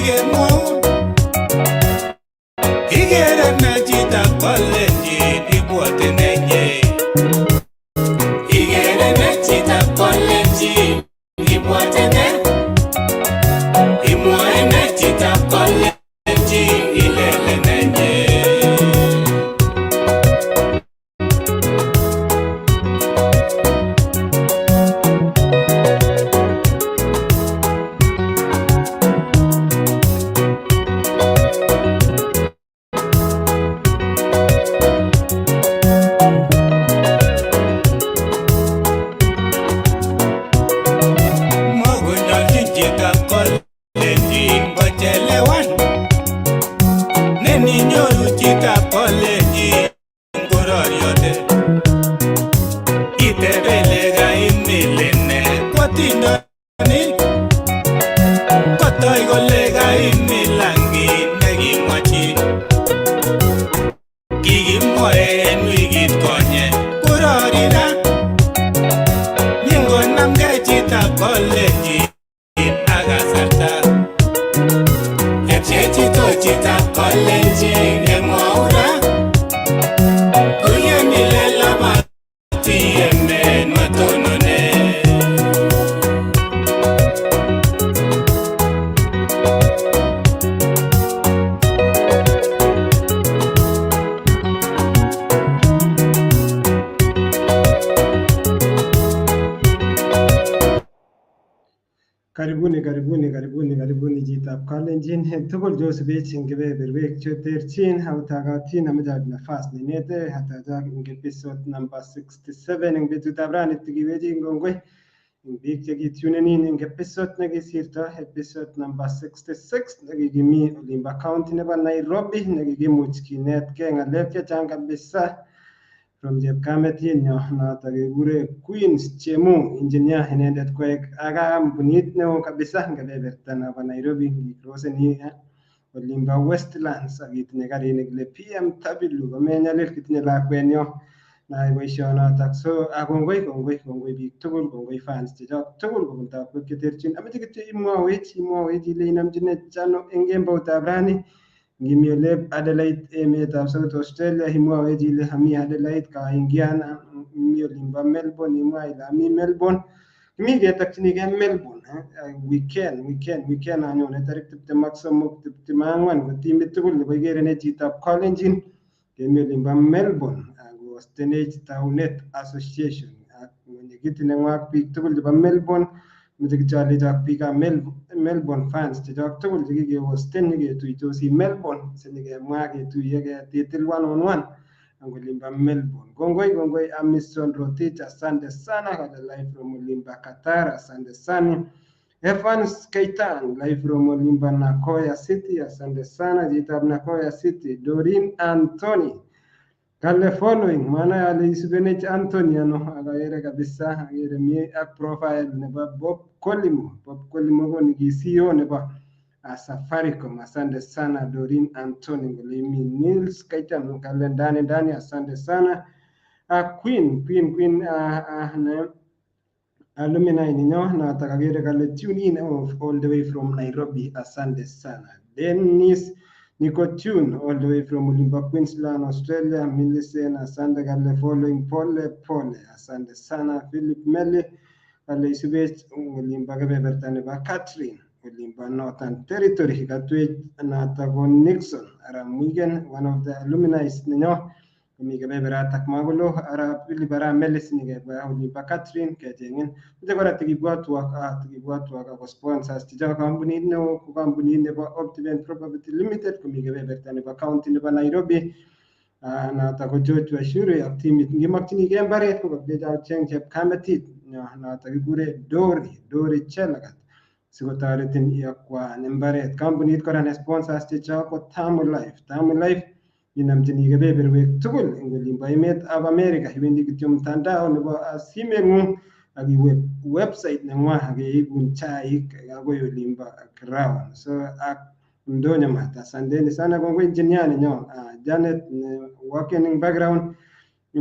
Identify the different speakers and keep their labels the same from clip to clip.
Speaker 1: Kikemwaun Ikere ne chitab kalenjin ibwote nenye Ikere ne chitab kalenjin ibwote ne Imwoe ne chitab kalenjin ilele nenye Makonyoljin chitab kalenjin kochelewan Neninyoru chitab kalenjin kororiote Itebe ile kaimilin ne kotindonik Kotoi kole kaimilan kit nekimwachi Kikimwoe en wikit konye korori ra Nyingonamgei chitab kalenjin ak kasarta Tepche chito chitab kalenjin ngemwau ra Koyem ile labati emet matonone
Speaker 2: Karibuni, karibuni, karibuni, karibuni chitab kalenjin tugul chosubech eng kebeberwek cheterchin autagatin amache aib nafas nenete atachak eng episode number 67 eng betutab rani tikiwechin kongoi eng biik chekitunenin eng episode nekisirto episode number 66 nekikimi olimbo county nebo Nairobi nekikimuch kinetkei ng'alek chechang kabisa from chepkametinyo noto kekure Queens Chemu engineer inendet koek ak kampunit neo kabisa eng kebeberta nebo Nairobi ngikroseni olimbo Westlands ak itinye karit nekile BMW komenyalil kitinye lakwenyo nayai boisionotok so kongoi kongoi kongoi biik tugul kongoi fans chechok tugul kobun takwek cheterchin amoche kityo imwowech ile inomchinech ano eng kemboutab rani ngimi olep Adelaide emetab South Australia imwowech ile ami Adelaide kaingian imi olimbo Melbourne imwa ile ami Melbourne kimi ketokchinigei Melbourne weekend anyone tarik 23 24 ko timit tugul nebo ikerene chitab kalenjin kemi olimbo Melbourne akostenech Taunet Association ak mwenyekiti neng'wa ak biik tugul chebo Melbourne moche kityo alechok biikab Melbourne fans chechok tugul chekikehosten nyiketuitosi Melbourne sinyikemwa ketuiye ketitil one on one ang olimbo Melbourne. Kongoi kongoi Amison Rotich, asante sana kale live from Olimba Qatar, asante sana. Evans Keitan live from Olimba Nakoya City, asante sana chitab Nakoya City. Dorin Anthony kale following maana ale isubenech Anthony ano akagere kabisa akere mi ak profile nebo Bob Kolimo. Bob Kolimo ko niki CEO nebo Safaricom. Asante sana Dorin Anthony kole imi Nils Kaitan kale ndani ndani, asante sana. Queen Queen Queen ne alumni ninyo notok akere kale tune in of all the way from Nairobi, asante sana. Dennis Niko tune all the way from Olimba, Queensland, Australia. Millicent, asante kale following pole pole, asante sana. Philip Meli kale isubech Olimba kebeberta nebo Catherine Olimba Northern Territory. Katwech notok ko Nixon Arap Muigen, one of the alumni nenyo komi kebeberatak makolo arap Philip arap Meli sinyikebwa Olimba Catherine kecheng'in. Moche kora tikibwotwok ako sponsors chechok kampunit neo ko kampunit nebo Optiven Property Limited komi kebeberta nebo county nebo Nairobi notok ko George Wachiuri ak timit ngimokchinigei mbaret ko kakilechok cheng chepkametit notok kikure Dori Chelagat sikotoretin iakwan mbaret. Kampunit kora ne sponsors chechok ko Tamu Life. Tamu Life inamchini kebeberwek tugul eng olimbo emetab America. Iwendi kityo mtandao nebo simeng'ung ak iwe website neng'wa ak keibun chaik akoi olimbo ground. So ak ndonyo mat asanteni sana kongoi engineer nenyo Janet ne working in background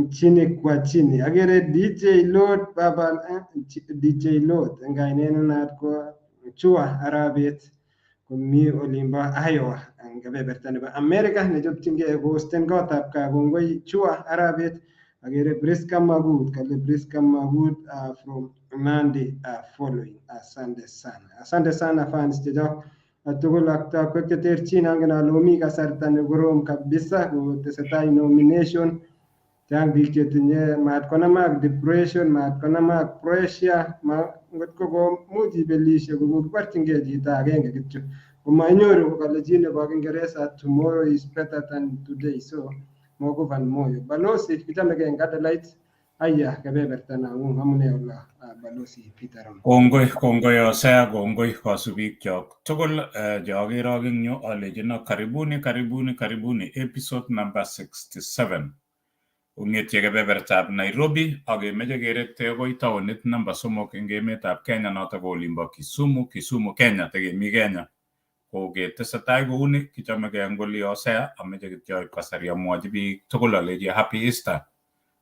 Speaker 2: chini kwa chini. Akere DJ Lord baba DJ Lord eng kainet ne naat ko Chua Arabet. Komi olimbo Iowa eng kebeberta nebo America nechopchingei kohosten kotab gaa. Kongoi Chua Arabet. Agere Priska Magut, kale Priska Magut from Nandi, following. Asante sana, asante sana fans chechok tugul ak takwek cheterchin. Angen ale omi kasarta nekorom kabisa kotesetai nomination. Chang biik chetinye mat konamak depression, mat konamak pressure, ma ngotko komuch ibelishe kokokiborchingei chito agenge kityo komainyoru. Kokale chi nebo Kiingereza, "Tomorrow is better than today," so mokufa moyo. Balosi, kichomegei eng Adelaide. Aya, kebeberta nang'ung, amune ola, Balosi Peter Rono?
Speaker 1: Kongoi, kongoi Hosea, kongoi kosubikchok tugul cheakerok eng yu, alechino karibuni, karibuni, karibuni episode number 67. Kong'etye kebebertab Nairobi ak kemeche kerekte akoi taonit namba 3 eng emetab Kenya, notok ko olimbo Kisumu, Kisumu Kenya, tekemi Kenya. Ko ketesetai kouni, kichomegei eng oli. Hosea, ameche kityo aib kasari amwochi biik tugul alechi happy Easter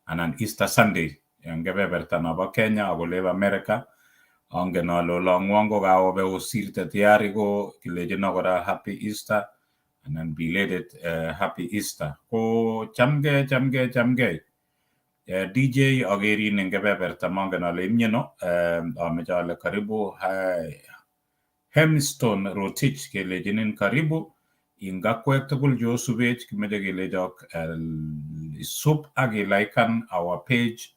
Speaker 1: anan Easter Sunday eng kebeberta nobo Kenya ak olebo America. Angen ale olongwong ko kaobe osirte tayari, ko kilechino kora happy Easter anan belated happy Easter. Ko chamgei, chamgei, chamgei. DJ, akerin eng kebeberta, mangen ale imyeno. Ameche ale karibu Hemstone Rotich, kelechinin karibu ing akwek tugul cheosubech. Kimeche kelechok isub ak iliken our page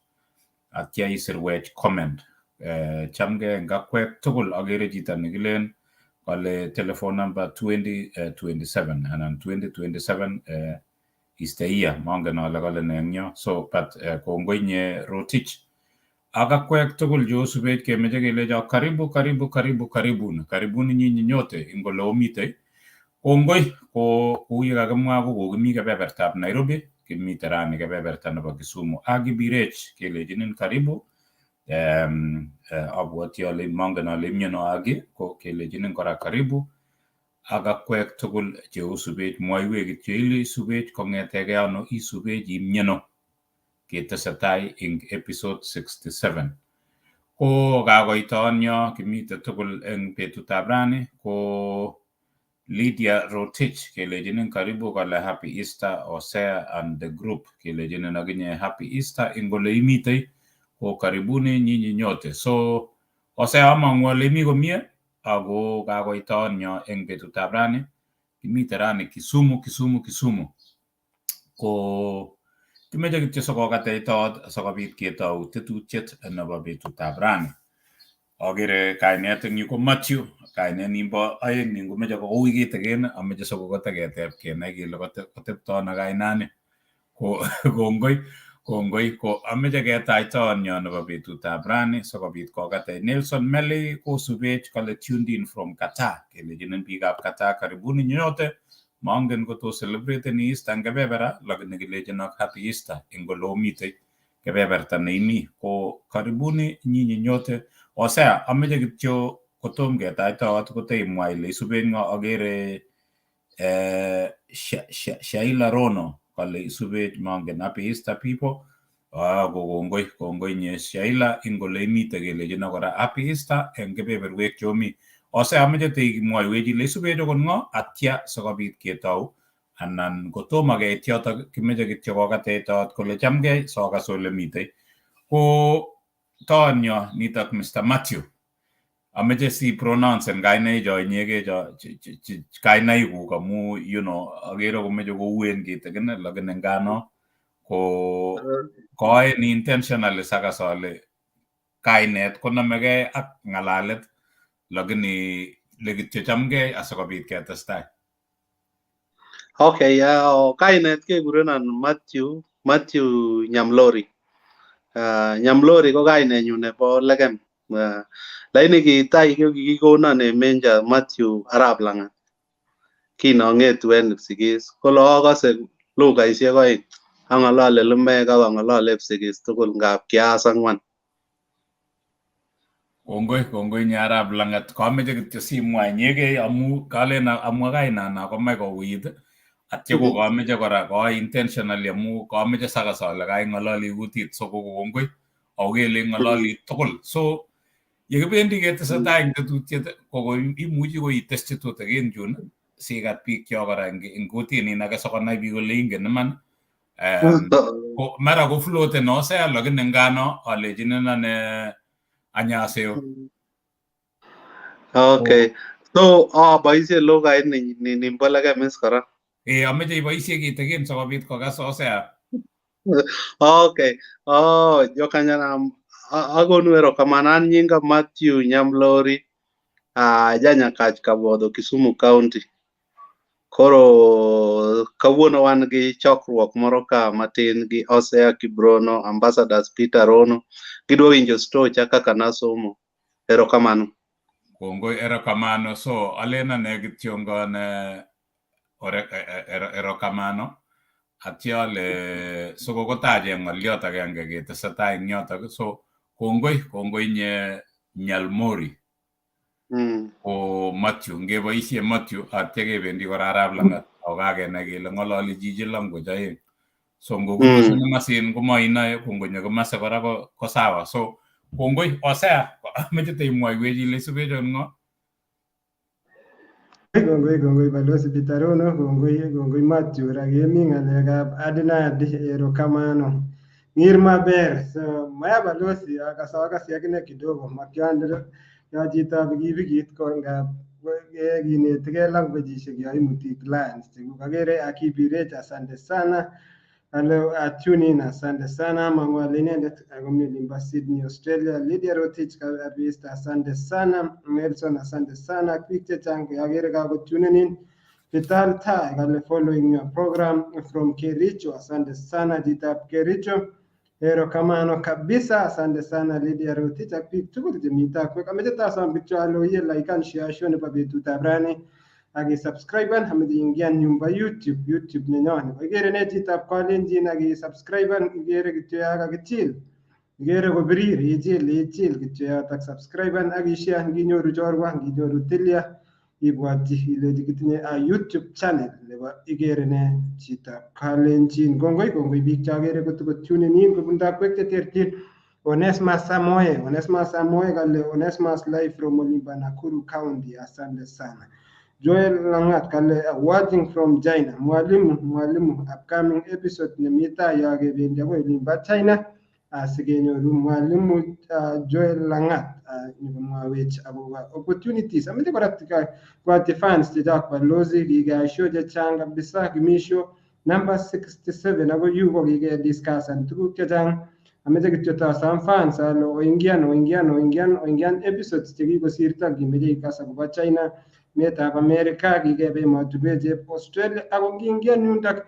Speaker 1: atya isirwech comment. Chamgei eng akwek tugul. Akere chito nekilen kale telephone number 2027 anan 2027 is the year, mangen ale kale ne eng yo. So but kongoi nye Rotich ak akwek tugul cheosubech, kemeche kelechok karibu, karibu, karibu, karibuni, karibuni nyinyi nyote ing ole omitei. Kongoi. Ko kou ye kakimwa, ko kokimi kebebertab Nairobi, kimite rani kebeberta nebo Kisumu ak kibirech kelechinin karibu. Abwoti ale mangen ale imyeno Agi, ko kelechinin kora karibu ak akwek tugul cheosubech. Mwoiwech kityo ile isubech kong'etegei ano, isubech imyeno. Ketesetai ing episode 67. Ko kakoitoon yo kimite tugul eng betutab rani. Ko Lydia Rotich kelechinin karibu, kale happy Easter Hosea and the group. Kelechinin akinye happy Easter ing ole imitei, ko karibuni nyinyi nyote. So Hosea, among'u ale imi komie ako kakoitoon yo eng betutab rani. Kimite rani Kisumu, Kisumu, Kisumu. Ko kimeche kityo sikokateitoot sikobit ketou tetutiet nebo betutab rani. Akere kainet eng yu ko Matthew, kainet nimbo aeng nin komeche koui kitikin, ameche sikokoteketeb kenai kele kotepto ano kainani. Ko kongoi, kongoi. Ko ameche ketach toonyo nebo betutab rani sikobit kokatech. Nelson Meli kosubech, kale tuned in from Qatar. Kelechinin biikab Qatar karibuni nyote. Mangen koto celebrate Easter eng kebebera, lakini kilechinok happy Easter eng ole omitei, kebeberta neimi, ko karibuni nyinyi nyote. Hosea, ameche kityo kotom ketach toot koteimwa ile isuben ng'o. Akere Shaila Rono kale isubech, mangen, happy Easter people. Ah, ko kongoi, kongoi nye Shaila ing ole imite, kelechino kora happy Easter eng kebeberwek chomi. Hosea, ameche teimwoiwech ile isubech okot ng'o atya sikobit ketou, anan kotomo keit yotok kimeche kityo kokateitot kole chamgei sokas ole mitei. Ko toonyo nitok Mr. Matthew, ameche si pronouncen kainaik cho inyegei cho kainaikuk amu akere komeche kouen kitikin, lakini ngano ko koaen intentionally sakas ale kainet konomegei ak ng'alalet, lakini le kityo chamgei asikobit ketestai.
Speaker 3: Okay, kainet kekurenon Matthew, Matthew Nyamlori. Nyamlori ko kainenyun nebo lekem. Lakini kitai ko kikikonon en menja Matthew Arap Lang'at. Kinong'etu en Kipsigis kole akose lugaisiek oeng, ang'olole lumek ak ang'olole Kipsigis tugul ngap kias ang'wan.
Speaker 1: Kongoi, kongoi nye Arap Lang'at. Kameche kityo simwa inyegei amu kalen amwa kainana komach kouit atya ko kameche kora koai intentionally amu kameche sakas ale kaing'ololi kutit, so ko kongoi ako kele ing'ololi tugul. So Yekibendi ketesetai eng tetutiet ko imuchi koiteschi tutikin chun sikat biik kyok kora eng kutinin age sikonai biik kole ingen iman. Ko mara ko floaten Hosea lakini ngano alechinin ane annyeonghaseyo.
Speaker 3: Okay. So aboisien lugait nimbo lekem is kora.
Speaker 1: Ameche iboisie kitikin sikobit kokas Hosea.
Speaker 3: Okay. Oh, jokanyanam agonu erokamano. An nyinga Matthew Nyamlori, janyakach Kabodho, Kisumu County. Koro kawuono wan gi chokruok moro ka matin gi Hosea Kibrono, Ambassadors Peter Rono. Gidwa winjo stocha kaka nasomo. Erokamano.
Speaker 1: Kongoi, erokamano. So alen ane kityongon erokamano. Atya ale so kokotachen ng'olyot agenge ketesetai eng yotok. So kongoi, kongoi nye Nyalmori. Ko Matthew, ngeboisie Matthew atya kebendi kora arap Langat ako kakenai kele ng'ololi chichi language aeng. So ngokutose komasin komainoe, ko ngonyo komasi kora ko sawa. So kongoi Hosea, ameche teimwoiwech ile isubech ng'o?
Speaker 2: Kongoi, kongoi Balozi Peter Rono, kongoi, kongoi Matthew. Ra kemi ng'alekab adinadi, erokamano. Ng'ir maber. So maya balozi akasakasi akine kidogo makyandiro yo chito pikipikit ko ngap kinetigei languageishek yo imuti clients chekuk. Akere akibirech, asante sana. Hello, tune in, asante sana. Mang'u ale inendet akomi olimbo Sydney, Australia. Lydia Rotich kabisa, asante sana. Nelson, asante sana. Ak biik chechang akere kakotunen in. Vital Tai kale following your program from Kericho. Asante sana chitab Kericho. Erokamano kabisa. Asante sana Lydia Rotich ak biik tugul chemi takwek. Ameche tasom kityo ale oye like and share show nebo betutab rani ak isubscriben. Ameche ingian nyumba YouTube, YouTube nenyon. Ikere ne chitab Kalenjin ak isubscriben, ikere kityo ya kakichil. Ikere kobirir, ichil, ichil kityo yotok subscriben ak ishare nginyoru chorwa, nginyoru tilya, ibwatyi ilechi kitinye a YouTube channel nebo ikere ne chitab Kalenjin. Kongoi, kongoi biik chokere kotoko tunen in kobun takwek cheterchin. Onesmus Samoe, Onesmus Samoe kale Onesmus live from Olimba, Nakuru County. Asante sana. Joel Langat kale watching from China. Mwalimu, mwalimu, upcoming episode nemita ya kebendi akoi olimbo China asikenyoru mwalimu Joel Langat nyokomwawech akobo opportunities. Ameche kora kwatyi fans chechok balozi kikeyai show chechang kabisa. Kimi show number 67 ako yu ko kike-discussan tuguk chechang. Ameche kityo tasam fans ale oingian, oingian, oingian, oingian episodes chekikosirto ngimeche ikas akobo China, emetab America, kikebe emotinwek chebo Australia ako ngiingian yundok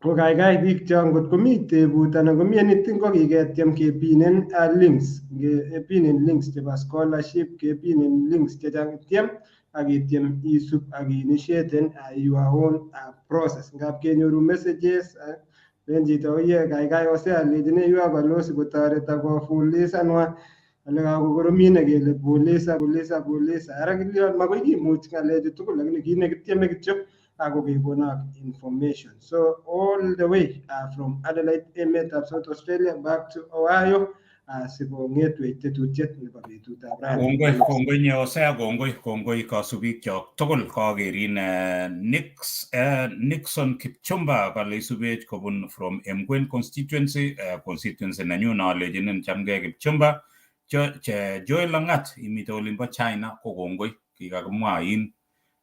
Speaker 2: ko kaikai biik cho ngot komi tebut anan komi anything ko kiketyem kepinen links, kepinen links chebo scholarship, kepinen links chechang tyem ak ityem isub ak initiaten your own process. Ngap kenyoru messages len chito oye kaikai Hosea alechini ywa balozi kotoreto kofulisanwa ale kakokoromine kele fuliza, fuliza, fuliza. Ara kilion makoi kimuch ng'alechu tugul lakini kit nekityeme kityo ako kekonok information. So all the way from Adelaide, emetab South Australia, back to Ohio sikong'etwech tetutiet nebo betutab rani.
Speaker 1: Kongoi, kongoi nye Hosea, kongoi, kongoi kasubikyok tugul. Kakerin Nixon Kipchumba kale isubech kobun from Emgwen constituency, constituency nenyun alechinin chamgei Kipchumba. Che Joel Langat imite olimbo China ko kongoi kikakimwain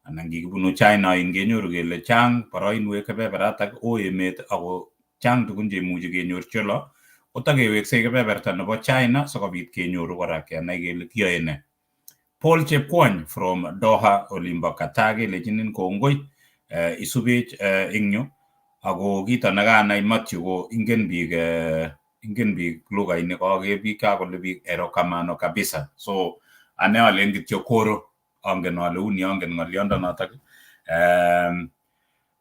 Speaker 1: anan kikibunu China in kenyoru kele chang boroinwek kebeberatak o emet ako chang tugun cheimuchi kenyorchi olo kotakeweksei kebeberta nebo China sikobit kenyoru kora kenai kele kiyoe ne. Paul Chepkwony from Doha olimbo Qatar kelechinin kongoi isubech eng yu ako kito nekanai Matthew ko ingen biik lughaini koker biik kakole biik erokamano kabisa. So ane alen kityo koro angen ale uni angen ng'oliondonotok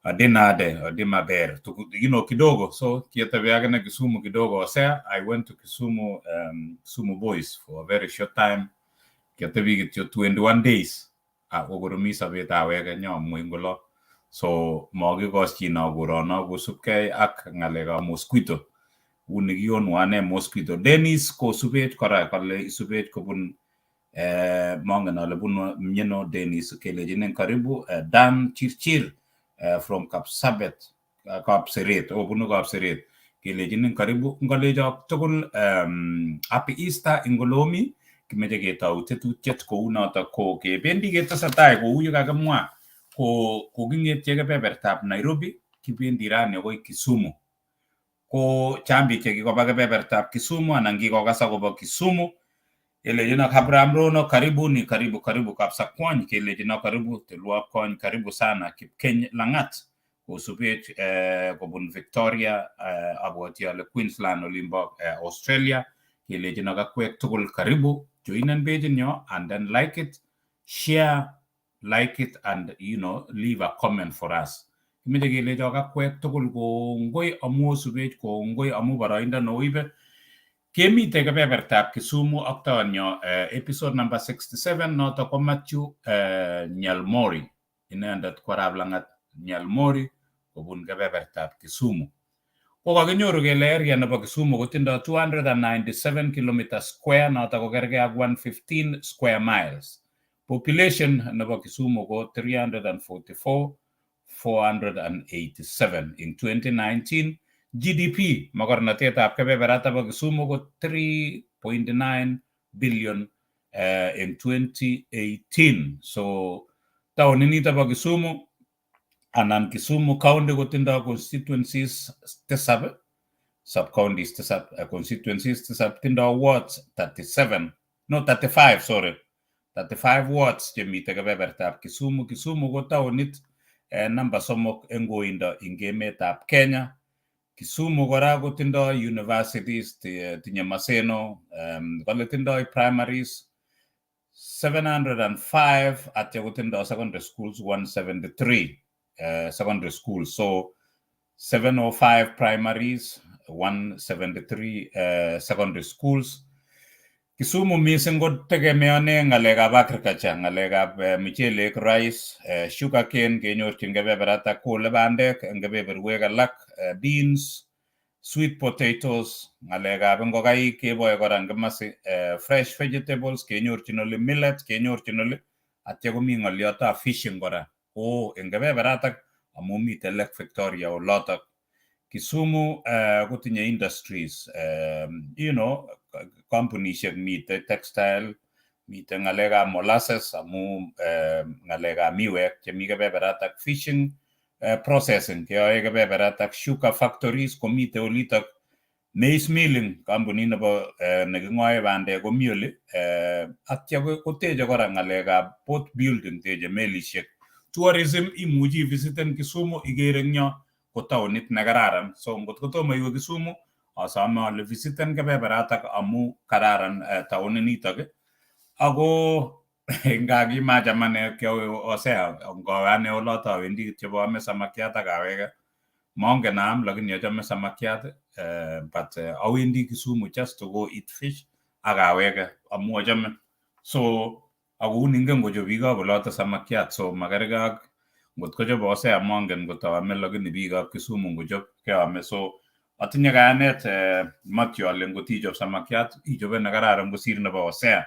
Speaker 1: adinade adi maber kidogo. So kiatebi akine Kisumu kidogo. Hosea, I went to Kisumu, Kisumu Boys for a very short time. Kiatebi kityo 21 days akokoromi sobet aweke nyomwei ngolo so makikoschin akurono kosubkei ak ng'alekab mosquito. Uni kionwo ane mosquito. Dennis kosubech kora, kale isubech kobun mongen ale bunu mieno Dennis, kelechinin karibu. Dan Chirchir from Kapsabet, Kapseret, o bunu Kapseret, kelechinin karibu. Ngolechok tugul happy Easter. Ingolomi kimeche ketou tetutiet kou notok, ko kebendi ketesetai kou ye kakimwa, ko koking'etye kebebertab Nairobi, kibendi rani akoi Kisumu. Ko chang biik chekikoba kebebertab Kisumu anan kikokas akobo Kisumu. Kelechino Abraham Rono karibuni, karibu karibu Kapsakwony, kelechino karibu Tilwop Kony, karibu sana Kipkeny Langat kosubech kobun Victoria, abwoti ale Queensland olimbo Australia, kelechino akwek tugul karibu. Joinen page nyo and then like it, share, like it and leave a comment for us. Kimeche kelechok akwek tugul kongoi amu osubech, kongoi amu boroindo noibe. Kemite kebebertab Kisumu ak taonyo episode number 67. Noto ko Matthew Nyalmori, inendet ko arap Langat Nyalmori kobun kebebertab Kisumu. Ko kakinyoru kele area nebo Kisumu kotindo 297 kilometer square, noto ko kergei ak 115 square miles. Population nebo Kisumu ko 344 487 in 2019. GDP, mogornotetab kebeberata bo Kisumu, ko 3.9 billion in 2018. So taonit bo Kisumu anan Kisumu County kotindo constituencies 7, sub counties 7, constituencies 7, tindo wards 37, no, 35, sorry, 35 wards chemite kebebertab Kisumu. Kisumu ko taonit namba 3 en koindo eng emetab Kenya. Kisumu kora kotindo universities, tinye Maseno, kole tindoi primaries 705, atya kotindo secondary schools 173 secondary schools. So 705 primaries, 173 secondary schools. Kisumu mising ko tegemeone ng'alekab agriculture, ng'alekab muchelek, rice, sugarcane kenyorchin kebeberatak, kole bandek eng kebeberwek alak, beans, sweet potatoes, ng'alekab ngokaik keboe kora eng komasi, fresh vegetables kenyorchin oli, millet kenyorchin oli, atya komi ng'oliotab fishing kora ko eng kebeberatak amu miten Lake Victoria olotok. Kisumu kotinye industries, kampunishek, mite textile, mite ng'alekab molasses amu ng'alekab miwek chemi kebeberatak, fishing, processing keyoe kebeberatak, sugar factories komite olitok, maize milling, kampunit nebo neking'oe bandek komi oli, atya koteche kora ng'alekab boat building, teche melishek. Tourism, imuchi ivisiten Kisumu, ikere eng yo ko taonit nekararan. So ngot kotomo iwe Kisumu, asome ale visiten kebeberatak amu kararan taonit nitok. Ako nga kimacham ane kiawe Hosea, ngowe ane oloto awendi kityo boome samakiat ak aweke. Mongen aam lakini achame samakiat, but awendi Kisumu just to go eat fish ak aweke amu achame. So ako ingen kochop biikab oloto samakiat, so makerke ak ngot kochop Hosea, mongen ngot aame, lakini biikab Kisumu ngochop keame. So atinye kayanet, Matthew, ale ngot ichop samakiat ichope nekararan kosir nebo Hosea.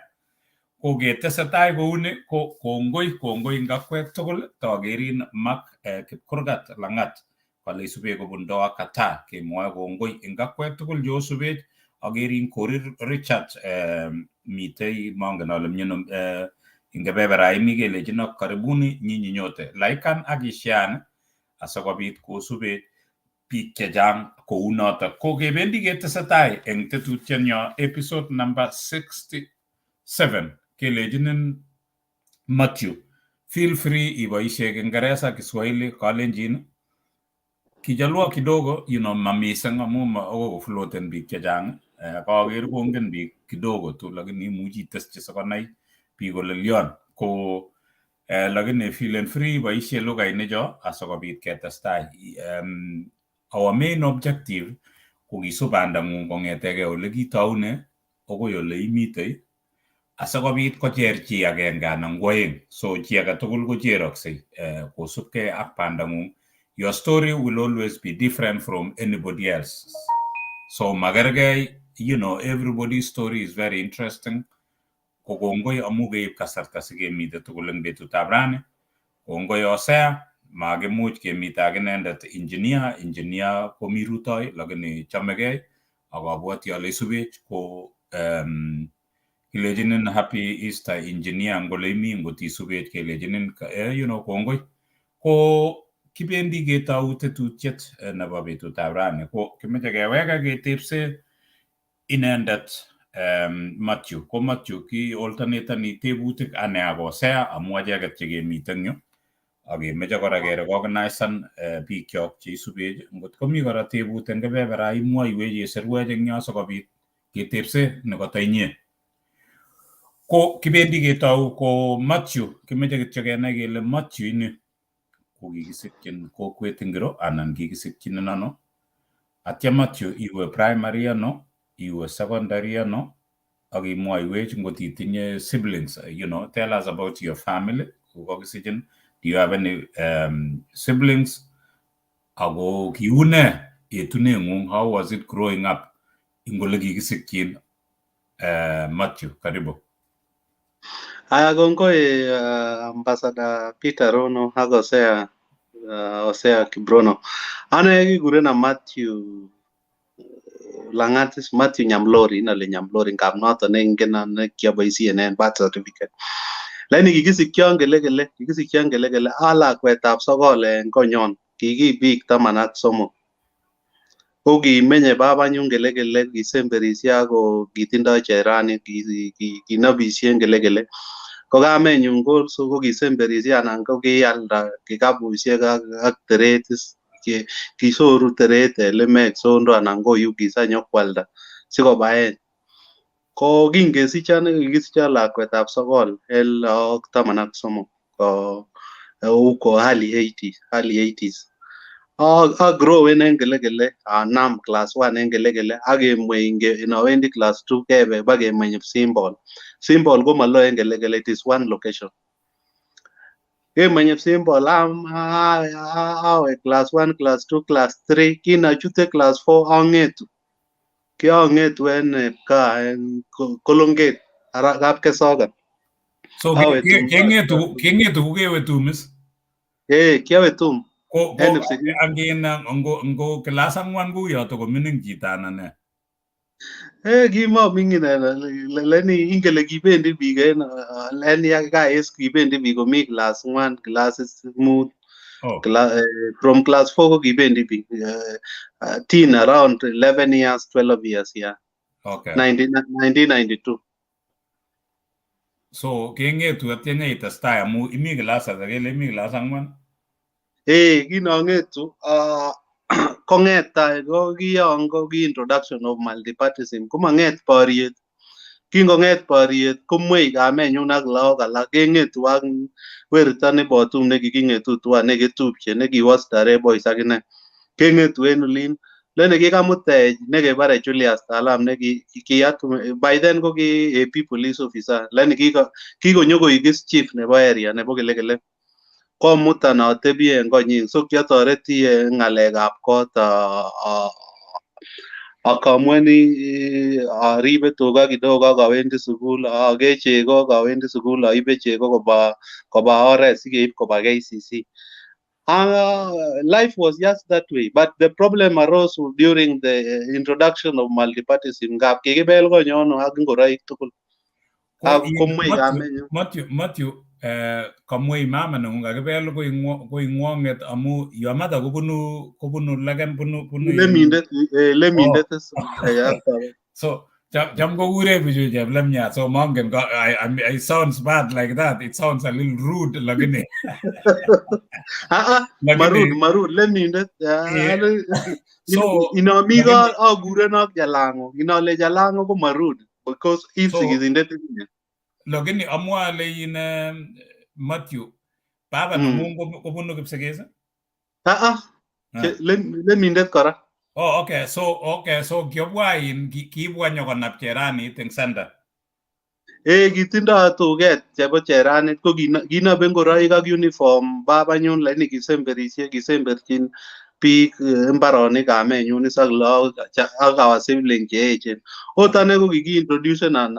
Speaker 1: Ko ketesetai kouni, ko kongoi kongoi eng akwek tugul. Tokerin Mark Kipkurgat Langat, kale isube kobun Doha, Qatar, kemwoe kongoi eng akwek tugul cheosubech. Akerin Korir Richard, mitei, mongen ale miano, eng kebebera imi, kelechino karibuni nyinyi nyote. Laikan ak ishean asikobit kosubech biik chechang kou notok. Ko kebendi ketesetai eng tetutienyo, episode number 67, kelechinin Matthew, feel free iboishe Kiingereza, Kiswahili, Kalenjin, Kijaluo kidogo, ma mising amu akoi kofloaten biik chechang. Kaker kongen biik kidogo tu, lakini imuchi iteschi sikonai biik kole lion ko lakini feel free iboishe lughainicho asikobit ketestai. Our main objective ko kisub bandang'ung kong'etegei ole kitoune akoi ole imitei asikobit kocher chi agenge anan ko aeng. So chi age tugul kocheroksei kosubkei ak bandang'ung. Your story will always be different from anybody else. So makergei, everybody's story is very interesting. Ko kongoi amu keib kasarta sikemite tugul eng betutab rani. Kongoi Hosea, makimuch kemite ak inendet engineer, engineer komi rutoi lakini chamegei ak abwoti ale isubech ko kilechinin happy Easter engineer ngole imi ngot isubech kelechinin kongoi. Ko kibendi ketou tetutiet nebo betutab rani ko kimeche keweke ketebse inendet Matthew. Ko Matthew ki alternatani tebutik ane ak Hosea amu acheket chekemiten yu ak kemeche kora kerecognisan bikyok cheisubech. Ngot komi kora tebut eng kebebera imwoiwech isirwech eng yo sikobit ketebse nekata inye. Ko kibendi ketou ko Matthew kimeche kityo kenai kele Matthew ini ko kikisikyin kokwet ingiro anan kikisikyin ano. Atya Matthew iwe primary ano, iwe secondary ano, ak imwoiwech ngot itinye siblings, tell us about your family, kokakisichin, do you have any siblings, ako kiune etuneng'ung, how was it growing up ing ole kikisikyin? Matthew, karibu.
Speaker 3: Aya, kongoi Ambassador Peter Rono ak Hosea, Hosea Kibrono. Ane kikurena Matthew Langat, Matthew Nyamlori, inole Nyamlori ngap noton neingena ne kiaboisien en birth certificate. Lakini kikisikyon Gelegele, kikisikyon Gelegele, a lakwetab sokol en konyon, kiki biik 13. Ko kimenye babanyun Gelegele, kisemberisye ako kitindoi cheranit, kinobisie en Gelegele. Ko kamenyun also ko kisemberisye anan ko kialda kikapusiek ak teret, kisoru teret en lemek sondo anan ko yukis nyokwalda sikobaen. Ko kinkesichon kikisichon lakwetab sokol en lagok 13 ko huko early 80s, early 80s. Agrowen en Gelegele, anam class 1 en Gelegele ak kemwei inowendi class 2 kebe bakemeny Symbol. Symbol ko malo en Gelegele, it is one location. Kemeny Symbol awe class 1, class 2, class 3, kinachute class 4 ang'etu. Kiang'etu en kaa en Kolonget, Kapkesokan.
Speaker 1: So kengetu kengetu kokewe tum is?
Speaker 3: Eh, kiawe tum.
Speaker 1: Ko angin ngo class ang'wan kuyoto komining chito anan ne?
Speaker 3: Eh, kimoming'in leni ingele kibendi biik en leni kais kibendi biik komi class 1, class 5.
Speaker 1: Oh.
Speaker 3: From class 4 ko kibendi biik teen around 11 years, 12 years, yeah.
Speaker 1: Okay.
Speaker 3: 1992.
Speaker 1: So kengetu atya nyeitestai amu imi class ata kele imi class ang'wan?
Speaker 3: Eh, kinong'etu kong'et tai ko kiyon ko ki introduction of multipartyism komang'et boriet. Kingong'et boriet komwei kamenyun ak lagok alak keng'etu ak werto nebo tum nekiking'etu tuwan nekitupche nekiwo Starehe Boys ak ine. Keng'etu en olin leni kikamutech nekebore Julius Talam neki by then ko ki AP police officer leni kikonyokoik is chief nebo area nebo Gelegele. Komutan atebi en konyin so kiatoreti en ng'alekab kot akamweni aribe tuga kidogo ak awendi sukul akee chego ak awendi sukul aibe chego koba oret sikeib koba KCC. Life was just that way, but the problem arose during the introduction of multipartyism. Ngap kikibel konyono ak ngoroik tugul. Ak komwei kamenyun.
Speaker 1: Matthew, kamwei mama nengung kakibel koingwonget amu your mother kobunu legem bunu
Speaker 3: Lemindet, lemindet.
Speaker 1: So cham kokure bichu cheplemyat so mongen I, it sounds bad like that, it sounds a little rude lakini
Speaker 3: Marud, marud lemindet.
Speaker 1: So
Speaker 3: inomi ko akurenok Jalango, inole Jalango ko marud because ipsikisindet itinye.
Speaker 1: Lakini amwa ale in Matthew, baba nengung kobunu Kipsigis?
Speaker 3: Lemindet kora.
Speaker 1: Oh, okay. So, okay. So, kiobwa in kibwa nyokonap cheranit eng center.
Speaker 3: Eh, kitindo tuget chebo cheranit ko kinobe ngoroik ak uniform babanyun lakini kisemberishe kisemberchin biik mbaronik kamenyun is ak lagok ak our sibling che echen. Ot ane ko kikiintroducenan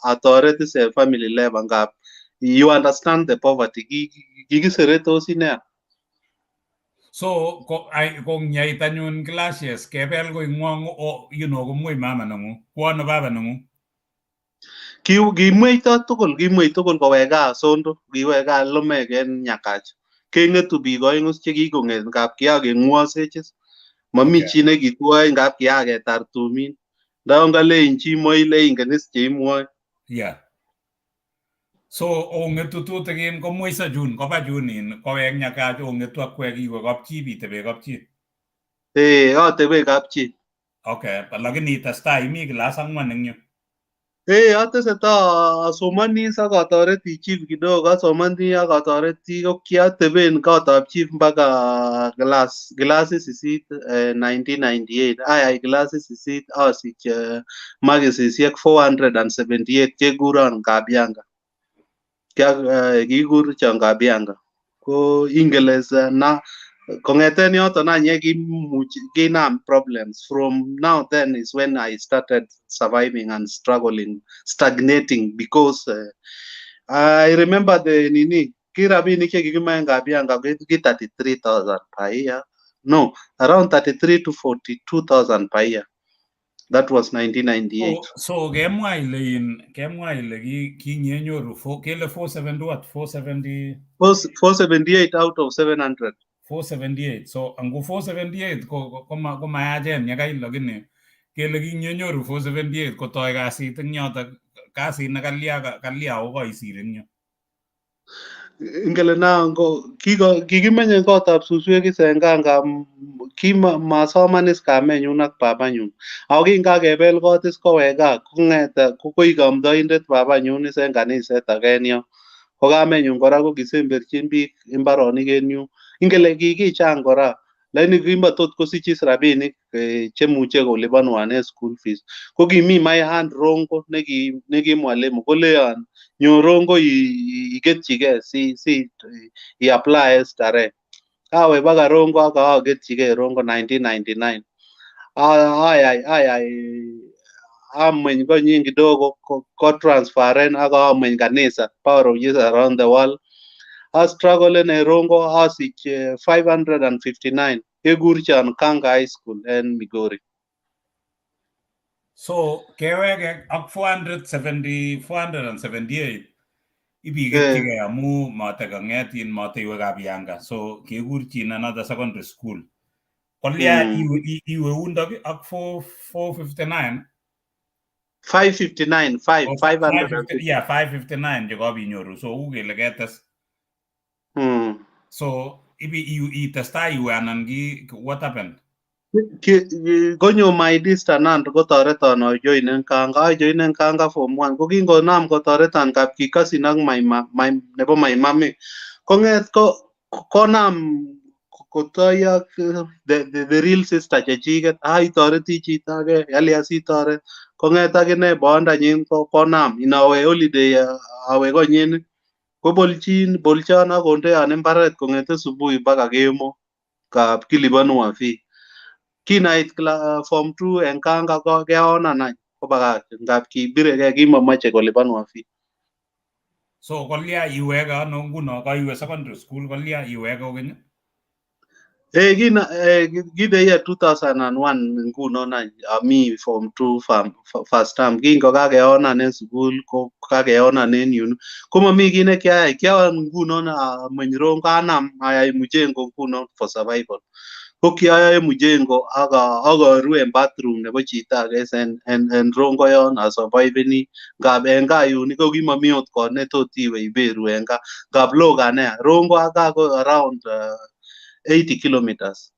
Speaker 3: atoret is en family level ngap you understand the poverty, kikiseretosi nea.
Speaker 1: So ko ai kongyait anyun clashes kebel koing'wong komwei mama nengung, kwono baba nengung?
Speaker 3: Kimweito tugul, kimwei tugul kowek gaa Sondu, kiwek gaa lumek en Nyakach. Keng'etu biik oeng'u chekikong'et ngap kiakeng'wosech is. Mami chi nekitwoe ngap kiaketar tumin. Ndayon kalein chi moile ingen is cheimwoe.
Speaker 1: Yeah. So ong'etu tutikin komweiso chun koba chun in kowek Nyakach ong'etu akwek iwe kapchi bitebe kapchi.
Speaker 3: Eh, atebe kapchi.
Speaker 1: Okay, lakini itestai imi class ang'wan eng yu.
Speaker 3: Eh, atesetai asomoni ak atoreti chief kidogo, asomoni ak atoreti ko kiateben kotab chief mpaka class klasit sisit 1998. Ayai klasit sisit asich makisisiek 478 kekuron Kabianga. Kikurchon Kabianga. Ko ingeles na kong'eten yoton any kimuch kinam problems. From now then is when I started surviving and struggling, stagnating because I remember the nini ki rabinik chekikimoe en Kabianga ki 33,000 per year. No, around 33 to 42,000 per year. That was 1998.
Speaker 1: So kemwa ile in kemwa ile ki kinyenyoru kele 470 what? 470
Speaker 3: 478 out of 700.
Speaker 1: 478. So angu 478 ko komayachen yekai lakini kele kinyenyoru 478 kotoi kasit eng yotok kasit nekalya kalya kokoisir eng yu.
Speaker 3: Ingele na ko kikimenye kotab suswek is en gaa ngap kimasoman is kamenyun ak babanyun. Ako kinkakebel kot is kowek gaa kong'et koik amdoindet babanyun is en kaniset age en yon. Ko kamenyun kora kokisemberchin biik mbaronik en yun. Ingele kikichang kora lakini kimatot kosich is rabinik chemuche kolipanwan en school fees. Ko kimi my aunt Rongo neki mwalimu koleon nyo Rongo iketchige si i-apply en Starehe. Awe baka Rongo ak aketchige Rongo 1999. Ayai ameny konyin kidogo ko transferen ak ameny kanisa Power of Jesus around the world. A struggle en Rongo asich 559 kekurchon Kanga High School en Migori.
Speaker 1: So keweke ak 470 478 ibiketchigei amu matekang'etin mateiwe Kabianga. So kekurchin another secondary school. Kolya iwe undok ak 459
Speaker 3: 559 5 550.
Speaker 1: Yeah, 559 chekobinyoru. So u kele ketes. So ibi itestai iwe anan ki what happened?
Speaker 3: Konyo my distant aunt kotoreton ajoinen Kanga, ajoinen Kanga form 1. Ko kingonam kotoreton kap kikasin ak my nebo my mami. Kong'et ko konam kotoyo the real sister chechiket. Ah, itoreti chito age, yalya sitoret. Kong'et akine boondanyin konam inowe holiday awe konyin kobolchin bolchon ak kondeon mbaret kong'ete subui mpaka kemo kap kilipanwa fee. Kinait form 2 en Kanga ko keonan any kobakach ngap kibirege kimomoche kolipanwa fee.
Speaker 1: So kolya iwege ano nguno koiwe secondary school kolya iwege kokeny?
Speaker 3: Kina ki the year 2001 ngunon any ami form 2 first term. Kingo kakeonan en sukul ko kakeonan en yun komomi kiy nekiayai. Kiawe ngunon ameny Rongo anam ayai mjengo ngunon for survival. Ko kiayoe mjengo ak aru en bathroom nebo chito age en Rongo yon asurviveni ngap en gaa yun ko kimomi ot kot netot iwe iberu en gaa ngap lo gaa nea. Rongo ak gaa ko around 80 kilometers.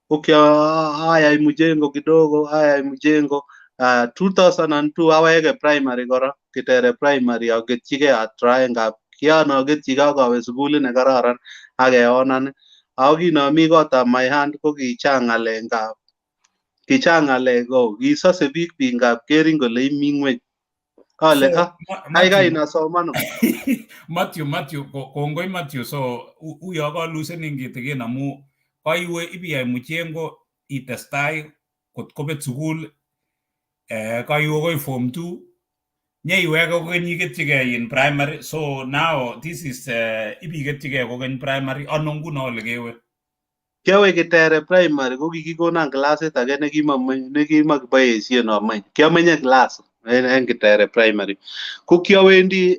Speaker 3: Ko ayai mjengo kidogo, ayai mjengo 2002 awege primary kora, Kitere primary aketyige atry ngap kian aketyige ak awe sukulit nekararan ak keonan. Ako kinomi kotab my aunt ko kichang ng'alek ngap kichang ng'alek ko kisose biik biik ngap kerin kole imi ng'weny. Ale
Speaker 1: So
Speaker 3: ah kaikai
Speaker 1: Matthew
Speaker 3: inasomanu.
Speaker 1: Matthew kongoi Matthew. So uyo kolusenin kitikin amu Kaiwe ibiyai mchengo itestai kot kobet sukul, kaiwe koi form 2 nyeiweke kokeny iketchigei in primary. So now this is ibiketchigei kokeny primary. Ano nguno ole kewe?
Speaker 3: Kiawe Kitere Primary, ko kikikonon klasit age nekimakiboisien ameny. Kiamenye class en Kitere Primary. Ko kiawendi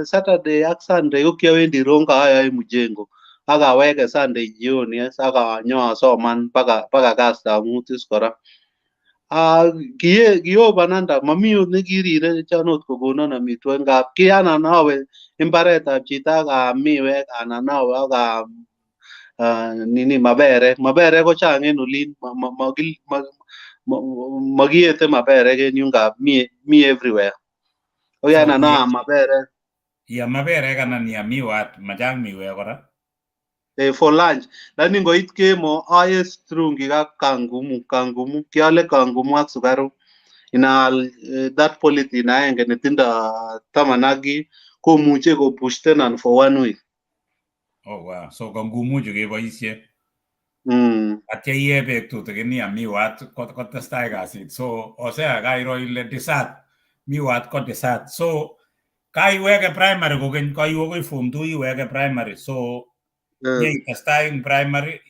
Speaker 3: Saturday ak Sunday, ko kiawendi Ronga ayoe mjengo ak aweke Sunday jioni yes, ak anyo asoman paka kastab mut is kora. Ah, kie kio bananda mami ot nekirire chon ot kokonon amitwogik, ngap ki anan awe imbaretab chito ak aam miwek anan awe ak aam nini maberek. Maberek ko chang en olin, makiete maberek en yun, ngap mi everywhere. Ko
Speaker 1: So
Speaker 3: anan aam maberek.
Speaker 1: Iam maberek anan iam miwat, machang miwek kora.
Speaker 3: For lunch, lakini ngoit kemo aye strungik ak kangumu. Kangumu kiale kangumu ak sukaruk. Inaal that polythene aenge netindo 10 ak ki komuche kobustenan for one week.
Speaker 1: Oh wow, so kangumu chu keboisie. Atya iye beek tutikin iam miwat kotestai kasit. So osea kairo ile dessert, miwat ko dessert. So kaiweke primary kokeny, kaiwe koi form 2 iweke primary. So nyeitestai eng primary,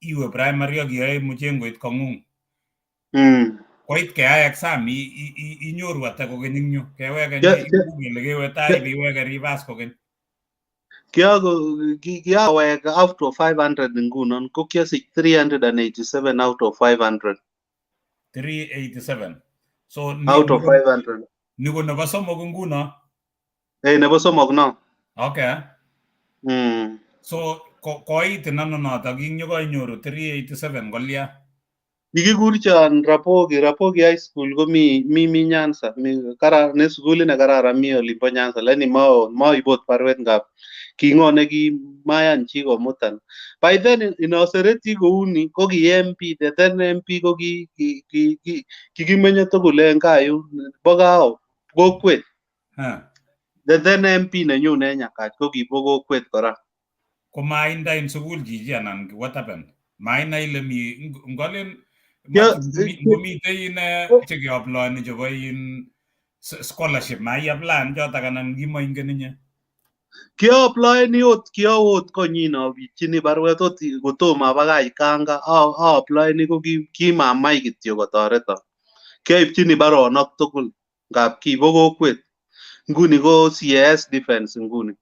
Speaker 1: iwe primary ak iyoe mchengoit kong'ung. Koit keyai exam inyoru ata kokeny eng yu? Keweke kele kewe tai iweke reverse kokeny.
Speaker 3: Kiawek out of 500 ngunon ko kiasich 387 out of 500.
Speaker 1: 387. So
Speaker 3: Out of 500.
Speaker 1: Ni ko nebo somok nguno.
Speaker 3: Eh, nebo somok no.
Speaker 1: Okay. So koitin ano notok ing koinyoru 387 kolya?
Speaker 3: Kikikurchon Rapogi. Rapogi High School ko mi Nyanza, mi kara ne sukulit ne kararan mi olimbo Nyanza, lakini maibot barwet ngap king'o ne ki mayan chi komutan. By then inosereti kouni ko ki MP, the then MP, ko ki ki ki kikimenye tugul en kaa yun bo Kao kokwet. The then MP nenyun en Nyakach ko kibo kokwet kora.
Speaker 1: Ko mainda en sukul chichi anan what happened? Mainai ile mi ngolen ngomitei ine chekeaploeni chebo in scholarship, maiapply chotok anan kimoingen inye?
Speaker 3: Kiaaploeni ot, kiawe ot konyin apirchini barwet ot kotomo abakach kanga aaploeni, ko kimamach kityo kotoreton. Kiaipchini baronok tugul ngap kibo kokwet. Nguni ko CAS Defense nguni.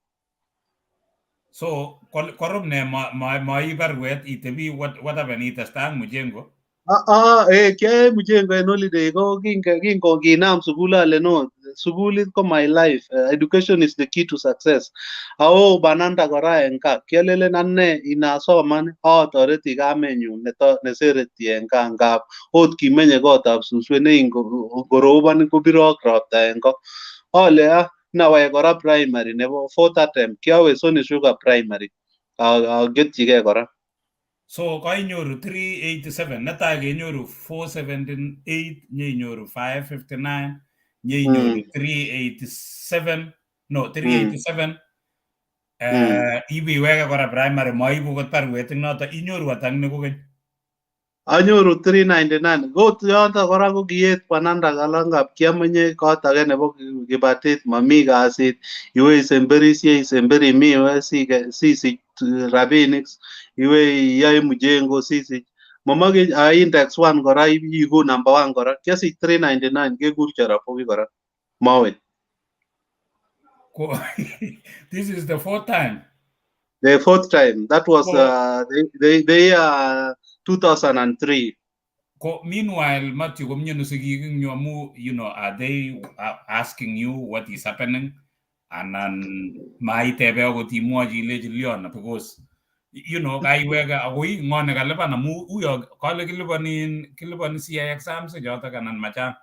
Speaker 1: So korup ne moi barwet itebi what happened, itestai ak mjengo?
Speaker 3: Ah, eh, kiayoe mjengo en holiday. Ko kingo kinam sukul ale no, sukulit ko my life, education is the key to success. Awo bananda kora en kaa, kialelen ane inasoman atoreti kamenyun nesereti en kaa, ngap ot kimenye kotab suswek ne ingorobon kobirok ropta en ko. Ale ah, nawek kora primary nebo fourth attempt, kiawe Sony Sugar Primary aketyigei kora.
Speaker 1: So kainyoru 387. Netai kenyoru 478, nyeinyoru 559, nyeinyoru 387, no, 387. Ibiweke kora primary, maibu kot barwet eng noto. Inyoru ata ni kokeny?
Speaker 3: Anyoru 399. Kot yoto kora ko kiet bananda kalangap kiamenye kot age nebo kibatit, mami kasit, iwe isemberishe, isemberi miwek sisich rabinik, iwe iyoe mjengo sisich, momoke a index one kora iku number one kora. Kiasich 399, kekurcho Rapogi kora Mawe.
Speaker 1: This is the fourth time.
Speaker 3: The fourth time. That was the year 2003.
Speaker 1: Ko meanwhile, Matthew, komnyonu sigik eng yu amu are they asking you what is happening anan maitebe akot imwochi ilechi lion? Because kaiweke akoi ng'o nekalipan? Amu uyo kale kiliponi, kiliponi CI exams chotok anan machang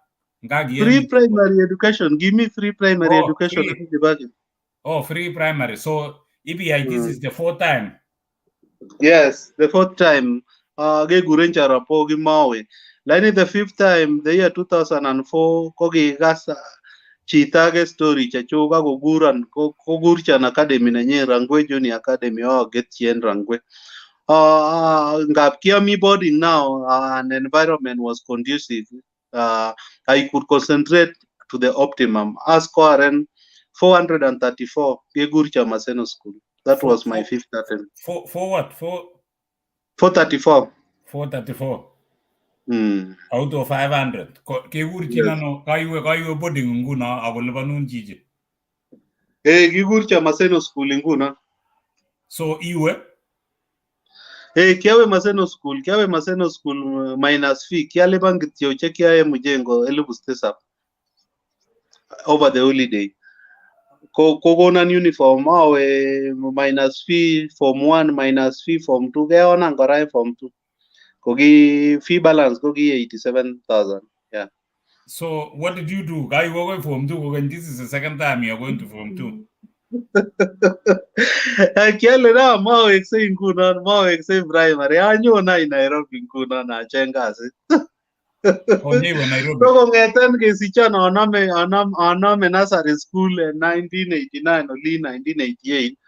Speaker 1: nga.
Speaker 3: Free primary education. Give me free primary education.
Speaker 1: Free. Oh, free primary. So EBI, this is the fourth time.
Speaker 3: Yes, the fourth time. Kekuren Jaramogi Mawe. Lakini the fifth time, the year 2004, kokikas chito age story chechuk ak kokuron, kokurchon academy nenyin, Rangwe Junior Academy, aketyi en Rangwe. Ngap kiami boarding now, and environment was conducive. I could concentrate to the optimum. Ascoaren 434 Kekurcho Maseno School. That was my fifth attempt.
Speaker 1: For what?
Speaker 3: 434.
Speaker 1: 434. Out of 500. Kekurchin ano? Kaiwe boarding nguno akolipanun chichi.
Speaker 3: Eh, kikurcho Maseno School nguno.
Speaker 1: So iwe?
Speaker 3: Eh, kiawe Maseno School, kiawe Maseno School minus fee. Kialipan kityo che kiae mjengo 7,000 over the holiday. Kokonan uniform awe minus fee form 1 minus fee form 2 keonan kora en form 2. Koki fee balance koki 87,000. Yeah.
Speaker 1: So what did you do? Kaiwe koi form 2 this is the second time you are going to form 2.
Speaker 3: Kiale na maweksei ngunon, maweksei primary. Anyon any Nairobi ngunon acheng kasit.
Speaker 1: Nairobi.
Speaker 3: So kong'eten kesichon anome nursery school in 1989 oli 1988.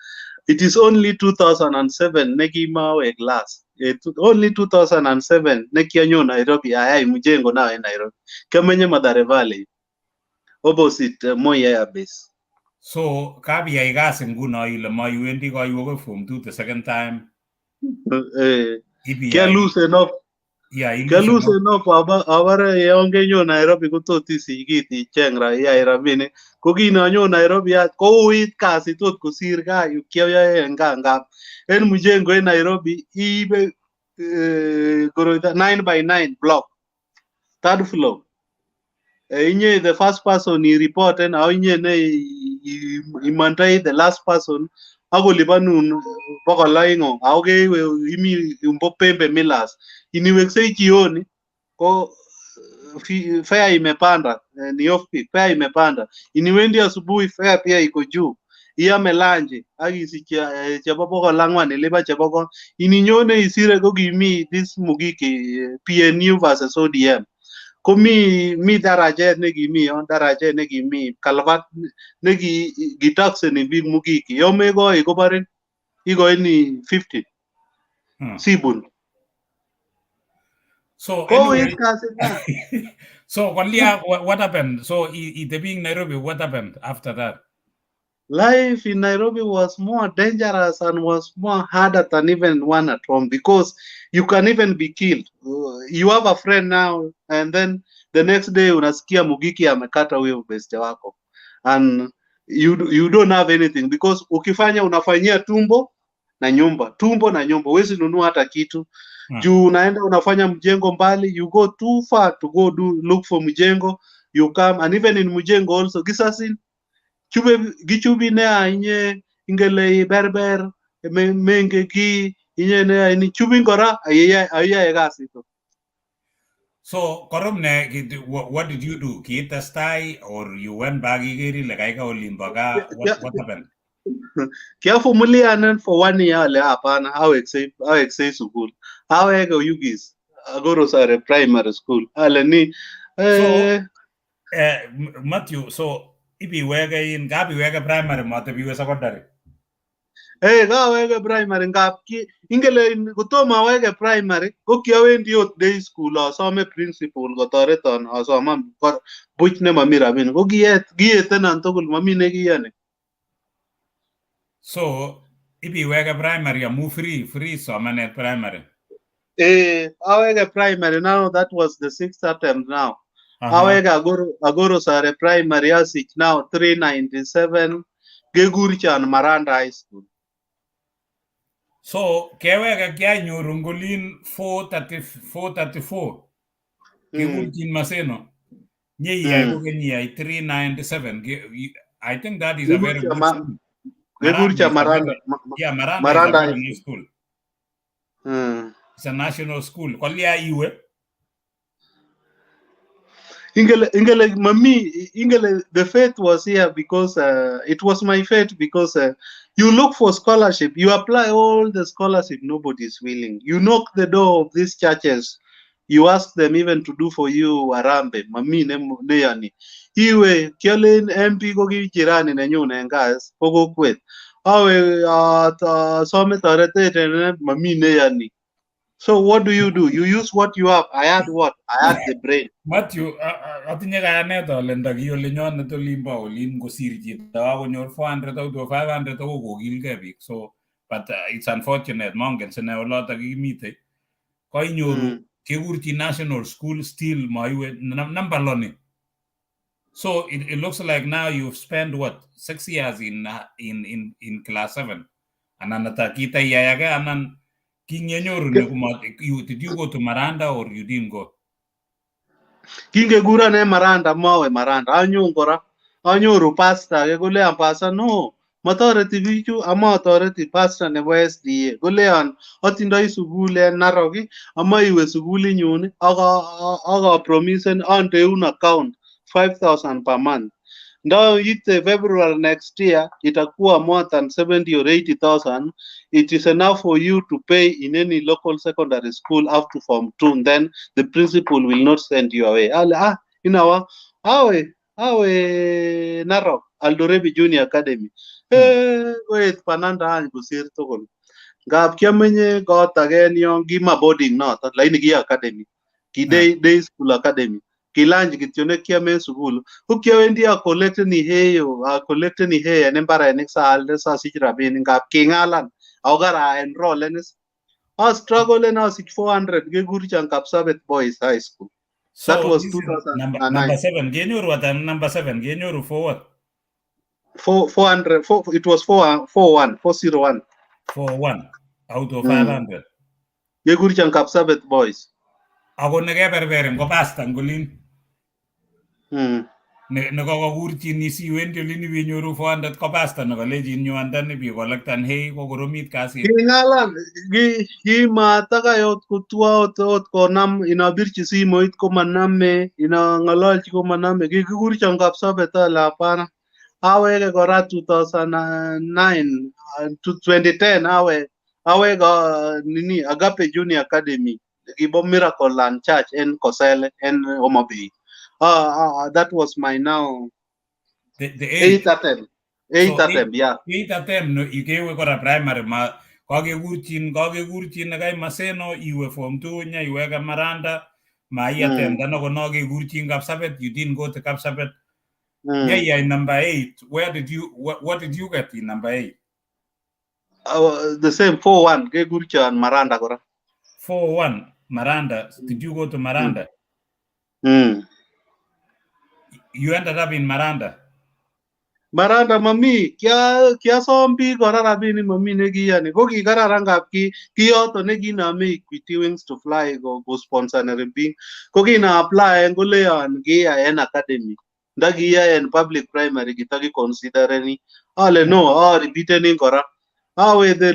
Speaker 3: It is only 2007 nekimawek last. Only 2007 nekianyon Nairobi ayai mjengo now en Nairobi. Kiamenye Mathare Valley opposite Moi Air Base.
Speaker 1: So kabiyai kasi nguno ile maiwendi kaiwe koi form 2 the second time.
Speaker 3: Kialose enough. Kialose enough abare yon kenyon Nairobi kotot isich kit icheng iyai rabinik. Ko kinonyon Nairobi kouit kasit tot kosir gaa yu kiayoe en gaa ngap en mjengo en Nairobi iibe koroito 9x9 block third floor. Inye the first person i report en au inye ne imandai the last person akolipanun 200 ako kewe imi mbo Pembe Millers iniweksei jioni ko fare imepanda, ni off peak, fare imepanda. Iniwendi asubuhi fare pia iko juu. Iame lunch ak isich chebo 400 ilipa chebo ko ininyone isire ko kimi this Mugiki PNU versus ODM. Ko mi darajet nekimi yon, darajet nekimi kalvat neki kitakseni biik Mugiki. Yon mekoi koborin ikoini 50. Sibun.
Speaker 1: So anyway, so what happened? So itebi in Nairobi, what happened after that?
Speaker 3: Life in Nairobi was more dangerous and was more harder than even one at home, because you can even be killed. You have a friend now, and then the next day unasikia Mugiki amekata huyo beste wako, and you don't have anything, because ukifanya unafanyia tumbo na nyumba, tumbo na nyumba, huwezi nunua hata kitu. Juu unaenda unafanya mjengo mbali, you go too far to go do look for mjengo, you come, and even in mjengo also gisasin chube gichubi ne inye ingele berber menge ki inye ne ni chubin kora aye kasit.
Speaker 1: So korom ne, what did you do? Kiitestai or you went back ikeri le kaika olimbo gaa? What happened?
Speaker 3: Kiavumilia for 1 year ale hapana, aweksei school. Aweke Oyugis Agoro Sare primary school. Ale ni
Speaker 1: so Matthew, so ibiweke in kabiweke primary matebiwe secondary.
Speaker 3: Eh, kaweke primary ngap ki ingele kotomo aweke primary ko kiawendi ot day school asome principal kotoreton asoman buch nemomi rabinik ko kiyetenon tugul momi nekiyoni.
Speaker 1: So ibiweke primary amu free somanet primary.
Speaker 3: Eh, aweke primary now, that was the sixth attempt now. Aweke Agoro Sare primary asich now 397 kekurchan Maranda High School.
Speaker 1: So keweke kianyoru ngolin 434 kekurchin Maseno nyeyai kokeny iyai 397. I think that is a very good school.
Speaker 3: Kekurcha Maranda.
Speaker 1: Yeah, Maranda is a very school. It's a national school. Kolia iwe.
Speaker 3: Ingele mami ingele the faith was here because it was my faith, because you look for scholarship, you apply all the scholarship, nobody is willing. You knock the door of these churches, you ask them even to do for you arambe mami ne yani. Iwe kialen MP ko ki jirani nenyun en gas ko kokwet. Awe asome toretet en mami neyoni. So what do? You use what you have. I had what? I had the brain.
Speaker 1: Matthew, atinye kayanet ale ndaki olinyonet olimbo olin kosir chito akonyor 400 out of 500 ako kokilgei biik. So, but it's unfortunate, mongen sine olotok kimitei. Koinyoru kekurchi national school, still maiwe number loni. So it looks like now you've spent what, 6 years in class 7. Anan ata kita iyai anan kinyenyoru ne kuma, you did you go to Maranda or you didn't go?
Speaker 3: Kingekuron en Maranda mowe Maranda, anyon kora anyoru pastor ake kolean, "Pastor, no motoreti bichu amotoreti." Pastor nebo SDA kolean atindoi sukul en Narok, amoe iwe sukulinyun ak apromisen andeun account 5000 per month. Ndo ite February next year itakuwa more than 70 or 80,000. It is enough for you to pay in any local secondary school up to form 2. Then the principal will not send you away. Ale ah, inawa awe Narok Aldorebi Junior Academy. Koet pananda any kosir tugul. Ngap kiamenye kot age en yon kima boarding noton, lakini ki academy. Ki day school academy. Ki lunch kityo nekiome en sukul. Ko kiawendi acollecteni hay, acollecteni hay en mbarenik saalde sasich rabinik ngap king'alan ako kara enrollen is. A struggle asich 400 kekurchon Kapsabet Boys High School.
Speaker 1: So
Speaker 3: That was
Speaker 1: this is number,
Speaker 3: 2009.
Speaker 1: Number 7. Kenyoru ata number 7? Kenyoru for what?
Speaker 3: Four, 400, four, it was 4, 4 1, 401.
Speaker 1: For 1 out of 500.
Speaker 3: Kekurchon Kapsabet Boys.
Speaker 1: Ako nekeberberin ko pastor ngolin nekokokurchin isiwendi olin iwenyoru 400 ko pastor nekolechin nyo andan ibikolektan hay kokoromit kasit.
Speaker 3: King'alan kimatakai ot kotwa ot konam inobirchi simoit komaname, inong'ololchi komaname. Kikikurchon Kapsabet ale hapana. Aweke kora 2009 to 2010 awe nini Agape Junior Academy kibo Miracle Land Church en Kosele en Homa Bay. That was my now
Speaker 1: The eighth
Speaker 3: eighth attempt. Eighth
Speaker 1: So,
Speaker 3: attempt, yeah.
Speaker 1: Eighth attempt no ikewe kora primary ma kakekurchin nekai Maseno iwe form 2 nya iweke Maranda ma i attempt ano kono kekurchin Kapsabet. You didn't go to Kapsabet. Yeah, in number 8, where did you what did you get in number 8?
Speaker 3: The same 4-1 kekurchon Maranda kora.
Speaker 1: 4-1 Maranda. Did you go to Maranda?
Speaker 3: Mm.
Speaker 1: You ended up in Maranda.
Speaker 3: Maranda mami kiasom biik kora rabinik mami nekiyoni ko kikararan ngap ki kiyoto nekinome Equity Wings to Fly ko sponsoreni biik ko kina apply koleon kiyai en academy nda kiyai en public primary kitokiconsidereni ale no arepeateni kora awe the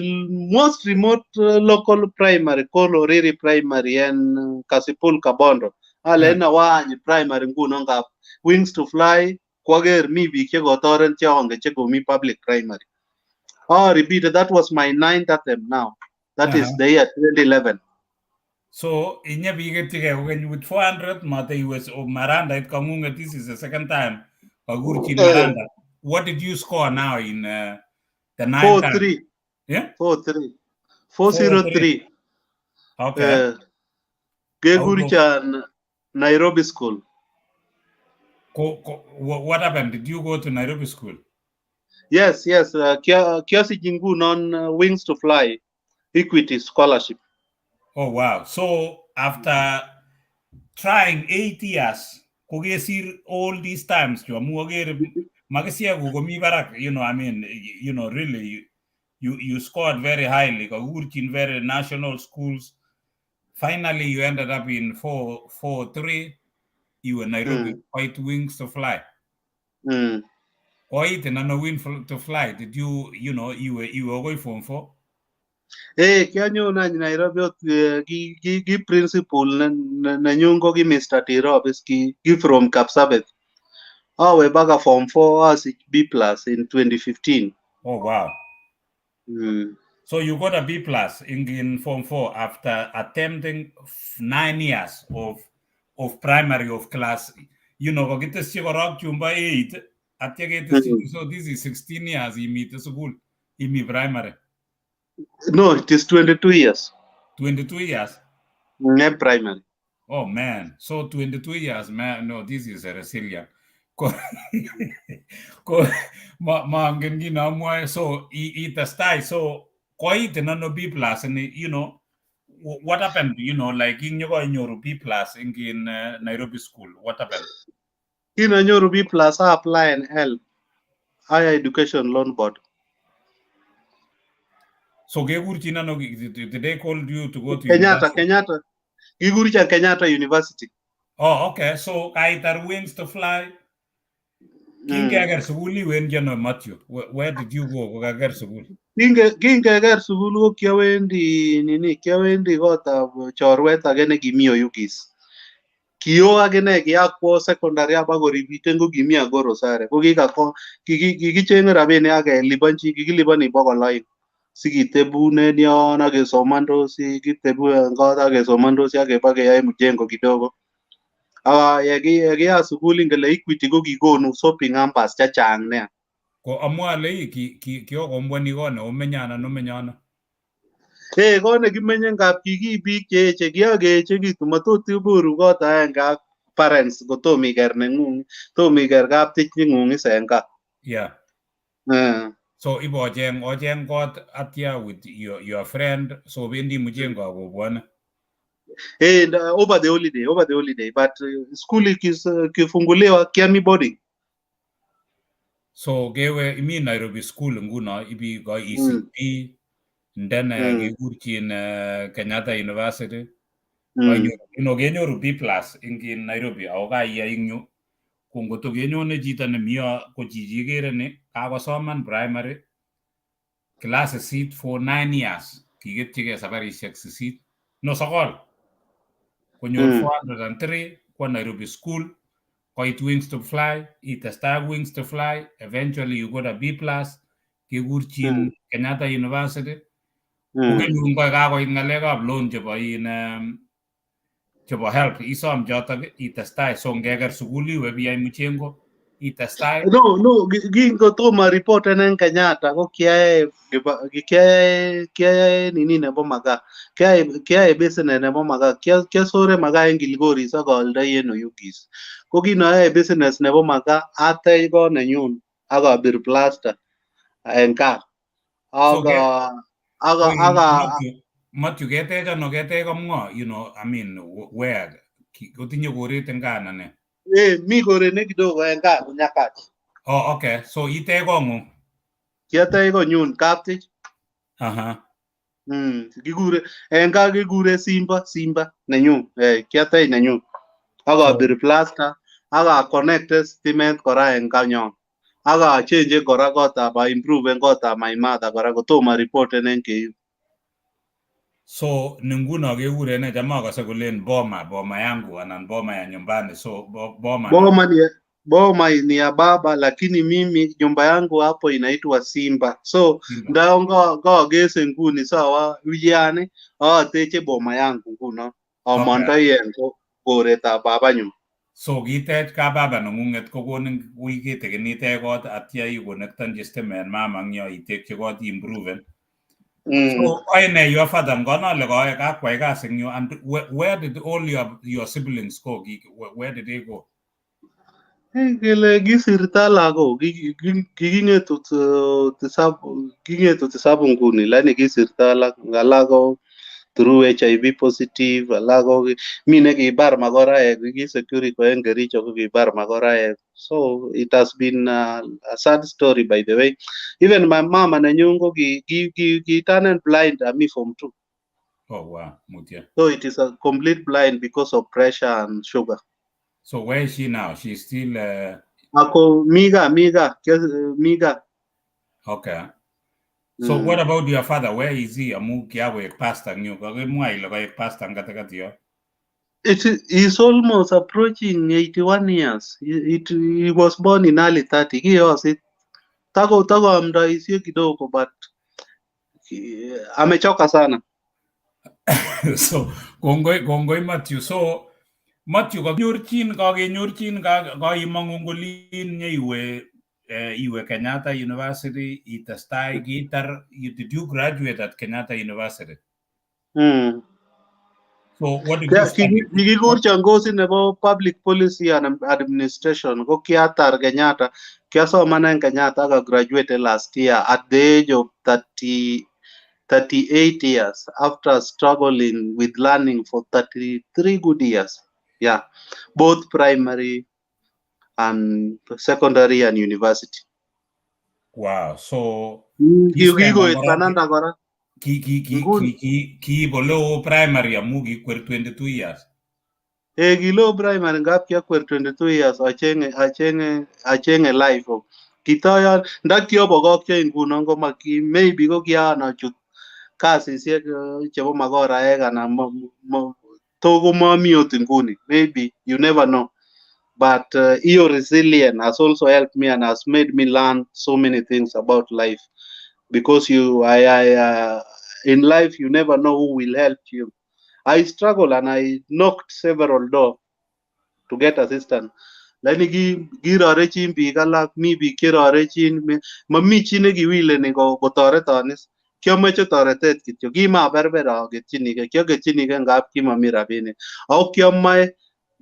Speaker 3: most remote local primary called Oriri Primary en Kasipul Kabondo ale nawany primary nguno ngap Wings to Fly kwaker mi biik chekotoret cheongen chekomi public primary. Oh, repeat, that was my ninth attempt now. That is the year 2011.
Speaker 1: So inye biketchigei kokeny with 400 mate iwe Maranda it kang'ung'et. This is the second time kakurchin Maranda. What did you score now in the ninth
Speaker 3: 4
Speaker 1: time?
Speaker 3: 3.
Speaker 1: Yeah.
Speaker 3: 4 3. 403.
Speaker 1: Okay.
Speaker 3: Kekurchan Nairobi School.
Speaker 1: What happened? Did you go to Nairobi School?
Speaker 3: Yes. Kiasich ngunon Wings to Fly Equity Scholarship.
Speaker 1: Oh wow. So after trying 8 years, kokesir all these times chu amu akere makisiekuk komi barak, I mean, really you scored very highly. Kakikurchin very national schools. Finally you ended up in 4 4 3. You were Nairobi quite Wings to Fly. Koit in ano Wing to Fly? Did you you know you were going form 4?
Speaker 3: Eh, kianyon any Nairobi ot ki principal nenyun ko ki Mr. Tirop ki from Kapsabet. Awe baka form 4 asich B+ in 2015.
Speaker 1: Oh wow. So you got a B+ in Form 4 after attempting 9 years of primary of class. Kokitesyi korok chumbo 8, atya ketesyi, so this is 16 years imite sukul. Imi primary?
Speaker 3: No, it is 22 years.
Speaker 1: 22 years?
Speaker 3: En primary.
Speaker 1: Oh man, so 22 years, man. No, this is a resilient. Ko mangen kit neamwoe. So itestai, so koitin ano B plus ni, what happened, like kinyokoinyoru B plus in Nairobi school, what happened?
Speaker 3: Kinanyoru B plus, I apply in HELB, Higher Education Loan Board.
Speaker 1: So kekurchin ano? Did they call you to go to
Speaker 3: Kenyatta?
Speaker 1: University?
Speaker 3: Kenyatta. Kikurchan Kenyatta University.
Speaker 1: Oh, okay. So kaitar Wings to Fly, kingeker sukul iwendi ano, Matthew? Where did you go kokaker sukul?
Speaker 3: Kingeker sukul ko kiawendi nini, kiawendi kotab chorwet age nekimi Oyugis. Kio akine kiakwo secondary abakoribiten ko kimi Agoro Sare, ko kikako kikichenge rabinik ak keliponchi, kikiliponi 200 sikitebunen yon ak kesomondosi, kitebu en kot ak kesomondosi ak keba keyoe mjengo kidogo. Aka yekiyat sukul ingele Equity ko kikonu shopping hampers chechang nea.
Speaker 1: Ko amwa ale kiokombwani kot neomenye anan omenye ano?
Speaker 3: Eh, kot nekimenye ngap kiki biik cheechen, kiakeechekitu, matot iburu kot aenge ak parents kotom iker neng'ung, tom iker kaptich neng'ung is en gaa. Eh.
Speaker 1: So ibocheng ocheng kot atya with your friend, so bendi mjengo akobwone?
Speaker 3: Eh, over the holiday, but school ikifunguliwa kiami boarding.
Speaker 1: So kewe imi Nairobi school nguno ibi ko ECP, then kekurchin Kenyatta University. Kenyoru B plus ing in Nairobi ako kaiyai ing yu. Ko ngoto kenyone chito nemi yo ko chichi ikere ni kakosoman primary class 8 for 9 years, kiketchigei sabarishek 8, no, 9, konyor 403, kwa Nairobi school, koit Wings to Fly, itestai ak Wings to Fly, eventually you got a B plus, kekurchin Kenyatta University. Kokenyun ko kakoit ng'alekab loan chebo in chebo HELB, isom chotok itestai. So ngeker sukul iwe biyai mchengo itestai.
Speaker 3: No, kingotomo reporten en Kenyatta ko kiayae nini nebo makaa. Kiayae business nebo makaa. Kiasore makaa en Kilgoris ak aoldoi en Oyugis. Ko kinoyoe business nebo makaa atech kot nenyun ak abir plaster en gaa.
Speaker 1: So
Speaker 3: Ak ak ak
Speaker 1: Matthew, ketech ano? Ketech komng'o? I mean, where? Kotinye koret en gaa anan nee?
Speaker 3: Eh, mi koret ne kidogo en gaa Nyakach.
Speaker 1: Oh, okay. So itech kong'ung?
Speaker 3: Kiatech konyun kaptich. Kikure en gaa kikure Simba, Simba nenyun. Eh, kiatech nenyun. Ak abir plaster ak aconnecten stimet kora en konyon. Ak achenchen kora kotab aimproven kotab my mother kora kotomo areporten en KU.
Speaker 1: So ni nguno kekure nee? Cham akose kolen boma, boma yangu anan boma ya nyumbani. So boma
Speaker 3: Boma ni ya baba, lakini mimi nyumba yangu hapo inaitwa Simba. So
Speaker 1: Simba.
Speaker 3: nda ngogese nguni sawa uyani ateche boma yangu nguno. Amondoi en koretab babanyun.
Speaker 1: So kitech kababa neng'ung'et kokonin ui kitikin itech kot atya ikonektenchi stimet mama eng yo itekchi kot improven. So oine your father ngonole koe kakwai kasi eng yu, and where did all your siblings go? Where did they go?
Speaker 3: Eh, kele kisirto lagok, kiking'etu tisabu, king'etu tisabu nguni, lakini kisirto alak, alak ko through HIV positive, alak ko mi nekibar makoraek, ki security ko en Kericho ko kibar makoraek. So it has been a sad story, by the way. Even my mama nenyun ko ki turn blind ami form 2.
Speaker 1: Oh wow, mutya.
Speaker 3: So it is a complete blind because of pressure and sugar.
Speaker 1: So where is she now? She's still
Speaker 3: Ako miga miga miga.
Speaker 1: Okay. So what about your father? Where is he? Amu kiakoek pastor eng yu. Kakimwa ile koek pastor eng katikati yo.
Speaker 3: It is almost approaching 81 years. He was born in early 30. Kiyosit. Tako amdoisie kidogo, but amechoka sana.
Speaker 1: So kongoi, Matthew. So Matthew, kakenyorchin kaimong'u ngolin nyeiwe Iwe Kenyatta University, itestai kiitar. Did you graduate at Kenyatta University?
Speaker 3: Mm.
Speaker 1: So what did you study?
Speaker 3: Kikikurchon kosit nebo public policy and administration, ko kiatar Kenyatta, kiasoman en Kenyatta ak graduate last year at the age of 30, 38 years after struggling with learning for 33 good years. Yeah, both primary and secondary and university.
Speaker 1: Wow. So
Speaker 3: Kikoet bananda kora.
Speaker 1: Kiib oleo primary amu kikwer 22 years.
Speaker 3: Eh, kilo primary ngap kiakwer 22 years achenge life. Kitoyon nda kiobokokchei ngunon ko maybe ko kian achut kasisiek chebo makoraek anan to komomi ot nguni. Maybe you never know. But your resilience has also helped me and has made me learn so many things about life. Because in life, you never know who will help you. I struggle and I knocked several doors to get assistance. Lakini kirorechin biik alak, mi biik cherorechin, mami chi nekiwileni kotoretonis. Kiomoche toretet kityo, kimaberber aketchinigei, kioketchinigei ngap kimami rabinik. Ako kiomoe,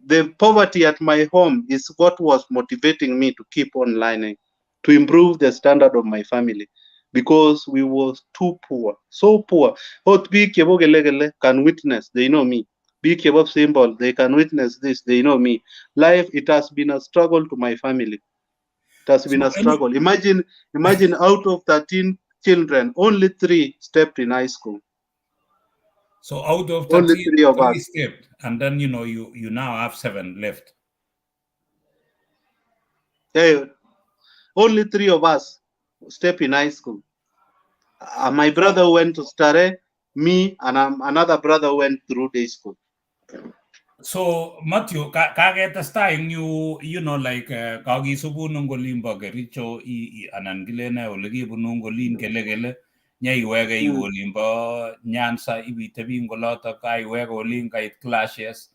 Speaker 3: the poverty at my home is what was motivating me to keep on learning, to improve the standard of my family. Because we was too poor, so poor. Ot biik chebo Gelegele can witness, they know me. Biik chebo Symbol, they can witness this, they know me. Life, it has been a struggle to my family. It has been a struggle. Imagine out of 13 children, only 3 stepped in high school.
Speaker 1: So out of 13,
Speaker 3: only 3 of us
Speaker 1: stepped, and then you now have 7 left.
Speaker 3: Yeah, only 3 of us step in high school. My brother went to Stare, me and another brother went through day school.
Speaker 1: So Matthew, kaketestai eng yu, like kakisubun eng olimbo Kericho anan kilene olekibunu eng olin Gelegele, nyeiweke iwe olimbo Nyanza ibitebi eng olotok, kaiweke olin kait clashes,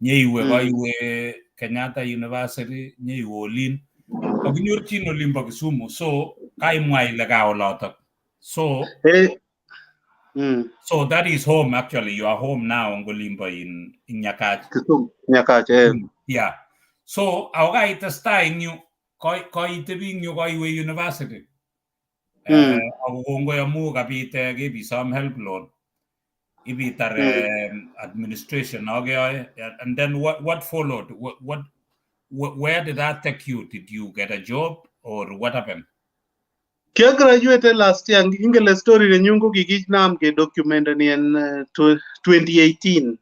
Speaker 1: nyeiwe kaiwe Kenyatta University, nyeiwe olin kakinyorchin olimbo Kisumu. So kaimwa ile kaa olotok. So so that is home actually. You are home now eng olimbo in Nyakach.
Speaker 3: Nyakach, eh.
Speaker 1: Yeah. So ako kaitestai eng yu, koitebi eng yu koiwe university. Ako kongoi amu kabit kebisom help loan. Ibitar administration. Okay. And then what followed? Where did that take you? Did you get a job or what happened?
Speaker 3: Kia graduated last year. Ingele story nenyun ko kikinam ke document in 2018.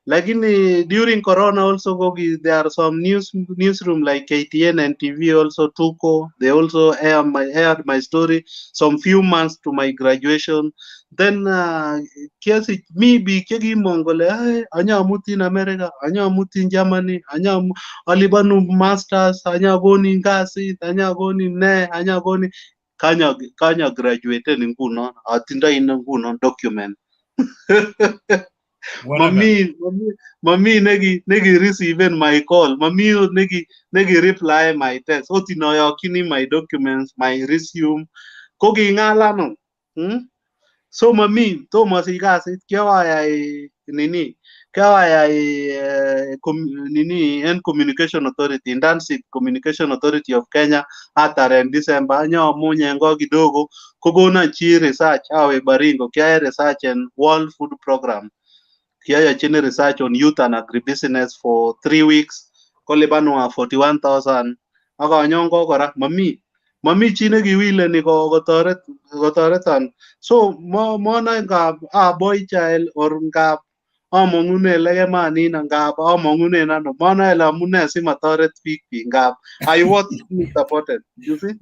Speaker 3: Lakini during Corona also there are some newsroom like KTN and TV also Tuko. They also aired my story some few months to my graduation. Then kiasi mi bi kegi mongole anya amutin America, anya amutin Germany, anya alibanu masters, anya goni ngasi, anya goni ne, anya goni kanya graduate nguno atinda ina nguno document. Mami negi receive my call. Mami negi reply my text. Otino yakini my documents, my resume. Kogi ngala no. So mami to masigasi kiawaya nini kiawaya nini en Communication Authority, Internship Communication Authority of Kenya atare en December nyo munyengo kidogo kogona chi research awe Baringo kiaya research and World Food Program. Kiaya chini research on youth and agribusiness for 3 weeks. Kolipanwa 41,000. Ako nyongo kora mami chi nekiwile ni kotoreton. So mo ngap a boy child or ngap among'une lekemanin ngap among'unen ano monoe ele amune simatoret biik ngap I want to be supported. You see?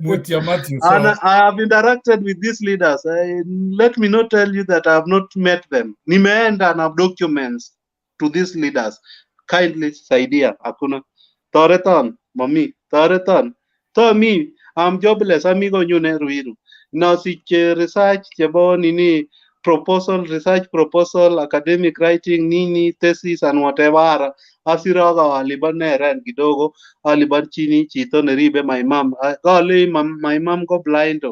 Speaker 1: Mutya Matthew, so.
Speaker 3: And I have interacted with these leaders. Let me not tell you that I have not met them. Nimeenda and have documents to these leaders. Kindly saidia. Hakuna. Toreton, mami, toreton. To me, I'm jobless. Ami konyune Ruiru. Nasich research chebo nini proposal, research proposal, academic writing, nini, thesis and whatever. Asire ak alipan rent kidogo, alipanchini chito neribe my mom. Kale my mom ko blind.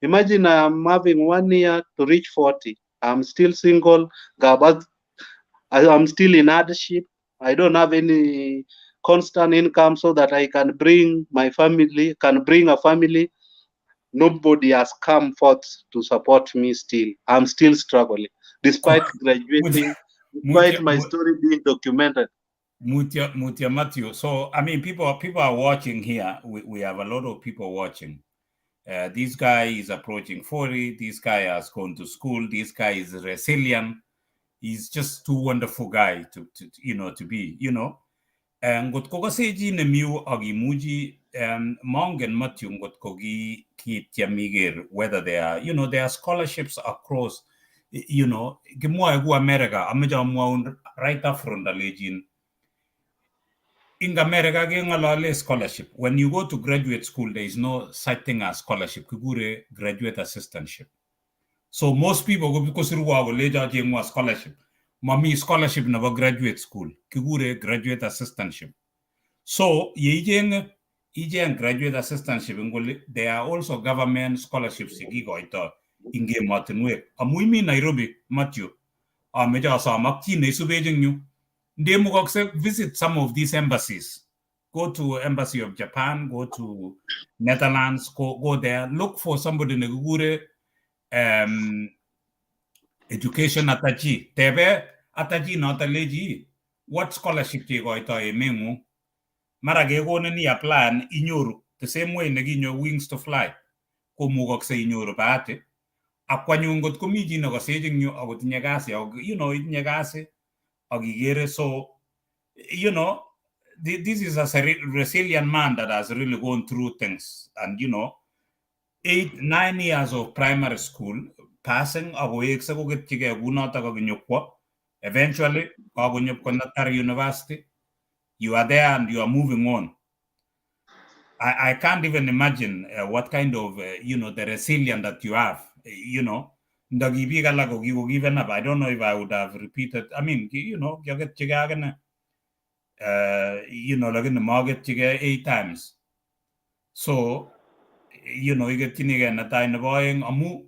Speaker 3: Imagine I am having 1 year to reach 40. I'm still single. I'm still in hardship. I don't have any constant income so that I can bring my family, can bring a family. Nobody has come forth to support me still. I'm still struggling, despite graduating, despite my story being documented.
Speaker 1: Mutya Matthew. So, I mean, people are watching here. We have a lot of people watching. This guy is approaching 40. This guy has gone to school. This guy is resilient. He's just too wonderful guy to you know, to be, you know. Ngot ko kaseji nemiu agimuji mongen Matthew ngot ko gi kityem iker whether there are, you know, there are scholarships across, you know, kimwoe ku America, ameche amwaun right up front alechin in America keng'olole scholarship. When you go to graduate school, there is no such thing as scholarship. Kikure graduate assistantship. So most people go kosirwa kolecho acheng'wa scholarship. Mami scholarship nebo graduate school. Kikure graduate assistantship. So yeicheng'e icheng graduate assistantship eng there are also government scholarships chekikoito ing emotinwek. Amu imi Nairobi, Matthew, ameche asom ak chi neisubech eng yu. Ndemukokse visit some of these embassies. Go to Embassy of Japan, go to Netherlands, go there. Look for somebody nekikure education attaché. Tebe attaché noto lechi what scholarship cheikoito emeng'ung. Mara kekonin i-apply inyoru the same way nekinyo Wings to Fly. Komukokse inyoru bahati. Ak kwanyun ngot komi chi nekosech eng yu akotinye kasi, ak you know, itinye kasi ak ikere. So, you know, this is a resilient man that has really gone through things. And, you know, 8, 9 years of primary school, passing akowekse koketyigei kunotok akinyokwo. Eventually, kakonyo University. You are there and you are moving on. I can't even imagine what kind of, you know, the resilience that you have, you know. Given up. I don't know if I would have repeated. I mean, you know, you know, like in the market 8 times. So, you know, you get amu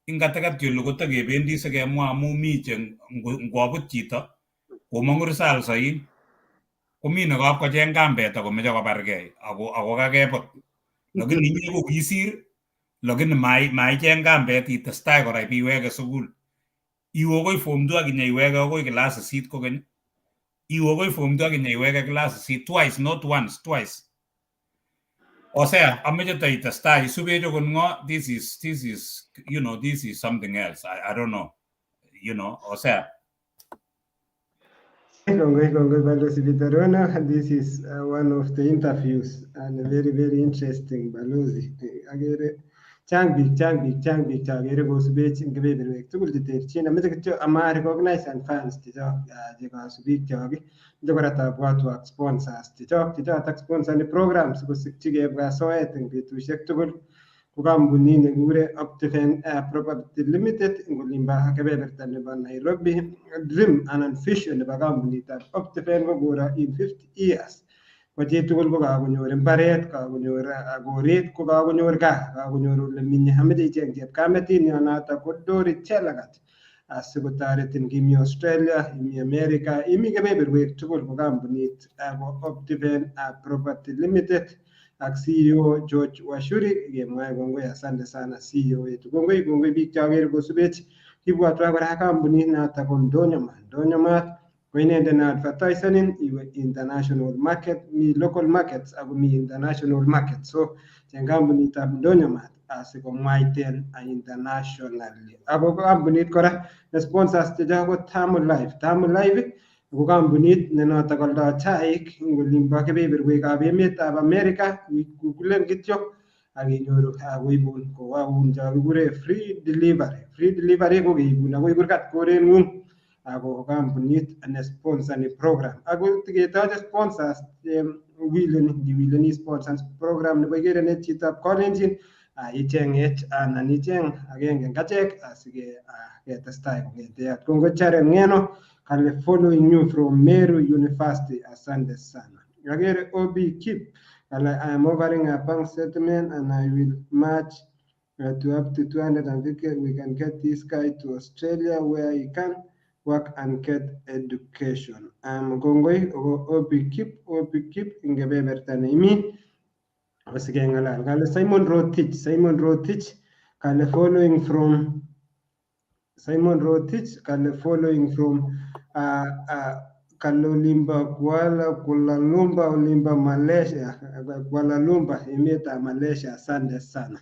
Speaker 1: ingatakat yolu kotakebendi sikemwa amu mi che ngwabut chito komong'u results oin komi nekap kocheng kambet akomeche kobargei ako kakebut. Lakini inye ko kisir, lakini maicheng kambet itestai kora ibiweke sukul. Iwe akoi form 2 ak inyeiweke akoi class 8 kokeny. Iwe akoi form 2 ak inyeiweke class 8 twice, not once, twice. O sea, ameche taitestai isubech okot ng'o, this is, you know, this is something else. I don't know, you know, o sea.
Speaker 2: Kongoi, kongoi, Balozi Peter Rono. This is one of the interviews and very, very interesting, Balozi. Agere chang bik chakere kosubech eng kebeberwek tugul cheterchin. Ameche kityo ama recognize and fans chechok chekasubik chok. Meche kora tabwatwak sponsors chechok chechotok sponsor ni program sikosikyi kebwa soet eng betusiek tugul. Ko kampunit nekikure Optiven Property Limited eng olimbo kebeberta nebo Nairobi. Dream anan vision nebo kampunitab Optiven ko kora in 50 years. Ko chitugul ko kakonyor mbaret, kakonyor koret, ko kakonyor gaa, kakonyor ole minye. Ameche icheng chepkametit yonotok ko Dori Chelagat asikotoretin imi Australia, imi America, imi kebeberwek tugul ko kampunit ko Optiven Property Limited ak CEO George Washuri kemwae kongoi. Asante sana CEO wetu. Kongoi, kongoi biik chokere kosubech. Kibwatwa kora kampunit notok ko Ndonyomat. Ndonyomat ko inendet ne advertisenin iwe international market, mi local markets ako mi international market. So cheng kampunitab Ndonyomat asikomwaiten internationally. Ako kampunit kora ne sponsors chechok ko Tamu Life. Tamu Life ko kampunit ne notok aldoi chaik eng olimbo kebeberwekab emetab America. Googlen kityo ak inyoru akoibun kowaun cho kikure free delivery. Free delivery ko keibun akoi kurgat koreng'ung. Ako kampunit ne sponsor ni program. Ako tiketoche sponsors wileni, ngiwileni sponsors program nebo ikere ne chitab Kalenjin Ichengech anan icheng agenge en achek asiketestai kong'ete. Kongoi Charen Ng'eno kale following you from Meru University. Asante sana. Agere Ob Kip kale I am offering a bank statement and I will match to up to 250. We can get this guy to Australia where he can work and get education. Kongoi Ob Kip, Ob Kip ing kebeberta neimi asikeng'alal. Kale Simon Rotich, Simon Rotich kale following from Simon Rotich kale following from Kalolimba Kuala Kuala Lumpur Olimba Malaysia, Kuala Lumpur emetab Malaysia. Asante sana.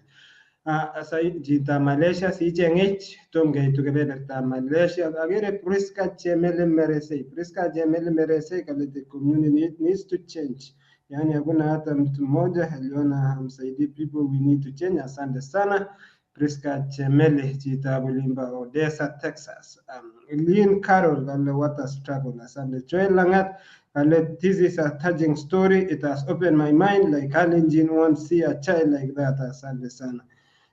Speaker 2: Chito Malaysia sichengech tom keitu kebebertab Malaysia. Agere Priska Chemele Meresei, Priska Chemele Meresei kale the community needs to change. Yani hakuna hata mtu mmoja aliona hamsaidii people, we need to change. Asante sana Priska Chemele chitab Olimba Odessa, Texas. Lynn Carroll kale what a struggle. Asante. Joel Langat kale this is a touching story. It has opened my mind like Kalenjin won't see a child like that. Asante sana.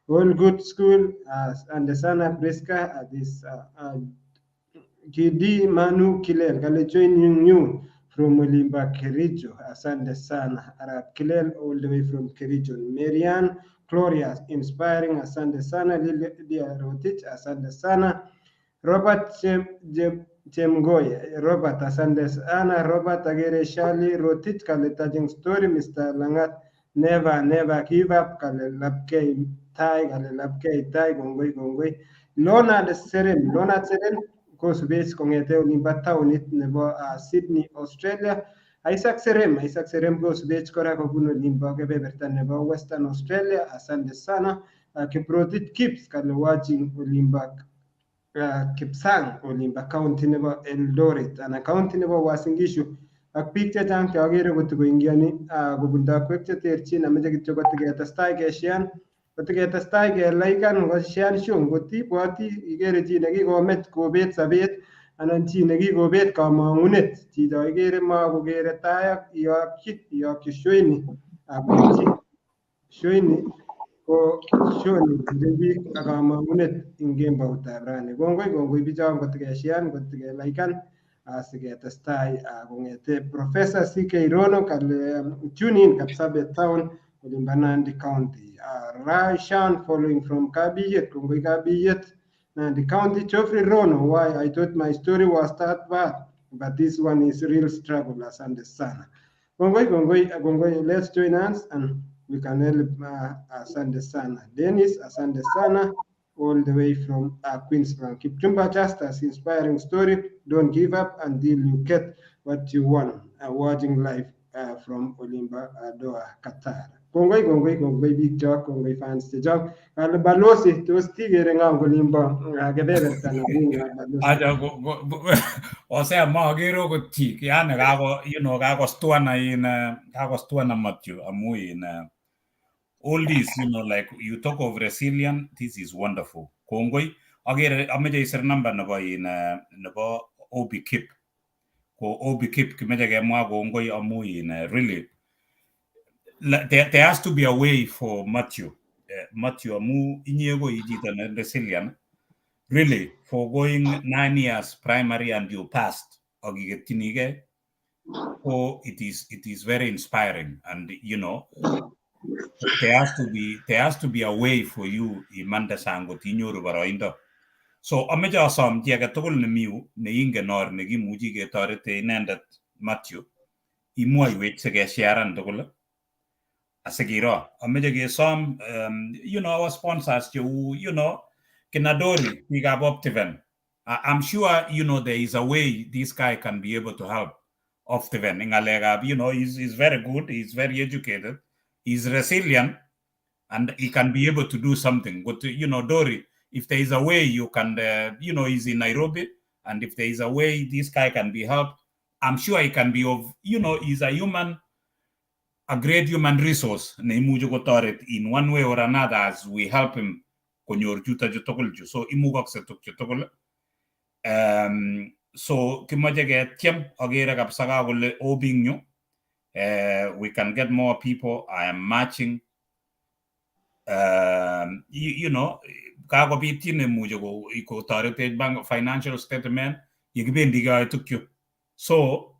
Speaker 2: All good school. Asante sana Priska. This Kidi Manu Kilel kale joining you from Olimba Kericho. Asante sana. Arab Kilel all the way from Kericho. Marianne Gloria, inspiring. Asante sana. Lydia Rotich, asante sana. Robert Chemgoy, Robert, asante sana. Robert Agere Shali Rotich kale touching story. Mr. Langat, never, never give up. Kale lapkei tai, kale lapkei tai, kongoi, kongoi. Leonard Serem, Leonard Serem, kosubech kong'ete olimbo taonit nebo Sydney, Australia. Isaac Serem, Isaac Serem kosubech kora kobun olimbo kebeberta nebo Western Australia. Asante sana. Kiprotich Kips kale watching olimbo Kipsang, olimbo county nebo Eldoret anan county nebo Uasin Gishu. Ak biik chechang cheokere kotokoingioni kobun tokwek cheterchin, amoche kityo kotiketestai keshean, kotiketestai kelaikan, koshean show. Ngot ibwoti ikere chi nekikomech kobet sobet anan chi nekikobet komong'unet, chito ikere makokere tai ak iyokyi, iyokyi show ini akoityi. Show ini ko show nesire biik ak komong'unet eng kemboutab rani. Kongoi, kongoi bichon kotikeshean, kotikelaikan asiketestai kong'ete Professor CK Rono kale tune in Kapsabet Town, Olimba Nandi County. Raishan following from Kabiyet, kongoi Kabiyet, Nandi County. Geoffrey Rono, why I thought my story was that bad, but this one is real struggle. Asante sana. Kongoi, kongoi, kongoi. Let's join hands and we can help. Asante sana. Dennis, asante sana, all the way from Queensland. Kipchumba Justus, inspiring story. Don't give up until you get what you want. Watching live from Olimba, Doha, Qatar. Kongoi, kongoi, kongoi, big job, kongoi fans chechok. Kale balosi, tos tikere ng'o kolimbo kebeberta nengung, balosi?
Speaker 1: Acha o sea makere okot chi yani kako kakostuana in kakostuana Matthew amu in all this like you talk of resilient, this is wonderful. Kongoi akere ameche isir number nebo in nebo Ob Kip ko Ob Kip kimeche kemwa kongoi amu in really there has to be a way for Matthew, Matthew amu inye ko i chito ne resilient really for going 9 years primary and you passed ak iketchinigei ko it is very inspiring and there has to be a way for you imande sang kot inyoru boroindo. So ameche asom chi age tugul nemi yu neingen or nekimuchi ketorete inendet Matthew imwoiwech sikesharan tugul asikiro ameche kesom our sponsors cheu kinadori biikab Optiven. I'm sure there is a way this guy can be able to help Optiven eng ngalekab he's very good, he's very educated, he's resilient and he can be able to do something. But Dori, if there is a way you can he's in Nairobi, and if there is a way this guy can be helped, I'm sure he can be of he's a human, a great human resource neimuchi kotoret in one way or another as we help him konyor chuto chu tugul chu. So imukokse tukchu tugul so kimoche ketyem akere kabisa kakole obing yu we can get more people. I am matching. Kakobit chi nemuche kotoretech bank financial statement yekibendi keyoe tukchu. So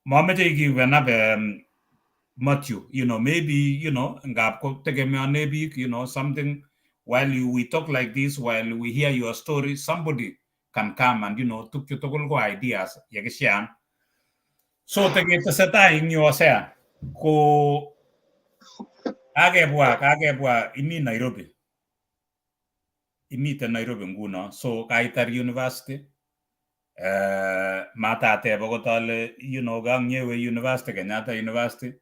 Speaker 1: mameche given up Matthew, maybe, ngap kotegemeane biik, something while we talk like this, while we hear your story, somebody can come and, tukchu tugul ko ideas yekisharean. So teketesetai eng yu Hosea, ko kakebwa imi Nairobi. Imiten Nairobi nguno, so kaitar university. Matateb akot ale, kanyewe university, Kenyatta University,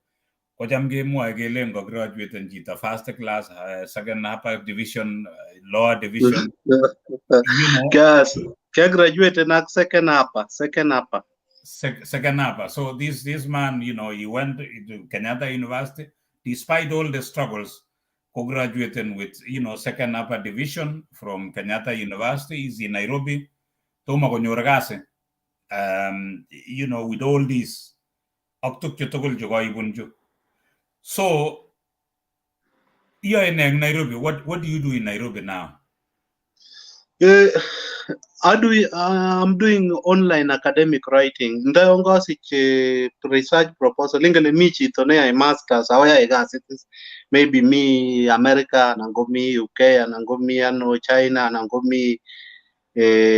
Speaker 1: kocham kemwoe kelen kograduaten chito first class, second upper division, lower division.
Speaker 3: Yes, graduate ak second upper, second upper.
Speaker 1: Second upper. So this man, he went to Kenyatta University, despite all the struggles, co-graduated with, second upper division from Kenyatta University. He's in Nairobi. Tomo konyor kasi. With all these, ak tukchu tugul chu koibun chu. So, iyoe nee eng Nairobi? What do you do in Nairobi now?
Speaker 3: I'm doing online academic writing. Ndo ngasich research proposal. Ingele mi chito neyoe masters ako yae kasit. Maybe mi America, anan ko mi UK, anan ko mi ano China, anan ko mi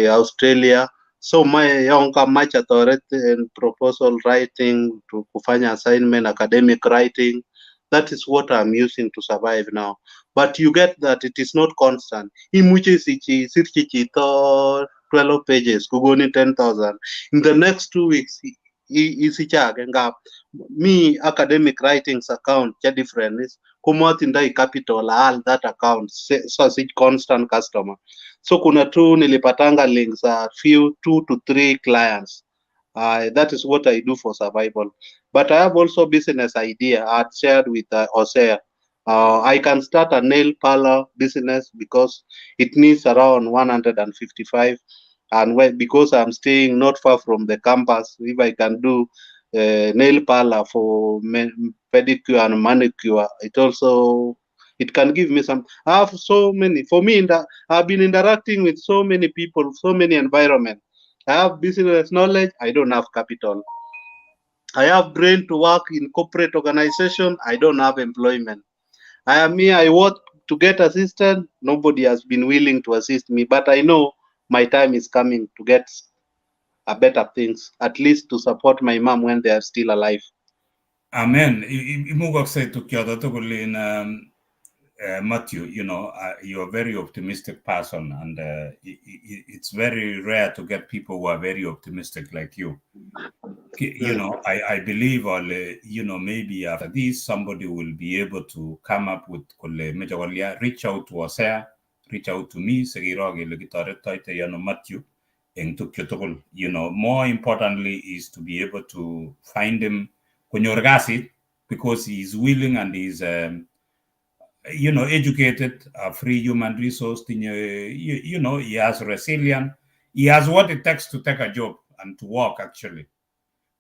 Speaker 3: Australia. So my yon kamach atoret in proposal writing, to kufanya assignment, academic writing. That is what I'm using to survive now. But you get that it is not constant. Imuche isirchi chito 12 pages, kokonin 10,000. In the next 2 weeks, isiche age ngap mi academic writings account che different is komotindoi capital aal that account so sich constant customer. So kuna tu nilipatanga links, few two to three clients. That is what I do for survival. But I have also business idea I had shared with Hosea. I can start a nail parlor business because it needs around 155, and when, because I'm staying not far from the campus, if I can do nail parlor for pedicure and manicure, it also it can give me some. I have so many. For me, I've been interacting with so many people, so many environment. I have business knowledge. I don't have capital. I have brain to work in corporate organization. I don't have employment. I am me. I work to get assistance. Nobody has been willing to assist me, but I know my time is coming to get a better things, at least to support my mom when they are still alive.
Speaker 1: Amen. Imukakse tukyoto tugul in Matthew, you're a very optimistic person, and it's very rare to get people who are very optimistic like you. I believe, maybe after this, somebody will be able to come up with kole meche kolya, reach out to Hosea, reach out to me, sikiro kele kitoretoite ano Matthew eng tukchu tugul. More importantly is to be able to find him konyor kasit because he is willing and he's educated, a free human resource, tinye, he has resilience, he has what it takes to take a job and to work actually.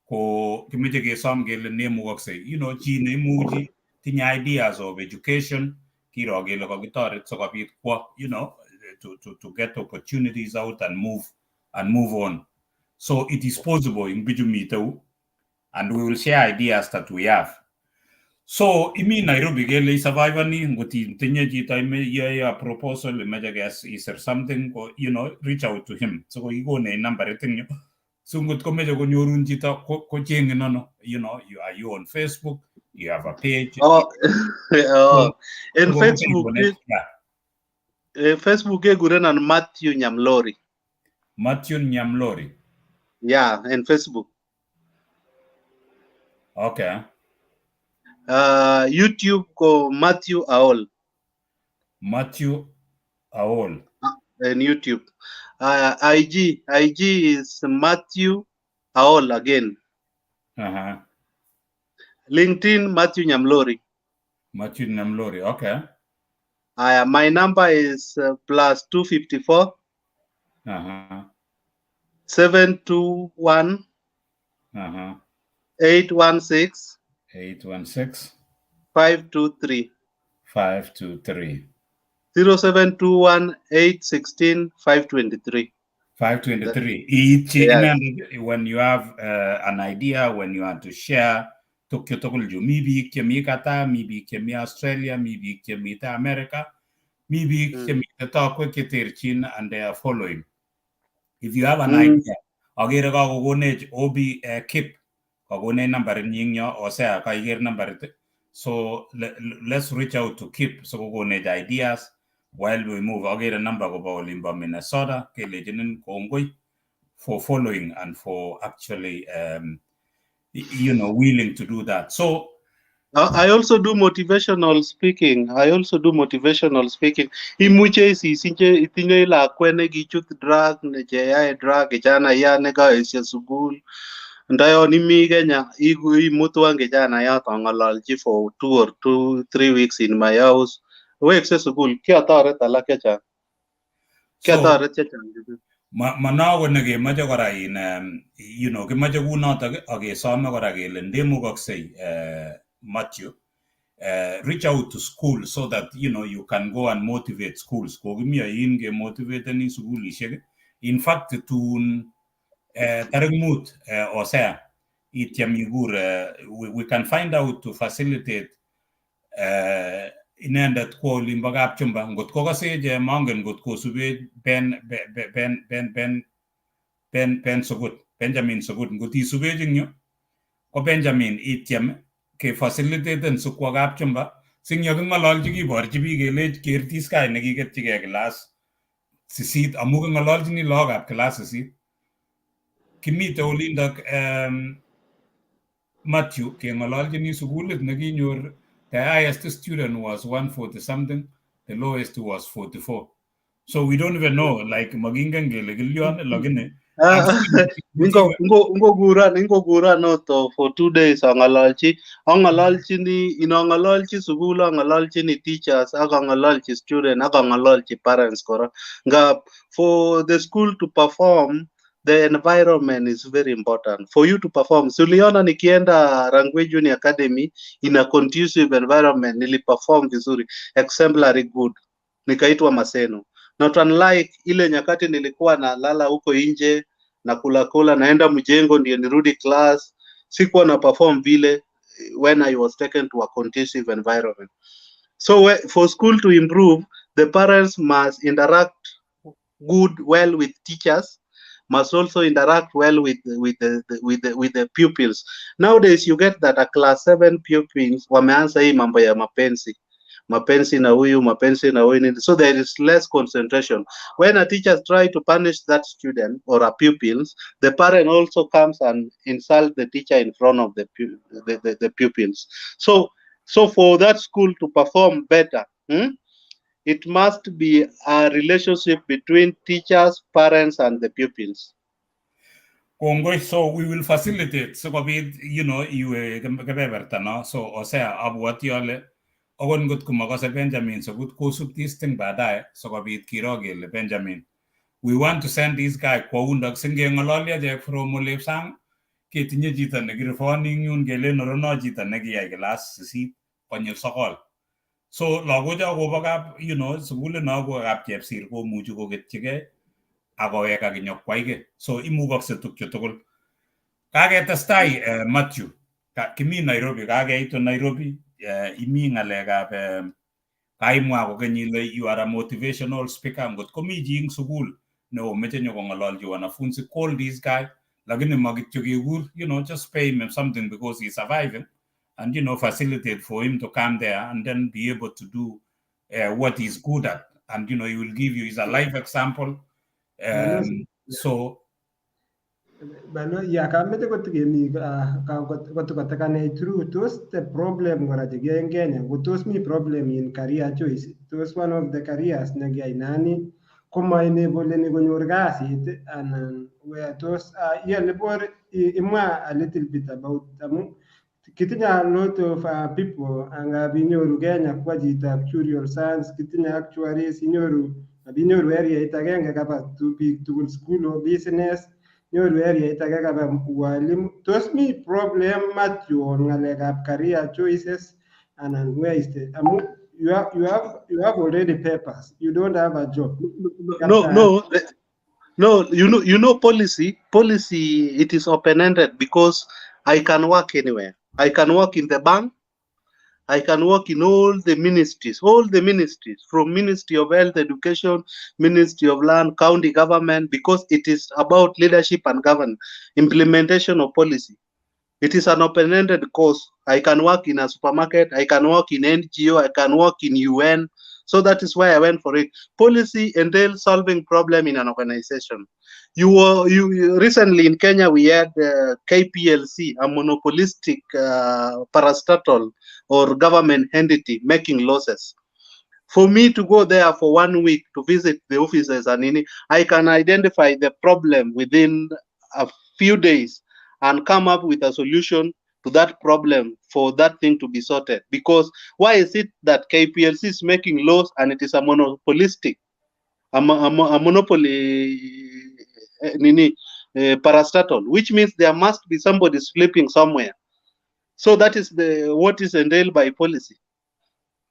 Speaker 1: Ko kimeche kesom kele nemukokse, chi neimuchi tinye ideas of education, kiro kele kokitoret sikobit kwo, to get opportunities out and move on. So it is possible in bichu miteu, and we will share ideas that we have. So imi Nairobi kele isurvivani ngot itinye chito iyoe a proposal imeche isir something ko reach out to him so kikonech nambarit eng yu so ngot komeche konyorun chito kocheng'in ano you are you on Facebook? You have a page?
Speaker 3: Oh. In
Speaker 1: So
Speaker 3: Facebook, Facebook kekurenon Matthew Nyamlori.
Speaker 1: Matthew Nyamlori.
Speaker 3: Yeah, in Facebook. YouTube ko Matthew Aol.
Speaker 1: Matthew Aol.
Speaker 3: In YouTube. IG is Matthew Aol again. LinkedIn, Matthew Nyamlori.
Speaker 1: Matthew Nyamlori, okay.
Speaker 3: My number is +254 721 816
Speaker 1: 816
Speaker 3: 523.
Speaker 1: 523.
Speaker 3: 0721 816 523.
Speaker 1: 523. Iityi
Speaker 3: Yeah.
Speaker 1: inendet when you have an idea, when you want to share tukchu tugul chu. Mi biik chemi Qatar, mi biik chemi Australia, mi biik chemite America, mi biik chemite tokwek cheterchin, and they are following. If you have an idea, akere kakokonech Obi Kip, kakonech nambarit nyi eng yo, Osea kaiker nambarit. So let's reach out to Kip sikokonech ideas while we move. Akere number kobo olimbo Minnesota, kelechinin kongoi for following and for actually willing to do that. So
Speaker 3: I also do motivational speaking. I also do motivational speaking. Imuche isisinche itinye lakwet nekichut drug, cheyae drug, kijana nekaesio sukul. Ndayon imi Kenya, imutwan kijana yoto ang'ololchi for 2 or 2, 3 weeks in my house. Wekse sukul, kiatoret alak chechang. Kiatoret chechang.
Speaker 1: Manogo nekemoche kora in kimoche kunotok ak kesome kora kele ndemukoksei, Matthew, reach out to school so that you can go and motivate schools. Kokimi oin kemotivateni sukulishek. In fact, tun tarik 5, Osea ityem ikur, we can find out to facilitate inendet kwo olimbo Kapchumba ngot kokasech, mongen ngot kosubech Ben Ben Ben Ben Ben Ben Sogut, Benjamin Sogut. Ngot isubech eng yu ko Benjamin, ityem kefacilitaten sikwo Kapchumba sing yoking'ololchi kiborchi biik kelech ker this guy nekiketchigei class 8, amu king'ololchini lagokab class 8. Kimite olindok, Matthew, keng'ololchini sukulit nekinyor the highest student was 140 something, the lowest was 44. So we don't even know, like, makingen kele kilyon, lakini
Speaker 3: Ingo noto for 2 days ang'ololchi ang'ololchini inong'ololchi sukul, ang'ololchini teachers ak ang'ololchi student ak ang'ololchi parents kora, ngap for the school to perform, the environment is very important for you to perform. So uliona nikienda Rangwe Junior Academy in a conducive environment, niliperform vizuri, exemplary good, nikaitwa Maseno. Not unlike ile nyakati nilikuwa nalala huko nje na kula kula, naenda mjengo ndio nirudi class, sikuwa na perform vile when I was taken to a conducive environment. So for school to improve, the parents must interact good well with teachers, must also interact well with the pupils. Nowadays you get that a class 7 pupils wameanza hii mambo ya mapenzi, mapenzi na huyu, mapenzi na huyu nini. So there is less concentration. When a teacher try to punish that student or a pupils, the parent also comes and insult the teacher in front of the pupils. So for that school to perform better, it must be a relationship between teachers, parents and the pupils.
Speaker 1: Kongoi. So we will facilitate sikobit iwe kebeberta no. So Osea, abwoti ale akot ngot komakose Benjamin Sogut, kosub this thing baadaye sikobit kiro kele Benjamin, we want to send this guy kwo undok singeng'ololi achek from olep sang ketinye chito nekirifoni eng yun kelen orono chito nekiyai class 8 konyil 9. So lagocho kobo kap sukulit no ko kap Chepsir komuchi koketyigei akowek ak inyokwai kiy. So imukokse tukchu tugul. Kaketestai, Matthew, kimi Nairobi, kakeitu Nairobi, imi ng'alekab kaimwa kokeny ile you are a motivational speaker. Ngot komi chi eng sukul neomeche nyokong'ololchi wanafunzi, call this guy, lakini ma kityo kekur, just pay him something because he's surviving and facilitate for him to come there and then be able to do what he's good at, and he will give you, he's a life example. So
Speaker 2: Balo ya kameche kotikemi kotukotekanech through tos the problem kora chekiyoe en Kenya ko tos mi problem in career choice, tos one of the careers nekiyai nani komaenableni konyor kasit anan where tos yeah, imwa a little bit about amu kitinye a lot of people angap inyoru Kenya kwa chitab actuarial science, kitinye actuaries, inyoru inyoru areait agenge kaba biik tugul school of business, nyoru areait age kaba walimu. Tos mi problem, Matthew, on ng'alekab career choices anan where is the amu You have already papers. You don't have a job.
Speaker 3: No, no, no. You know, policy, policy. It is open-ended because I can work anywhere. I can work in the bank. I can work in all the ministries, from Ministry of Health, Education, Ministry of Land, County Government, because it is about leadership and governance, implementation of policy. It is an open-ended course. I can work in a supermarket, I can work in NGO, I can work in UN. So that is why I went for it. Policy entails solving problem in an organization. You were you, you recently in Kenya we had KPLC, a monopolistic parastatal or government entity making losses. For me to go there for one week to visit the offices and nini, I can identify the problem within a few days and come up with a solution to that problem for that thing to be sorted. Because why is it that KPLC is making loss and it is a monopolistic, a monopoly nini, parastatal, which means there must be somebody sleeping somewhere. So that is the what is entailed by policy.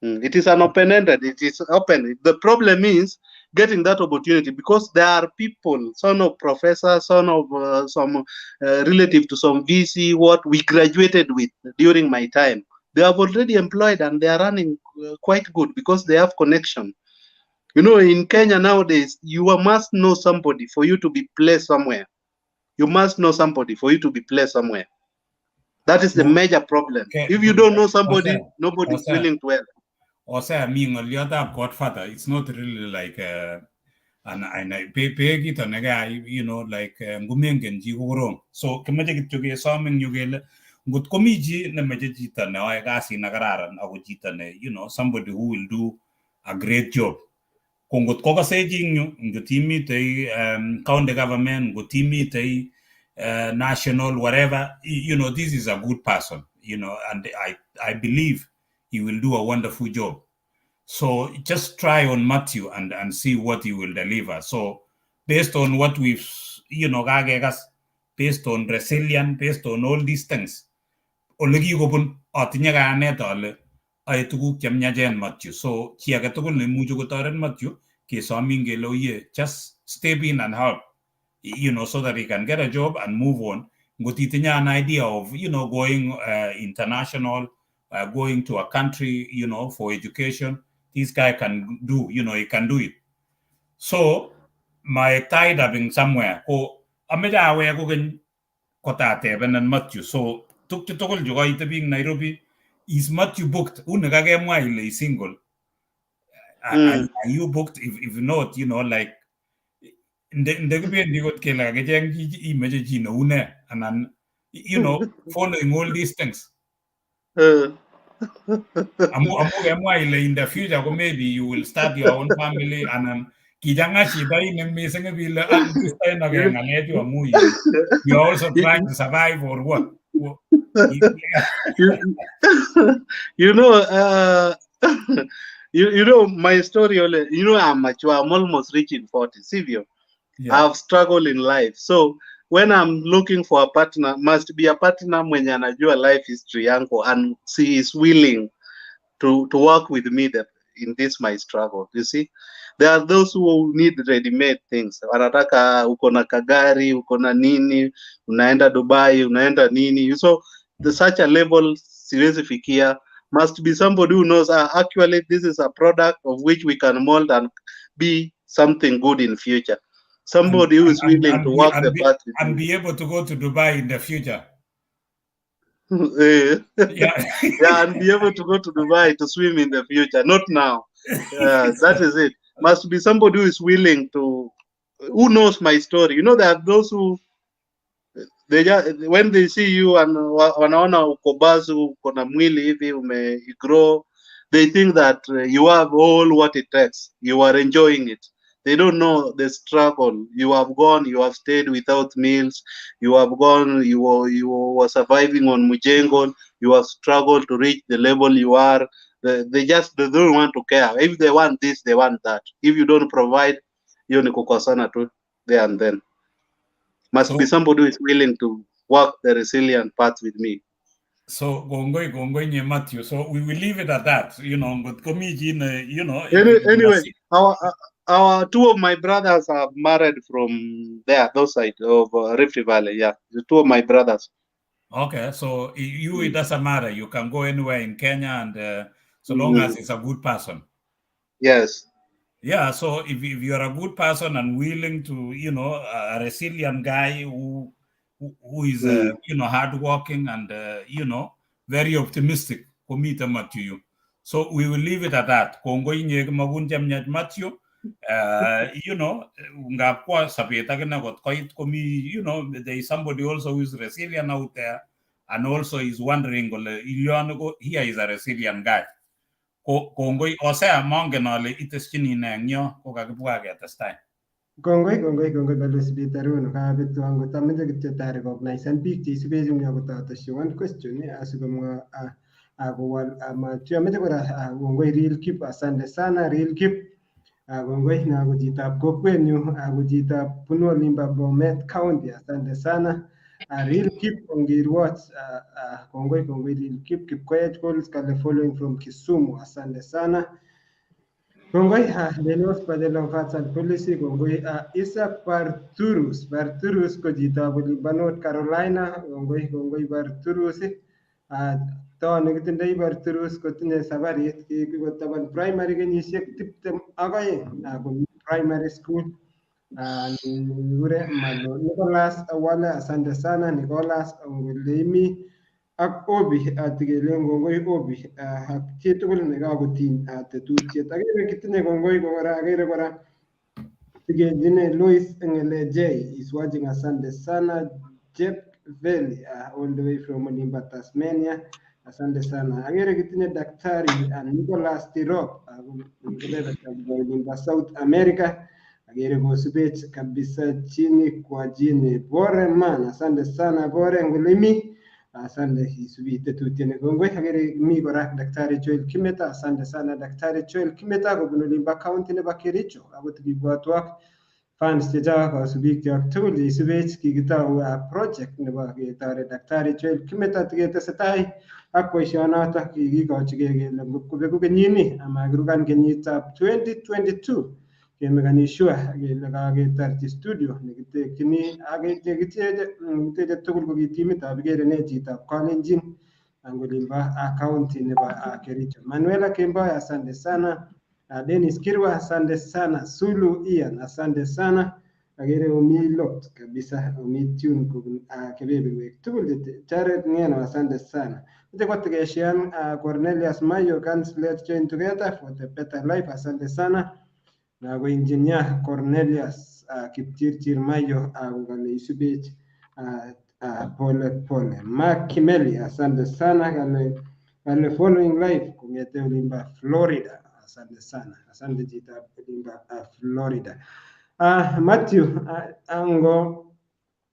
Speaker 3: It is an open-ended, it is open. The problem is getting that opportunity because there are people, son of professor, son of some relative to some VC, what we graduated with during my time. They have already employed and they are running quite good because they have connection. You know, in Kenya nowadays, you must know somebody for you to be placed somewhere. You must know somebody for you to be placed somewhere. That is the
Speaker 1: No.
Speaker 3: major problem.
Speaker 1: Okay.
Speaker 3: If you don't know somebody,
Speaker 1: Ose,
Speaker 3: nobody is
Speaker 1: Ose.
Speaker 3: willing to help.
Speaker 1: Ose mi ng'oliotab Godfather, it's not really like an be kito nekayai, like ngumengen chi ko korom. So kimoche kityo kesom eng yu kele ngot komi chi nemoche chito neyoe kasit nekararan ako chito ne somebody who will do a great job. Ko ngot kokase chi eng yu, ngot imitei county government, ngot imitei national, whatever, this is a good person, and I believe he will do a wonderful job. So just try on Matthew and see what he will deliver. So based on what we've, kakekas, based on resilient, based on all these things, ole kikobun atinye kayanet ale ae tuguk chemiachen Matthew. So chi age tugul neimuchi kotoret Matthew, kesomin kele oye, just step in and help, so that he can get a job and move on. Ngot itinye an idea of, going international, going to a country, for education, this guy can do, he can do it. So my tied up in somewhere ko ameche awek kokeny kotatebenan Matthew. So tukchu tugul chu koite biik Nairobi, is Matthew booked? Uni kakemwa ile is single. Are you booked? If not, like nde kibendi kot kele kakicheng chi imeche chi neu nee anan following all these things. Amu kemwa ile in the future ko maybe you will start your own family anan kichanga shida inen mising ile ah kistoenake ng'alechu amu you are also trying to survive or what?
Speaker 3: You know my story. Only, I'm mature. I'm almost reaching 40. Sivyo? I've struggled in life. So when I'm looking for a partner, must be a partner mwenye anajua life history yangu and she is willing to work with me in this my struggle. You see, there are those who need ready-made things. Wanataka uko na kagari, uko na nini, unaenda Dubai, unaenda nini. So the such a level siwezi fikia. Must be somebody who knows actually this is a product of which we can mold and be something good in future. Somebody who is willing
Speaker 1: and
Speaker 3: to
Speaker 1: be,
Speaker 3: walk
Speaker 1: and
Speaker 3: the
Speaker 1: be,
Speaker 3: path with
Speaker 1: and
Speaker 3: me.
Speaker 1: Be able to go to Dubai in the future.
Speaker 3: Yeah, and be able to go to Dubai to swim in the future, not now. That is it. Must be somebody who is willing to, who knows my story. You know, there are those who they just, when they see you and wanaona uko bazu, uko na mwili hivi ume grow, they think that you have all what it takes. You are enjoying it. They don't know the struggle. You have gone, you have stayed without meals. You have gone, you were surviving on mjengo. You have struggled to reach the level you are. They don't want to care. If they want this, they want that. If you don't provide, hiyo ni kukosana tu there and then. Must be somebody who is willing to walk the resilient path with me.
Speaker 1: So kongoi, kongoi nye Matthew. So we will leave it at that. Ngot komi chi ne,
Speaker 3: Anyway, our two of my brothers are married from there, those side of Rift Valley. Yeah, the two of my brothers.
Speaker 1: Okay, so you, it doesn't matter. You can go anywhere in Kenya, and so long as it's a good person.
Speaker 3: Yes.
Speaker 1: Yeah, so if you're a good person and willing to, a resilient guy who is, hardworking and, very optimistic, komite Matthew you. So we will leave it at that. Kongoi nye magun chemyach Matthew. Ngap kwa sabet akine kot koit komi, there is somebody also who is resilient out there and also is wondering kole ilion ko here is a resilient guy. Ko kongoi Osea, mongen ale iteschini ne eng yo kokakibwa ketestai.
Speaker 2: Kongoi, kongoi, kongoi Balozi Peter Rono. Kabetu angot ameche kityo ta recognize biik cheisubech eng yo kotatesyi one question asikomwa akowal Matthew. Ameche kora kongoi Real Kip, asante sana Real Kip. Kongoi na ko chitab kokwenyu ako chitab bunu olimbo Bomet County, asante sana. Real Kip ongirwach, kongoi, kongoi Real Kip. Kipkoech Goals kale following from Kisumu, asante sana. Kongoi Lenos Padelo Vatsal Policy, kongoi Isaac Barturus, Barturus ko chitab olimbo North Carolina, kongoi, kongoi Barturus. To nekitindoi Barturus kotinye sabarit kikotaban primary kenyisiek 22 komi primary school. Nikure Malo Nicholas Wale, asante sana Nicholas Ongoleimi ak Obi atikelen kongoi Obi ak chitugul nekakotiny tetutiet. Akere kitinye kongoi kora, akere kora tikenjine Louis Ngeleje is watching, asante sana. Jeff Valley all the way from Olimba, Tasmania. Asante sana. Akere kitinye Daktari Nicholas Tirop Olimba, South America. Akere kosubech kabisa chini kwa chini. Bore man, asante sana Bore Ngulimi. Asante isubi tetutiet kongoi. Akere mi kora Daktari Joel Kimeta, asante sana Daktari Joel Kimeta kobun Olimba County nebo Kericho. Akot kibwatwak fans chechok, kasubikyok tugul cheisubech, kikitou project nebo ketoret Daktari Joel Kimeta tiketesetai ak boisionotok kikikochigei kele kobeku kenyini amakirukan kenyitab 2022 kemekani sure kele kaketarchi studio nekitekchini ak chekiteche tugul ko ki timitab ikere ne chitab Kalenjin ang olimbo county nebo Kericho. Manuela Kemboi, asante sana. Dennis Kirwa, asante sana. Sulu Ian, asante sana. Akere omi locked kabisa, omi tune kobun kebeberwek tugul. Jared Ngeno, asante sana. Mite kotikeshian Cornelius Mayo, let's join together for the better life, asante sana. Na ko engineer Cornelius Kipchirchir Mayo kale isubech pole pole. Mark Kimeli, asante sana, kale following live kong'ete olimba Florida. Asante sana. Asante chitab olimba Florida. Matthew, ango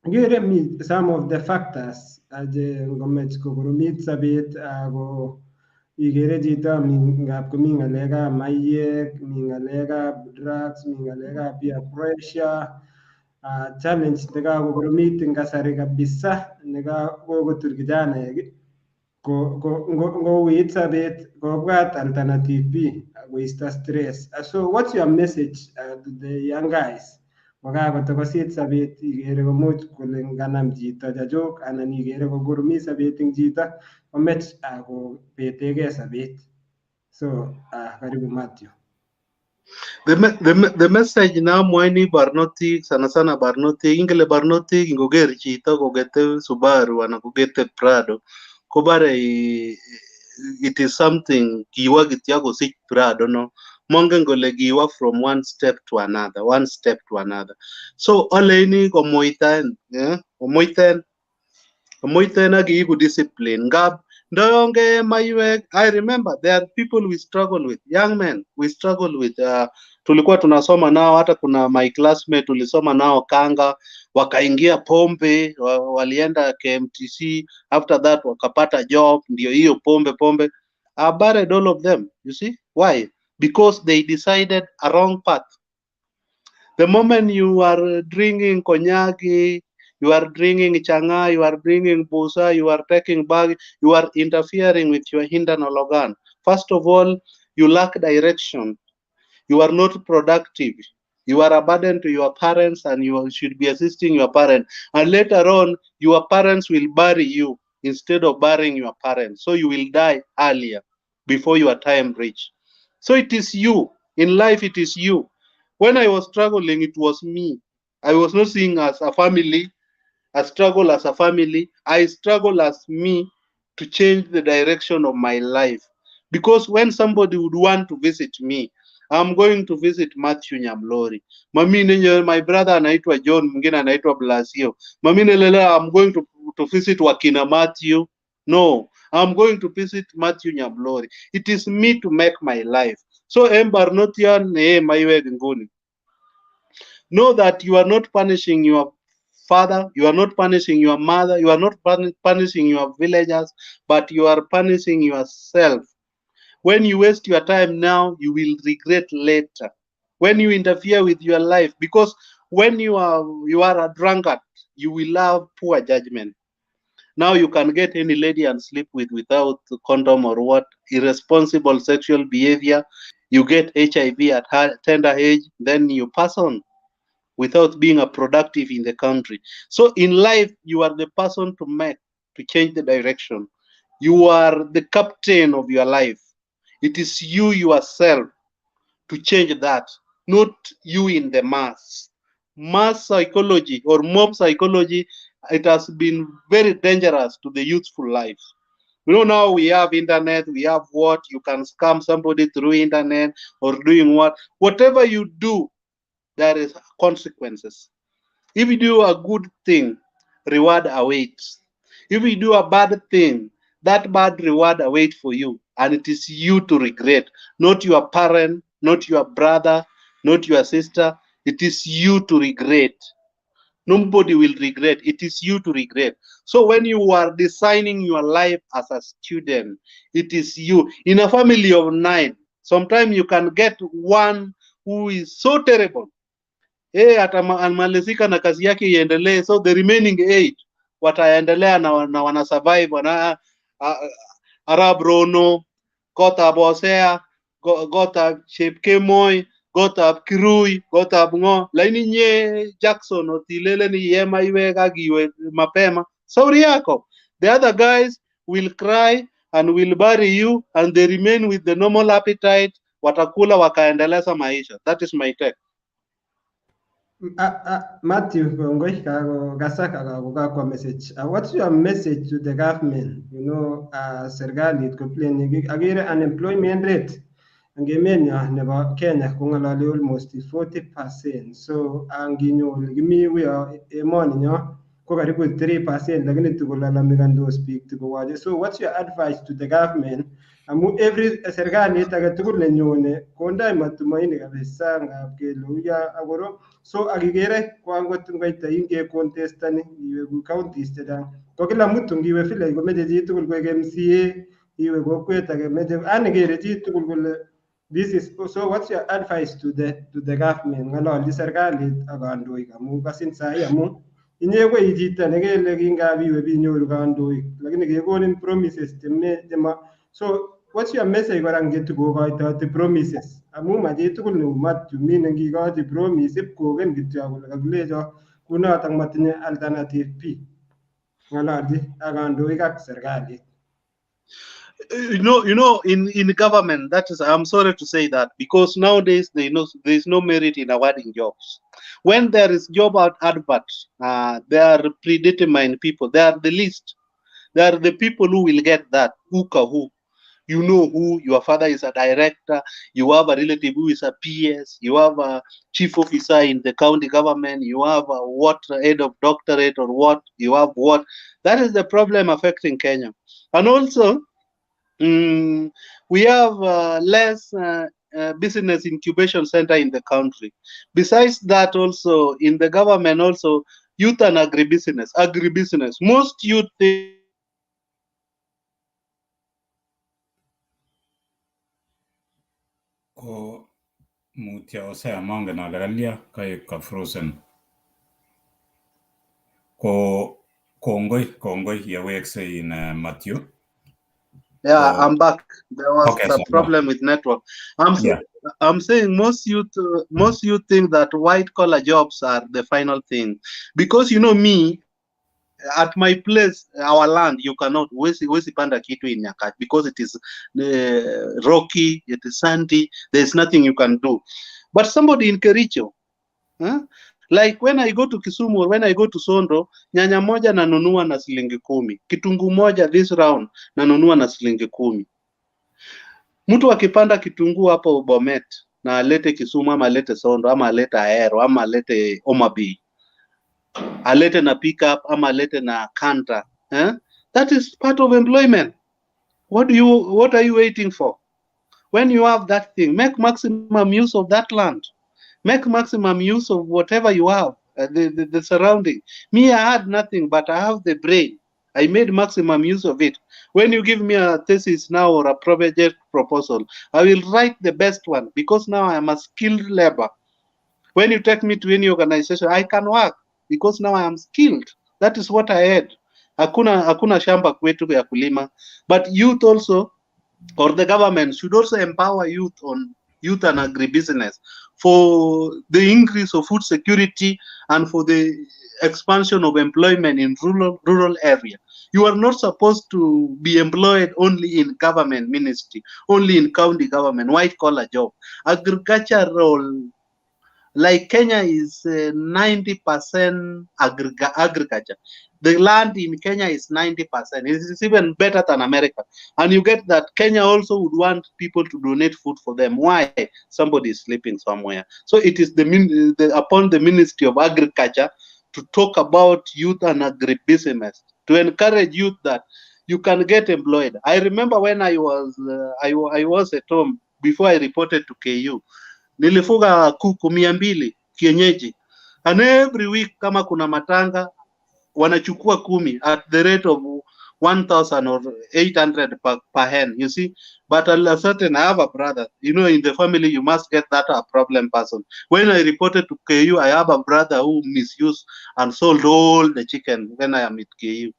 Speaker 2: kere mi some of the factors che ngomech kokoromit sobet ko ikere chito ngap komi ng'alekab maiyek, mi ng'alekab drugs, mi ng'alekab peer pressure, challenge nekakokoromit eng kasari kabisa nekakokotur kijanaek ko ngouit sobet kobwat alternative B koisto stress. So what's your message to the young guys? Kokakotokosit sobet ikere komuch kole nganam chito chachuk anan ikere kokoromit sobet eng chito komech kobetegei sobet. So karibu Matthew.
Speaker 3: The message namwaini barnotik, sana sana barnotik, ingele barnotik ingoker chito kokete Subaru anan kokete Prado kobare it is something kiwa kityo kosich Prado no mongen kole kiwa from one step to another, one step to another. So aleini komuitaen, komuiten, komuiten ak iiku discipline ngap ndoyon kee maiwek. I remember there are people we struggle with, young men we struggle with. Tulikuwa tunasoma nao, hata kuna my classmate tulisoma nao Kanga, wakaingia pombe, walienda KMTC, after that wakapata job, ndio hiyo pombe pombe. I buried all of them, you see? Why? Because they decided a wrong path. The moment you are drinking konyagi, You are drinking chang'aa, you are drinking busaa, you are taking bag, you are interfering with your internal organ. First of all, you lack direction. You are not productive. You are a burden to your parents, and you should be assisting your parents. And later on, your parents will bury you instead of burying your parents. So you will die earlier before your time reach. So it is you. In life, it is you. When I was struggling, it was me. I was not seeing as a family. I struggle as a family. I struggle as me to change the direction of my life. Because when somebody would want to visit me, I'm going to visit Matthew Nyamlori. Mami nenye, my brother anaitwa John, mwingine anaitwa Blasio. Mami nelele, I'm going to visit wakina Matthew. No, I'm going to visit Matthew Nyamlori. It is me to make my life. So en barnotian ne maiwek nguni. Know that you are not punishing your father, you are not punishing your mother, you are not punishing your villagers, but you are punishing yourself. When you waste your time now, you will regret later. When you interfere with your life, because when you are a drunkard, you will have poor judgment. Now you can get any lady and sleep with without condom or what, irresponsible sexual behavior. You get HIV at tender age, then you pass on without being a productive in the country. So in life, you are the person to make, to change the direction. You are the captain of your life. It is you yourself to change that, not you in the mass. Mass psychology or mob psychology, it has been very dangerous to the youthful life. You know, now we have internet, we have what, you can scam somebody through internet or doing what. Whatever you do, there is consequences. If you do a good thing, reward awaits. If you do a bad thing, that bad reward awaits for you. And it is you to regret, not your parent, not your brother, not your sister. It is you to regret. Nobody will regret. It is you to regret. So when you are designing your life as a student, it is you. In a family of 9, sometimes you can get one who is so terrible. Eh, atamalizika na kazi yake iendelee. So the remaining 8 wataendelea na wana survive, wana Arab Rono, kotab Hosea, kotab Chepkemoi, kotab Kirui, kotab ng'o. Lakini nye Jackson otilele ni yema iwe ak iwe mapema. Sauri yako. The other guys will cry and will bury you and they remain with the normal appetite. Watakula wakaendeleza maisha. That is my take.
Speaker 2: Matthew, kongoi kakokasak ak kokakwa message. What's your message to the government? Serikalit complain akere unemployment rate eng emenyo nebo Kenya kong'ololi almost 40%. So anginyoru kimi uyo emoni nyo ko karibu 3%, lakini tukolalamikandos biik tukowoche. So what's your advice to the government? Amu every serikalit age tugul nenyone kondoi matumaini kabisa ngap kele uyo akoro. So akikere ko angot ngoita ingekontestani iwe counties chechang ko kila mtu ngiwe village komeche chitugul koik MCA, iwe kokwet age meche yani kere chitugul kole this is. So what's your advice to the government? Ng'ololchi serikalit ak kandoik amu kasin sahi amu inye ko i chito nekele kingap iwe binyoru kandoik lakini kekonin promises cheme chema. So what's your message kora ngetukokoitoti promises amu ma chitugul neu Matthew meaning ngikochi promise ip koken kityo kole kakilecho kunotok matinye alternative B. Ng'ololchi ak kandoik ak serikalit.
Speaker 3: You know, in government, that is, I'm sorry to say that, because nowadays they know there is no merit in awarding jobs. When there is job out advert, they are predetermined people. They are the list. They are the people who will get that. Who ka who. You know who your father is a director, you have a relative who is a PS, you have a chief officer in the county government, you have a what head of doctorate or what, you have what. That is the problem affecting Kenya. And also, we have less business incubation center in the country. Besides that, also in the government, also youth and agribusiness, agribusiness. Most youth think
Speaker 1: Ko mutyo Hosea, mongen ale kalya kaek ka frozen. Ko kongoi kongoi yewekse in Matthew.
Speaker 3: Yeah,
Speaker 1: So
Speaker 3: I'm back. There was
Speaker 1: okay,
Speaker 3: a
Speaker 1: so
Speaker 3: problem with network. I'm
Speaker 1: yeah.
Speaker 3: I'm saying most youth think that white collar jobs are the final thing, because you know me, at my place, our land, you cannot, huwezi panda kitu in Nyakach because it is rocky, it is sandy, there's nothing you can do. But somebody in Kericho, huh? Like when I go to Kisumu or when I go to Sondo, nyanya moja nanunua na shilingi 10, kitunguu moja this round nanunua na shilingi 10. Mtu akipanda kitunguu hapo Bomet na alete Kisumu ama alete Sondo ama alete Ahero ama alete Homa Bay, alete na pickup ama alete na canter, eh? That is part of employment. What are you waiting for? When you have that thing, make maximum use of that land. Make maximum use of whatever you have, the surrounding. Me, I had nothing, but I have the brain. I made maximum use of it. When you give me a thesis now or a project proposal, I will write the best one because now I am a skilled labor. When you take me to any organization, I can work because now I am skilled. That is what I had. Hakuna shamba kwetu ya kulima. But youth also, or the government should also empower youth on youth and agribusiness for the increase of food security and for the expansion of employment in rural area. You are not supposed to be employed only in government ministry, only in county government, white collar job. Agricultural, like Kenya is 90% agriculture. The land in Kenya is 90%. It is even better than America. And you get that Kenya also would want people to donate food for them. Why? Somebody is sleeping somewhere. So it is upon the Ministry of Agriculture to talk about youth and agribusiness, to encourage youth that you can get employed. I remember when I was at home before I reported to KU, nilifuga kuku 200 kienyeji, and every week kama kuna matanga wanachukua 10 at the rate of 1,000 or 800 per hen, you see. But at a certain, I have a brother, you know, in the family, you must get that a problem person. When I reported to KU, I have a brother who misused and sold all the chicken when I am at KU.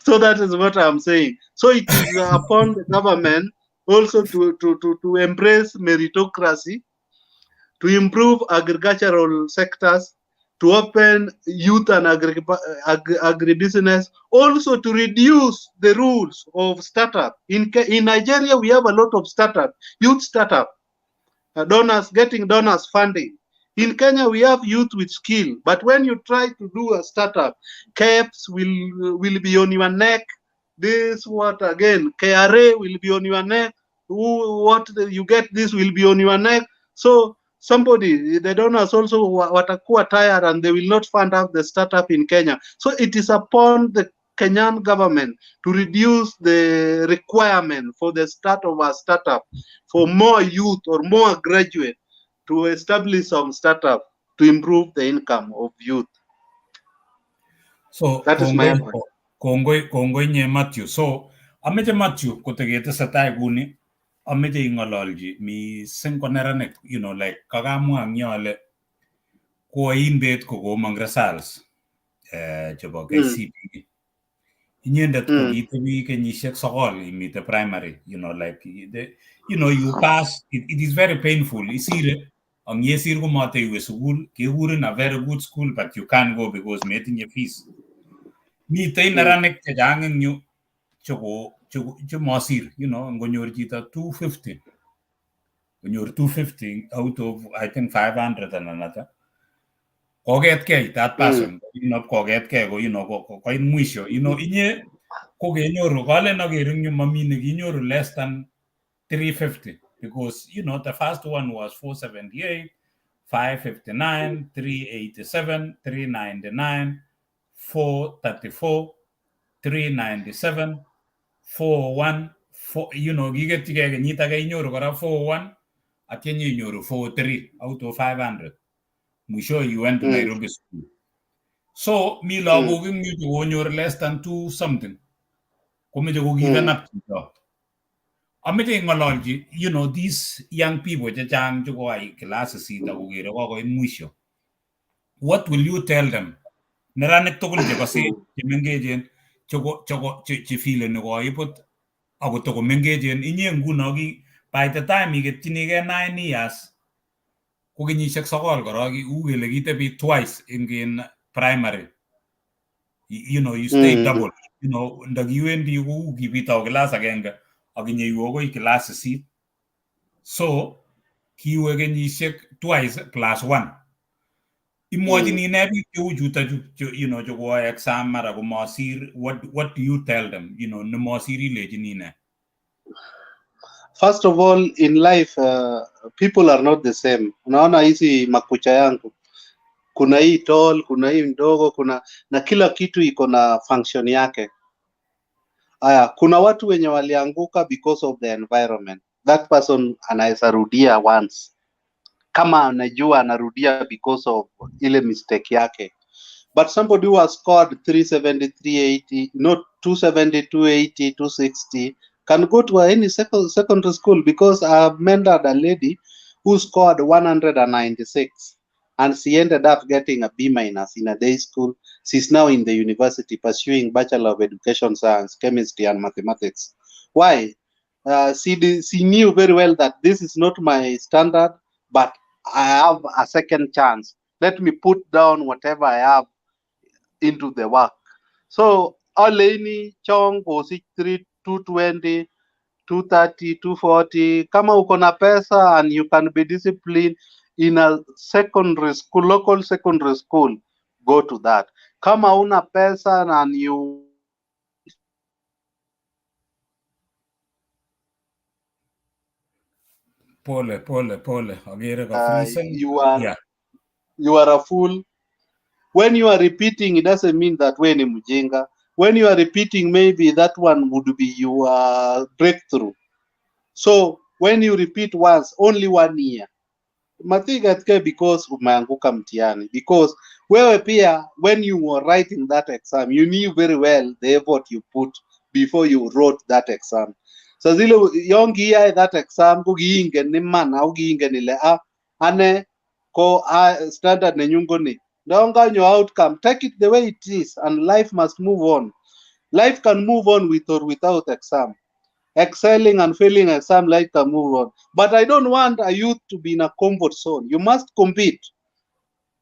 Speaker 3: So that is what I'm saying. So it is upon the government also to embrace meritocracy, to improve agricultural sectors, to open youth and agribusiness, also to reduce the rules of startup. In Nigeria, we have a lot of startup, youth startup, donors, getting donors funding. In Kenya, we have youth with skill, but when you try to do a startup, KEBS will be on your neck. This what again, KRA will be on your neck. What you get this will be on your neck. So somebody, the donors also watakuwa tired and they will not fund up the startup in Kenya. So it is upon the Kenyan government to reduce the requirement for the start of a startup for more youth or more graduate to establish some startup to improve the income of youth.
Speaker 1: So
Speaker 3: that is my advice.
Speaker 1: Kongoi nye Matthew. So ameche Matthew koteketesetai kuni ameche ing'ololchi mising ko neranik, you know, like kakamwa ang yo ale koain bet kokomong results chebo KCPE. Inyendet kokitebi kenyisiek 9 imite primary, you know, like you know, you pass, it is very painful. Isire ang yesir komateiwe sukul, kekurin a very good school, but you can't go because metinye fees. Mitei neranik chechang eng yu chemosir, you know, ngonyor chito 250, konyor 250 out of I think 500 anan ata, koketkei that person, you know, koketkei ko, you know, koit mwisho, you know, inye kokenyoru, kalen aker eng yu mami nekinyoru less than 350 because, you know, the first one was 478, 559, 387, 399, 434, 397, 41, 4, you know, kiketchigei kenyit age inyoru kora 41, atya inyoru 43 out of 500. Mwisho you went to Nairobi school. So mi lagok eng yu chekonyor less than 2 something. Komeche kokikanap chito. Ameche ing'ololchi, you know, these young people chechang chekoai class 8 ak kokere kokoit mwisho. What will you tell them? Neranik tugul chekose chemengechen cheko cheko chefileni koibut ako tokomengechen inye nguno ki by the time iketchinigei 9 years ko kenyisiek sokol korok u kele kitebi twice in primary. You stay double. Ndakiwendi kou kibitou class agenge ak inyeiwe akoi class sisit, so kiwe kenyisiek twice plus one. Imwochini nee biik cheu chuto chu chekoyoe exam mara komosir? What do you tell them? Nemosir ilechini nee?
Speaker 3: First of all, in life, people are not the same. Unaona hizi makucha yangu, kuna hii tall, kuna hii ndogo, kuna na kila kitu iko na function yake. Aya, kuna watu wenye walianguka because of the environment. That person anaweza rudia once kama anajua anarudia because of ile mistake yake. But somebody who has scored 370, 380, not 270, 280, 260 can go to any secondary school, because I've mentored a lady who scored 196 and she ended up getting a B minus in a day school. She's now in the university pursuing Bachelor of Education Science, Chemistry and Mathematics. Why? She knew very well that this is not my standard, but I have a second chance. Let me put down whatever I have into the work. So aleini chong kosich 3 220, 230, 240, kama uko na pesa and you can be disciplined in a secondary school, local secondary school, go to that. Kama una pesa and you
Speaker 1: Pole pole pole, akere ka-freeze.
Speaker 3: You are you are a fool. When you are repeating, it doesn't mean that we ni mjinga. When you are repeating, maybe that one would be your breakthrough. So when you repeat once, only one year, matigatke because umeanguka mtihani, because wewe pia when you were writing that exam, you knew very well the effort you put before you wrote that exam. So zile yon kiyae that exam, ko kiingen iman ako kiingen ile ah, ane ko ah, standard nenyun ko ni. Ndon kanyo outcome, take it the way it is, and life must move on. Life can move on with or without exam. Excelling and failing exam, life can move on. But I don't want a youth to be in a comfort zone. You must compete.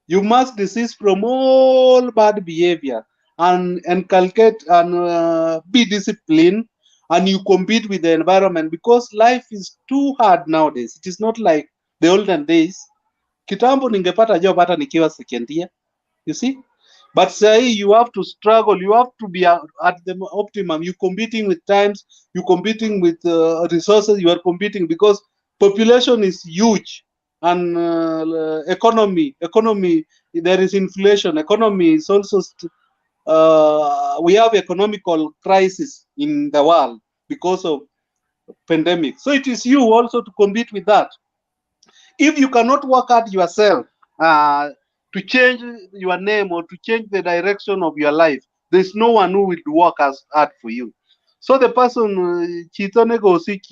Speaker 3: You must desist from all bad behavior and inculcate and be disciplined, and you compete with the environment, because life is too hard nowadays. It is not like the olden days. Kitambo ningepata job hata nikiwa second year, you see. But say you have to struggle, you have to be at the optimum. You're competing with times, you're competing with resources, you are competing because population is huge and economy, there is inflation, economy is also, we have economical crisis in the world because of pandemic. So it is you also to compete with that. If you cannot work hard yourself to change your name or to change the direction of your life, there's no one who will work as hard for you. So the person, chito nekosich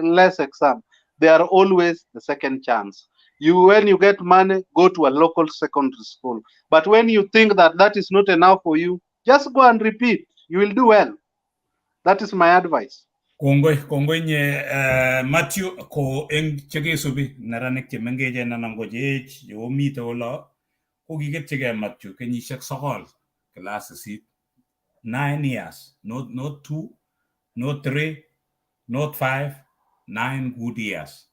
Speaker 3: less exam, they are always the second chance. You, when you get money, go to a local secondary school. But when you think that that is not enough for you, just go and repeat. You will do well. That is my advice.
Speaker 1: Kongoi, kongoi nye Matthew. Ko eng chekesubi neranik chemengechen anan ko cheech cheomite olo, ko kiketchigei Matthew kenyisiek sokol class sisit, 9 years, not two, not three, not five, 9 good years.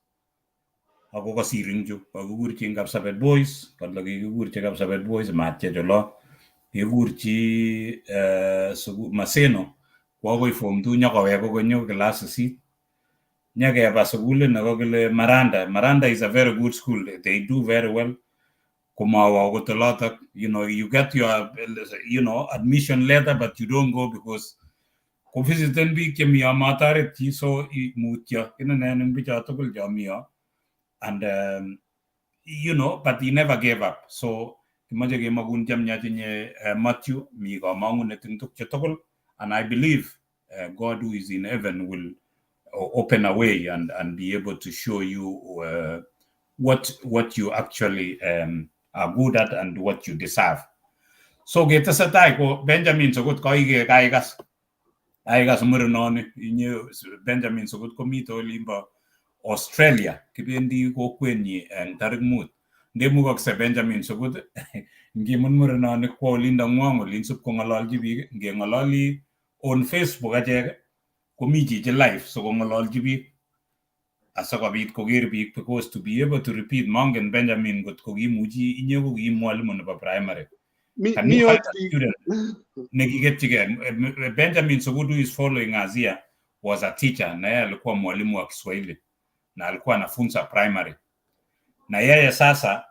Speaker 1: Ako kosir eng chu kakikurchi eng Kapsabet Boys, kole kikikurchi Kapsabet Boys matyech olo kikurchi Maseno kwo akoi form two nyokowek konyo class sisit nyakeba sukulit nekokile Maranda. Maranda is a very good school, they do very well. Komawo akot olotok, you get your admission letter, but you don't go because kovisiten biik chemi yo matoret chi, so mutyo kinenen eng bicho tugul chomi yo. And but he never gave up. So kimoche kemakun chemyach inye Matthew. Mi komong'unet eng tukche tugul, and I believe God who is in heaven will open a way and be able to show you what you actually are good at and what you deserve. So ketesetai ko Benjamin Sogut koike kaikas aikas murenoni inye. Benjamin Sogut komite olimbo Australia, kibendi kokwenyi en tarik 5. Ndemukokse Benjamin Sogut ngimut murenoni kwo olindo ngwong olin sip kong'ololchi biik. Ngeng'ololi on Facebook achek komi chichi live so kong'ololchi biik asikobit koker biik, because to be able to repeat, mongen Benjamin ngot ko kimuchi inye ko ki mwalimu nebo primary.
Speaker 3: Can you find a
Speaker 1: student nekiketchigei? Benjamin Sogut, who is following us here, was a teacher, na yeye alikuwa mwalimu wa Kiswahili na alikuwa anafunza primary. Na yeye sasa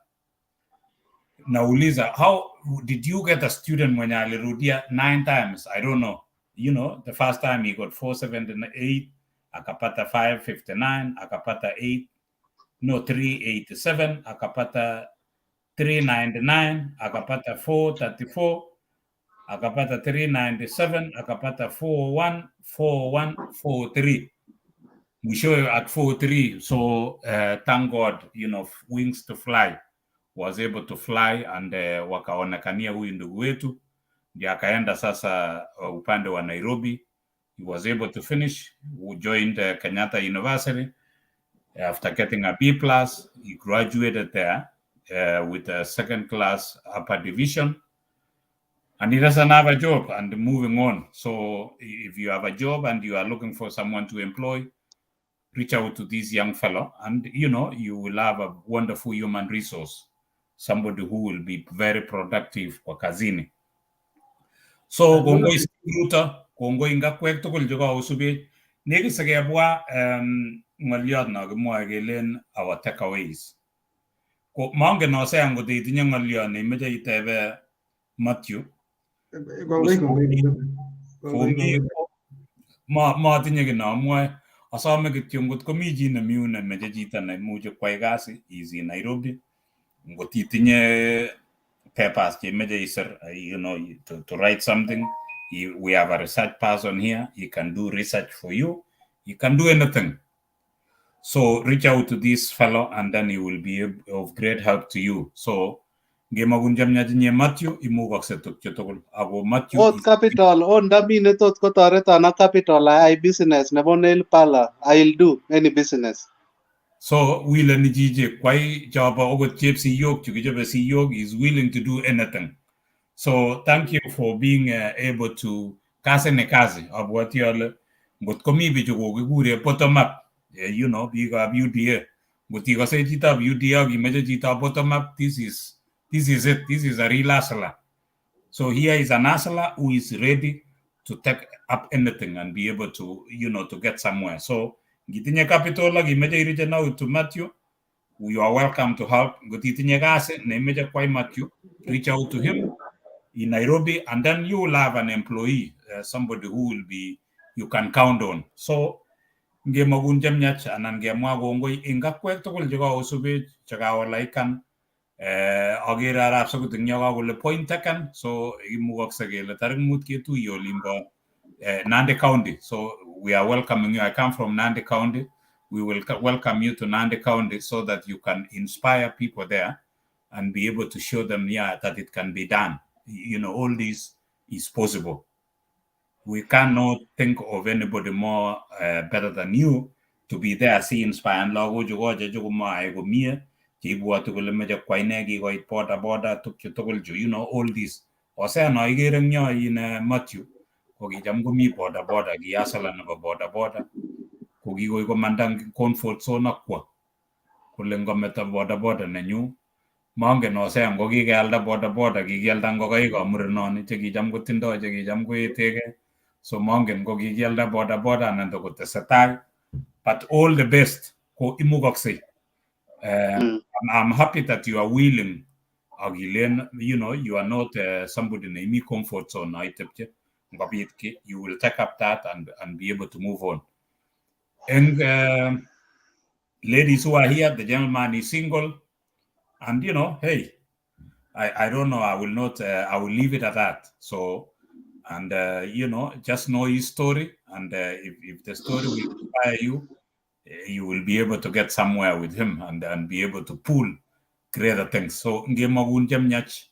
Speaker 1: nauliza, how did you get a student mwenye alirudia nine times? I don't know. The first time he got 478, akapata 559, akapata 8, no, 387, akapata 399, akapata 434, akapata 397, akapata 41 41 43, mwishowe at 43. So thank God, wings to fly was able to fly and wakaonekania huyu ndugu wetu ndio akaenda sasa upande wa Nairobi. He was able to finish, who joined Kenyatta University after getting a B plus. He graduated there with a second class upper division, and he doesn't have a job and moving on. So if you have a job and you are looking for someone to employ, reach out to this young fellow and you will have a wonderful human resource, somebody who will be very productive kwa kazini. So kongoi Ruto, kongoi ngakwek tugul chekaosubech. Nekit sikebwa ng'oliot no kimwoe kelen our takeaways. Ko mongen Hosea ngot itinye ng'oliot neimoche itebe Matthew.
Speaker 2: Kongoi, kongoi.
Speaker 1: For me, motinye kiy neamwoe. Asome kityo ngot komi chi nemi yun nemeche chito neimuchi kwai kasi, is in Nairobi. Ngot itinye papers cheimoche isir, to write something, we have a research person here. He can do research for you. He can do anything. So reach out to this fellow and then he will be of great help to you. So ngemakun chemyach inye Matthew, imukokse tukche tugul. Ako Matthew
Speaker 3: Ot capital, ot ndami tot kotoreton ak capital ayai business nebo nail parlor. I'll do any business.
Speaker 1: So wileni chichi kwai chobo okot chepsiyok chukichobe siyok, is willing to do anything. So thank you for being able to, kazi ni kazi. Abwati ale ngot komi bichu kokikure bottom up, biikab UDA. Ngot ikose chitab UDA ak imoche chitab bottom up, this is it. This is a real hustler. So here is an hustler who is ready to take up anything and be able to get somewhere. So ngitinye capital ak imoche ireachen out to Matthew, you are welcome to help. Ngot itinye kasi neimoche kwai Matthew, reach out to him in Nairobi, and then you will have an employee, somebody who will be you can count on. So ngemakun chemiach anan ngemwa kongoi eng akwek tugul chekaosubech chekawalaikan akere arap Sokot eng yo kakole point taken. So imukokse kele tarik 5 ketuiye olimbo Nandi County. So we are welcoming you. I come from Nandi County. We will welcome you to Nandi County so that you can inspire people there and be able to show them, yeah, that it can be done. All this is possible. We cannot think of anybody more better than you to be there si inspire lagochu koche chukomoe komie cheibwoti kole meche kwai ne kikoit boda boda tukchu tugul chu, all this. Hosea no ikere eng yo in Matthew ko kicham komi boda boda, ki hustler nebo boda boda, ko kikoi komanda eng comfort zone akwo kole ngometo boda boda nenyu. Mongen Hosea ngo kikealda boda boda, kikialda ngokaik ab murenoni chekicham kotindoi chekicham koetegei. So mongen ngo kikialda boda boda anan tokotesetai, but all the best ko imukoksei. I'm happy that you are willing akilen you are not somebody neimi comfort zone aitepche ngobit ki you will take up that and be able to move on. And ladies who are here, the gentleman is single and hey, I don't know, I will not I will leave it at that. So and just know his story and if the story will inspire you, you will be able to get somewhere with him and be able to pull greater things. So ngemakun chemiach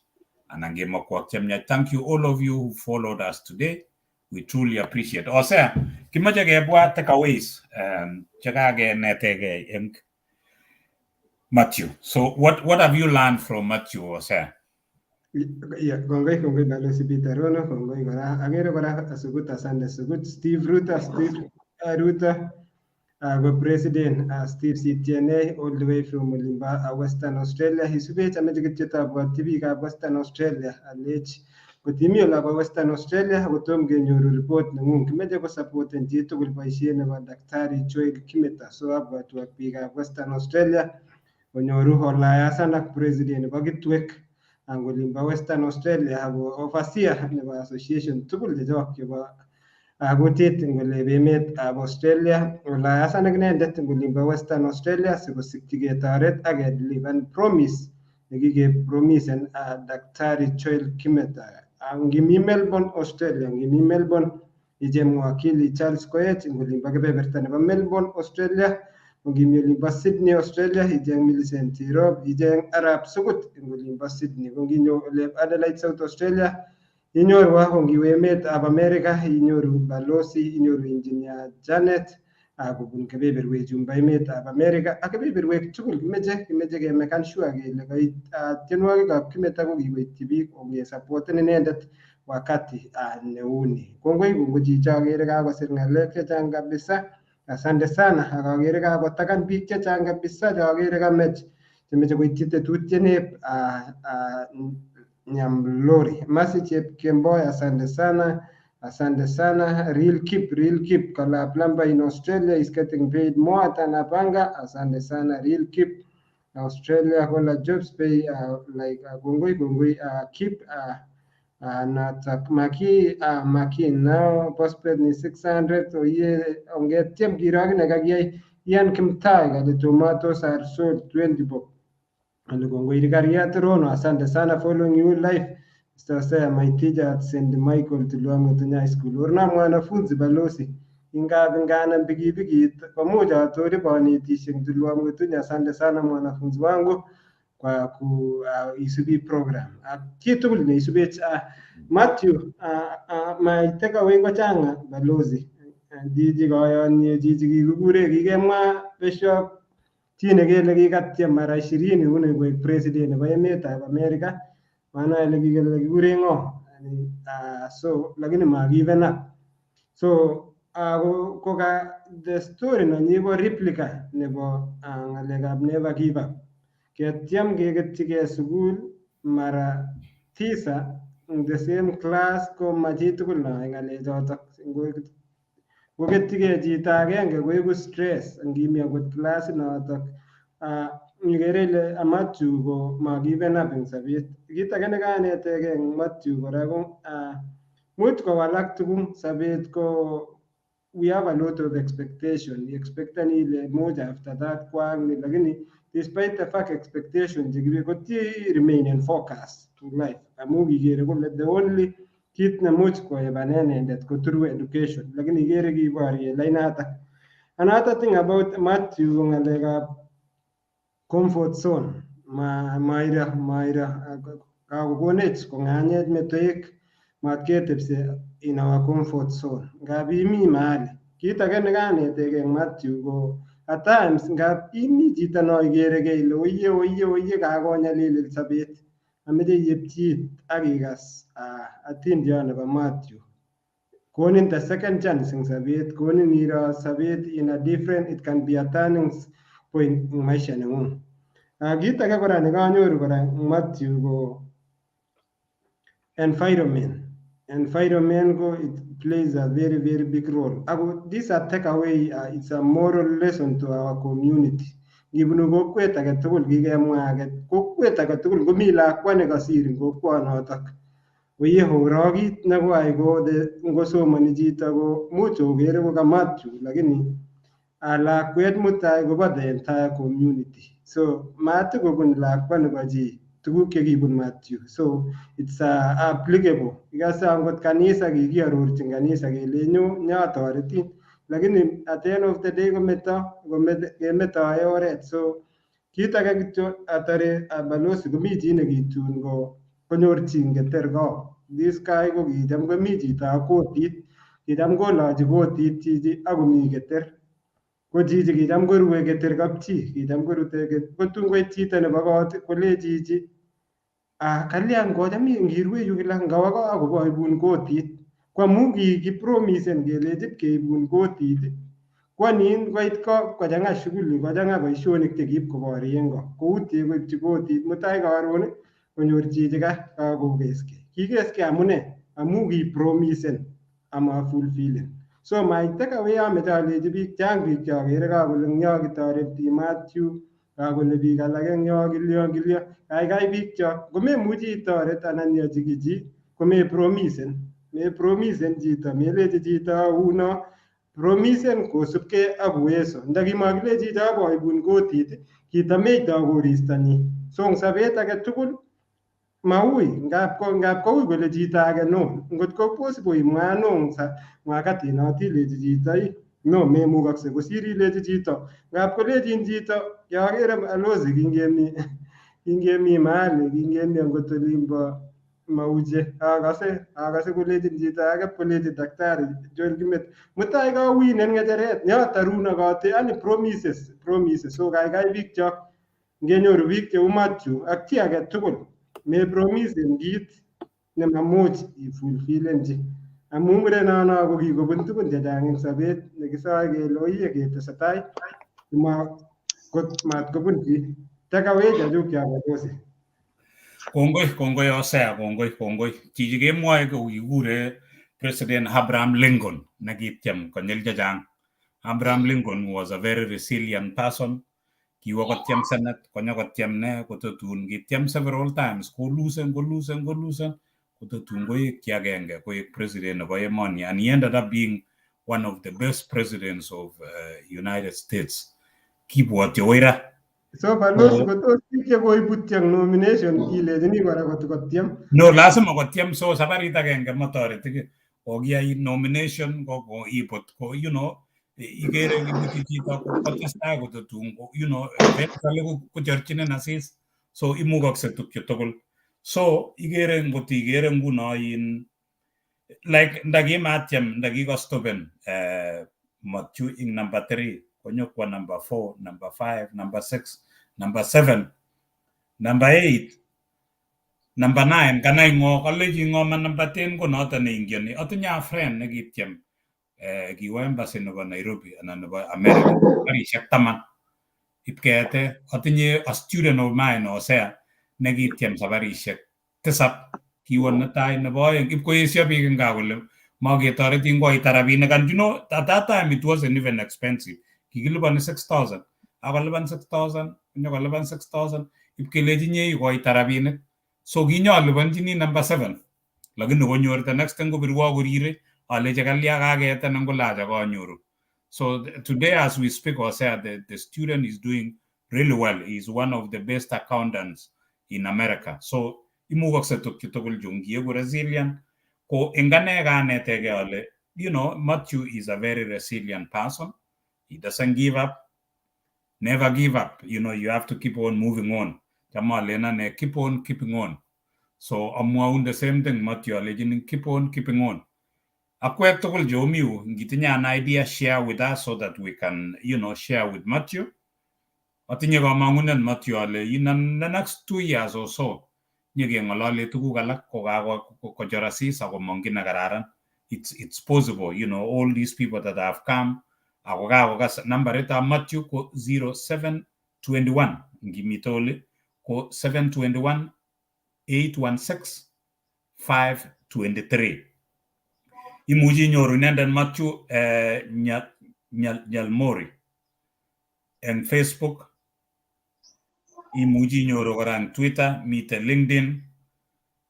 Speaker 1: anan ngemakwak chemiach. Thank you all of you who followed us today. We truly appreciate. Osea, kimache kebwat takeaways chekakenetegei eng Matthew. So what have you learned from Matthew, Osea?
Speaker 2: Yeah, kongoi, kongoi Balozi Peter Rono, kongoi kora. Agere kora Sugut, asante Sugut. Steve Ruta, Steve Ruta, go President Steve CTNA all the way from Olimba, Western Australia. Isubech ameche kityo tabwatyi biikab Western Australia alech kotimi olabo Western Australia kotom kenyoru report neng'ung, kimeche kosupporten chitugul boisiet nebo Daktari Joel Kimeta. So abwatwak biikab Western Australia konyoru olayasan ak president nebo Kitwek ang olimbo Western Australia ako overseer nebo association tugul chechok chebo kutit eng olep emetab Australia, olayasan ak inendet eng olimbo Western Australia sikosikyi ketoret ak kedelivan promise nekikepromisen Daktari Joel Kimeta. Ngimi Melbourne, Australia, ngimi Melbourne icheng wakili Charles Koech eng olimbo kebeberta nebo Melbourne, Australia. Ngimi olimbo Sydney, Australia, icheng Millicent Tirop, icheng Arap Sugut eng olimbo Sydney. Ko nginyo olep Adelaide, South Australia, inyorwa. Ko ngiwe emetab America, inyoru Balozi, inyoru Engineer Janet kobun kebeberwek chumbo emetab America ak kebeberwek tugul. Kimeche kemekan sure kele kait tienwogikab Kimeta ko kiwekyi biik ongesupporten inendet wakati neuni. Kongoi, kongoi chicho, akere kakosir ng'alek chechang kabisa. Asante sana, ak akere kakotakan biik chechang kabisa cheakere kamech chemeche koityi tetutiet Nyamlori. Masi Chepkemboi, asante sana. Asante sana. Real Keep, Real Keep. Kala plumber in Australia is getting paid more than a panga. Asante sana, Real Keep. Australia kola jobs pay like kongoi, kongoi keep natak maki maki now postpaid ni 600 oye ongetiem kirok nekakiyai Ian Kimtai kale tomatoes are sold 20 bob. Ale kongoi Rikariat Rono, asante sana, following you live. Mr. Osea, my teacher at St. Michael Tulwamutenya High School. Orna mwanafunzi balozi. Ingab nganam pikipikit komuch atori konetishek eng Tulwamutenya. Asante sana mwanafunzi wangu kwa ku isubi program. Ak chitugul neisubech. Matthew, my takeaway ko chang, balozi. Chichi koyonye, chichi kikikure, kikemwa besho chi nekele kikatyem mara 20 kune koek president nebo emetab America. Manae ile kikele kikure ng'o. So lakini ma-given up. So ko ka the story nanyi ko replica nebo ng'alekab never give up. Ketyem keketyigei sukul mara 9 in the same class ko ma chitugul noe ng'alechotok. Ngoketyigei chito agenge koiku stress ngimi akot klasit notok. Ikere ile Matthew ko ma-given up eng sobet. Kit age nekanetegei eng Matthew kora ko much kowalak tukuk sobet ko we have a lot of expectation. Expectani ile much after that koaak ni, lakini despite the fact expectation chekibe ko remain in focus to life amu kikere kole the only kit nemuch koebanen inendet ko through education, lakini ikere kiborye lainatak. Another thing about Matthew ko ng'alekab comfort zone. Ma maira maira kakokonech kong'anyech metoek mat ketepse in our comfort zone. Ngap imi mahali. Kit age nekanetegei eng Matthew ko at times ngap imi chito no ikerekei ile oye oye oye kakonyalilil sobet, ameche iyepchit ak ikas atindiot nebo Matthew. Konin the second chance eng sobet, konin iro sobet in a different, it can be a turning point eng maisha neng'ung. Kit age kora nekanyoru kora eng Matthew ko environment. Environment ko it plays a very very big role. Ako this a takeaway, it's a moral lesson to our community. Ngibunu kokwet age tugul kikemwa age kokwet age tugul komi lakwa nekosir eng kokwonotok. Oye orok kit nekoai ko ngosomoni chito ko much okere ko ka Matthew lakini lakwet mutai kobo the entire community. So matikobun lakwa nebo chi tuguk chekibun Matthew. So it's applicable. Ikase angot kanisa kikiarorchin kanisa kele nyo nyotoretin. Lakini at the end of the day kometo kemetoe oret. So Kit age kityo atare balozi komi chi nekitun ko konyor chi ngeter ko. This guy ko kicham komi chito ak kotit. Kicham kolochi kotit chichi ak komi keter. Ko chichi kicham korue keter kapchi. Kicham korute kotun koit chito nebo kot kole chichi ah kalyan kocham ngirue yu kila ngawa ko akoboibun kotit. Ko amu kikipromisen kelechi keibun kotit kwanin koit ko kochang'a shughuli kochang'a boisionik chekiib koborien ko koutie koipchi kotit mutai karon konyor chichi kakokeskei. Kikeskei amune amu kipromisen ama fulfillen. So my takeaway ameche alechi biik chang biik cheakere kakole eng yo kitoreti Matthew kakole biik alak eng yo kilyo kilyo kaikai biik chok ngomemuchi itoret anan iyochi kiy chi komepromisen mepromisen chito melechi chito uno promisen kosubkei ak uwezo ndakimakilechi chicho aboibun kotit kitameitoi koristo nyi. So eng sobet age tugul maui ngap ko ngap koui kole chito age no ngot ko possible imwa no wakati not ilechi chito no memukokse kosir ilechi chito ngap kolechin chito kiakere balozi kingemi mahali kingemi angot olimbo Mauche akase kolechin chito age kolechi daktari Joel Kimet mutai kawinen ng'echeret nyotarun akote yani promises promises. So kaikai biik chok ngenyoru biik cheu Matthew ak chi age tugul mepromisen kit nemamuch ifulfilen chi amu murenono ko kikobun tugun chechang eng sobet nekisoe kele oiye ketesetai mat kobun chi takeaway chechuk chobalozi.
Speaker 1: Kongoi, kongoi Hosea, kongoi, kongoi. Chichi kemwoe ko kikure President Abraham Lincoln nekityem konyil chechang. Abraham Lincoln was a very resilient person. Kiwo kotyem Senate, konyo kotyem ne, kototun kityem several times, kolusen, kolusen, kolusen, kototun koek ki agenge, koek president nebo emoni. And he ended up being one of the best presidents of United States. Kibwoti oira.
Speaker 2: So balozi kotos biik chekoibutyo eng nomination ilechini kora kotyem.
Speaker 1: No, lazima kotyem. So sabarit agenge motoreti ki. Kokiyai nomination ko ibut ko you know ikere ibuti chito kotestai kototun you know eventually kochorchinin asis. So imukokse tukchu tugul. So ikere ngot ikere nguno in like ndakimatyem ndakikostopen Matthew ing number 3 konyokwa number 4, number 5, number 6, number 7, number 8, number 9 kanai ng'o kalechi ng'o ma number 10 ko noto neingioni. Atinye a friend nekityem kiwo embassy nebo Nairobi anan nebo America karishek 10 ipkeete. Atinye a student of mine Hosea nekityem sabarishek 7 kiwo netai nebo oeng ipkoesio biik eng gaa kole maketoreti ngoita rabinik and you know at that time it wasn't even expensive. Kikiliponi 6,000 akolipan 6,000 nyokolipan 6,000 ipkelechi nye ikoita rabinik. So kinyoliponchini number 7 lakini konyor the next thing kopirwo korire alechi kalya kakeetenan kole acha kanyoru. So today as we speak Hosea, the student is doing really well. He is one of the best accountants in America. So imukokse tukchu tugul chu ngieku resilient ko eng ane kanetegei ale you know Matthew is a very resilient person. He doesn't give up. Never give up. You know, you have to keep on moving on. Cham alen ane keep on keeping on. So amwaun the same thing Matthew alechinin keep on keeping on. Akwek tugul cheomi yu ngitinye an idea share with us so that we can you know share with Matthew. Atinye kamang'unet Matthew ale in the next 2 years or so nyekeng'olole tuguk alak kokakochor asis akomong kiy nekararan. It's possible, you know, all these people that have come ako kakokas nambaritab Matthew ko 0721 ngimite oli ko 721 816 523. Imuchi inyoru inendet Matthew Nyalmori eng Facebook, imuchi inyoru kora eng Twitter, miten LinkedIn.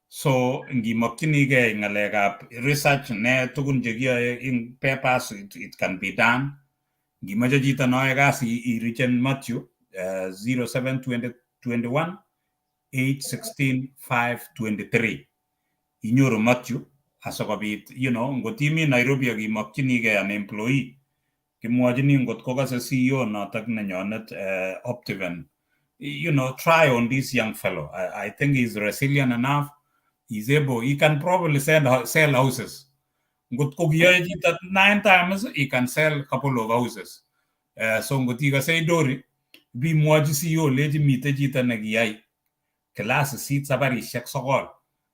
Speaker 1: So ngimokchinigei ng'alekab research ne tugun chekiyoe ing papers it can be done. Ngimoche chito neyoe kasi irichen Matthew 0721 816 523. Inyoru Matthew asikobit you know ngot imi Nairobi ak imokchinigei an employee kimwochini ngot kokase CEO notok nenyonet Optiven You know, try on this young fellow. I think he's resilient enough. He's able, he can probably sell houses. Ngot ko kiyoe chito 9 times, he can sell couple of houses. So ngot ikose idori, bimwochi CEO lechi mite chito nekiyai class 8 sabarishek 9.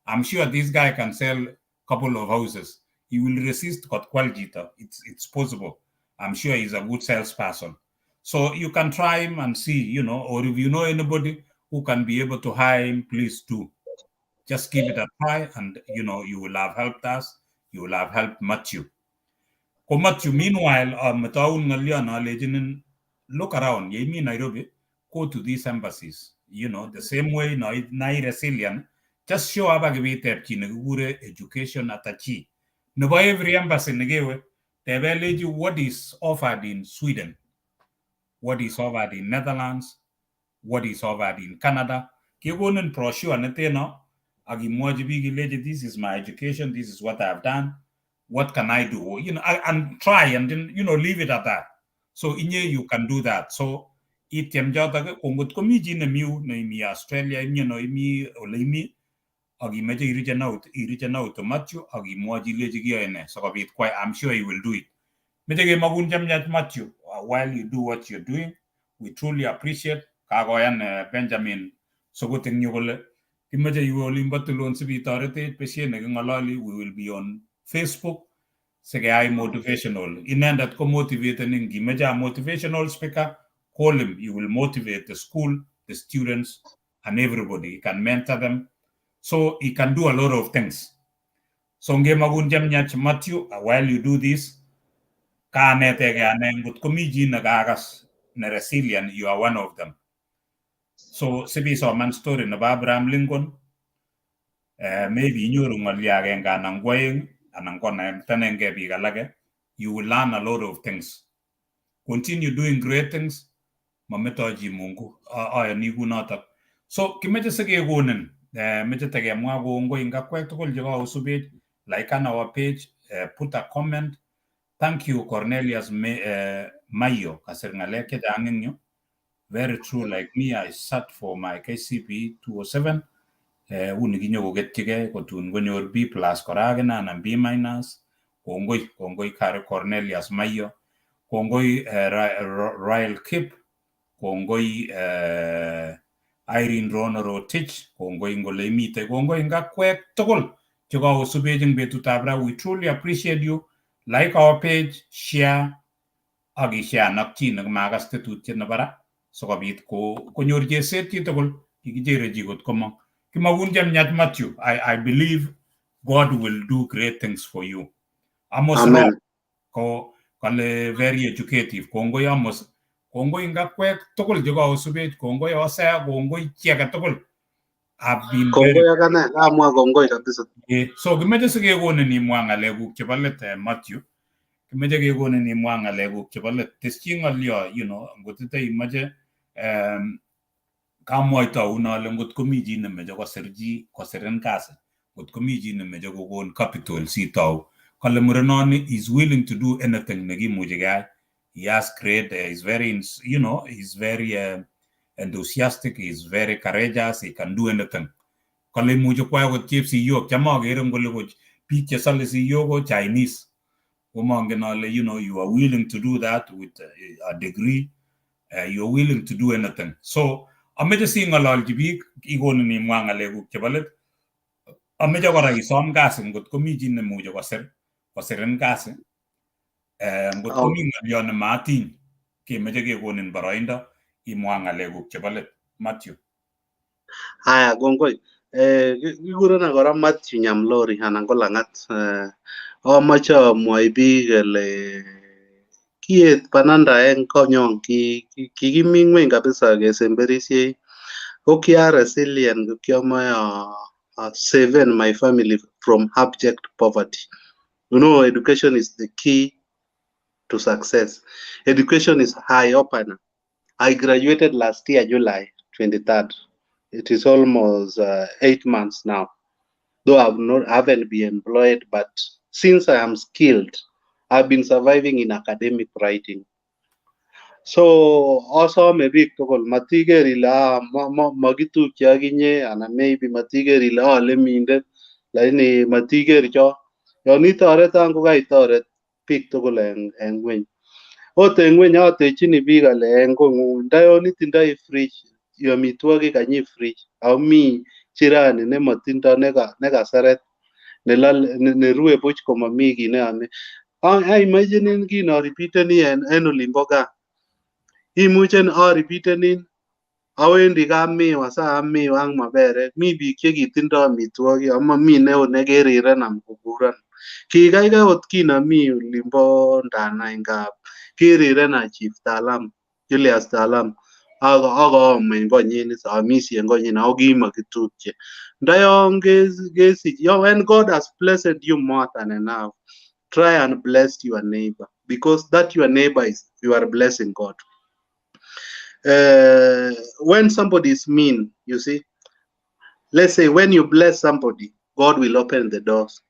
Speaker 1: I'm sure this guy can sell couple of houses. He will resist kot kwal chito. It's possible. I'm sure he's a good salesperson. So you can try him and see, you know, or if you know anybody who can be able to hire him, please do. Just give it a try and, you know, you will have helped us. You will have helped Matthew. Ko Matthew, meanwhile, metaun ng'olyon alechinin look around, yeimi Nairobi, go to these embassies. You know, the same way nai resilient, just show up ak ibiteb chi nekikure education attaché. Nebo every embassy nekewe, tebe lechi what is offered in Sweden, what is offered in Netherlands, what is offered in Canada. Kekonin brochure neteno ak imwochi biik ilechi this is my education, this is what I have done, what can I do? You know, and try and then, you know, leave it at that. So inye you can do that. So itiem chotok ko ngot komi chi nemiu neimi Australia, you know, imi ole imi ak imeche i-reachen out, i-reachen out to Matthew ak imwochi ilechi kiyoe nee sikobit kwai. I'm sure he will do it. Meche kemakun chemyach Matthew while you do what you're doing. We truly appreciate. Kakoyan Benjamin Sokot eng yu kole kimeche iwe olimbo Tulon sipitoretech beshet neking'ololi. We will be on Facebook sikeyai motivational. Inendet ko motivatenin. Ngimeche a motivational speaker, call him. He will motivate the school, the students, and everybody. He can mentor them. So he can do a lot of things. So ngemakun chemyach Matthew, while you do this, kanetegei ane ngot komi chi nekakas ne resilient, you are one of them. So sipisoman story nebo Abraham Lincoln, maybe inyoru ng'olyo agenge anan ko aeng anan konetanengei biik alake, you will learn a lot of things. Continue doing great things, mametoi chi Mungu. Ayoni kunotok. So kimeche sikekonin, meche tekemwa kongoi eng akwek tugul chekaosubech, like on our page, put a comment. Thank you, Cornelius Mayo, kasir ng'alek chechang eng yu. Very true, like me, I sat for my KCPE 207. Uni kinyokoketchigei kotun konyor B plus kora akine anan B minus. Kongoi, kongoi Cornelius Mayo. Kongoi Ryle Kip. Kongoi Irene Rono Rotich. Kongoi ngole imite. Kongoi eng akwek tugul chekaosubech eng betutab ra. We truly appreciate you. Like our page, share, ak isharean ak chi nemakas tetutiet nebo ra sikobit konyor cheset chitugul kikichere chi kot komong. Kimakun chemyach Matthew. I believe God will do great things for you. Amos
Speaker 3: Amen.
Speaker 1: Ko kale very educative. Kongoi Amos. Kongoi eng akwek tugul chekaosubech. Kongoi Hosea. Kongoi chi age tugul. I've been very
Speaker 3: Kongoi ak ane, kamwa kongoi kabisa.
Speaker 1: So kimeche sikekonin imwa ng'alekuk chebo let Matthew. Kimeche kekonin imwa ng'alekuk chebo let. Tesyi ng'olyo, you know, ngotite imoche kamwoitoun ale ngot komi chi nemeche kosir chi kosirin kasi, ngot komi chi nemeche kokon capital sitou. Kale murenoni is willing to do anything nekimuchi keyai. He has great, he's very, you know, he's very enthusiastic, he's very courageous, he can do anything. Kale imuchi kwai akot chepsiyok, cham akere ngole ko biik chesole siyok ko Chinese. Komongen ale, you know, you are willing to do that with a degree, you are willing to do anything. So, ameche sing'ololchi biik, kikonin imwa ng'alekuk chebo let. Ameche kora isom kasi ngot komi chi nemuche kosir, kosirin kasi. Ngot komi ng'olyo nematiny, kemeche kekonin boroindo imwa ng'alekuk chebo let. Matthew.
Speaker 3: Haya, kongoi. Kikurenon kora Matthew Nyamlori anan ko Lang'at. Amache amwoi biik kele kiet bananda en konyon, kikimi ng'weny kabisa kesemberisiei. Ko kia resilient, ko kiomoe saven my family from abject poverty. You know, education is the key to success. Education is eye opener. I graduated last year, July 23rd. It is almost 8 months now. Though I've not, haven't been employed, but since I am skilled, I've been surviving in academic writing. So asome biik tugul matiker ile makitupche ak inye anan maybe matiker ile alemindet lakini matiker cho. Yon itoreton ko kaitoret biik tugul en ng'weny. Ot en ng'weny atechini biik ale en kong'ung nda yon itindoi fridge amitwogik kanyi fridge ako mi jirani nemotindo nekaseret nerue buch komomi kiy neome. Aimaginen kin aripiteni en olimbo gaa. Imuchen aripitenin awendi kap miwa saam miwa ak maberek. Mi biik chekitindo amitwogik amomi neo nekerirenan kokuron. Kikaikai ot kin ami olimbo Ndana ngap kirirenan Chief Talam, Julius Talam ak aam en konyin aamisie en konyin ako kimokitupche. Nda yon kesich when God has blessed you more than enough, try and bless your neighbor because that your neighbor is you are blessing God. When somebody is mean, you see, let's say when you bless somebody, God will open the doors.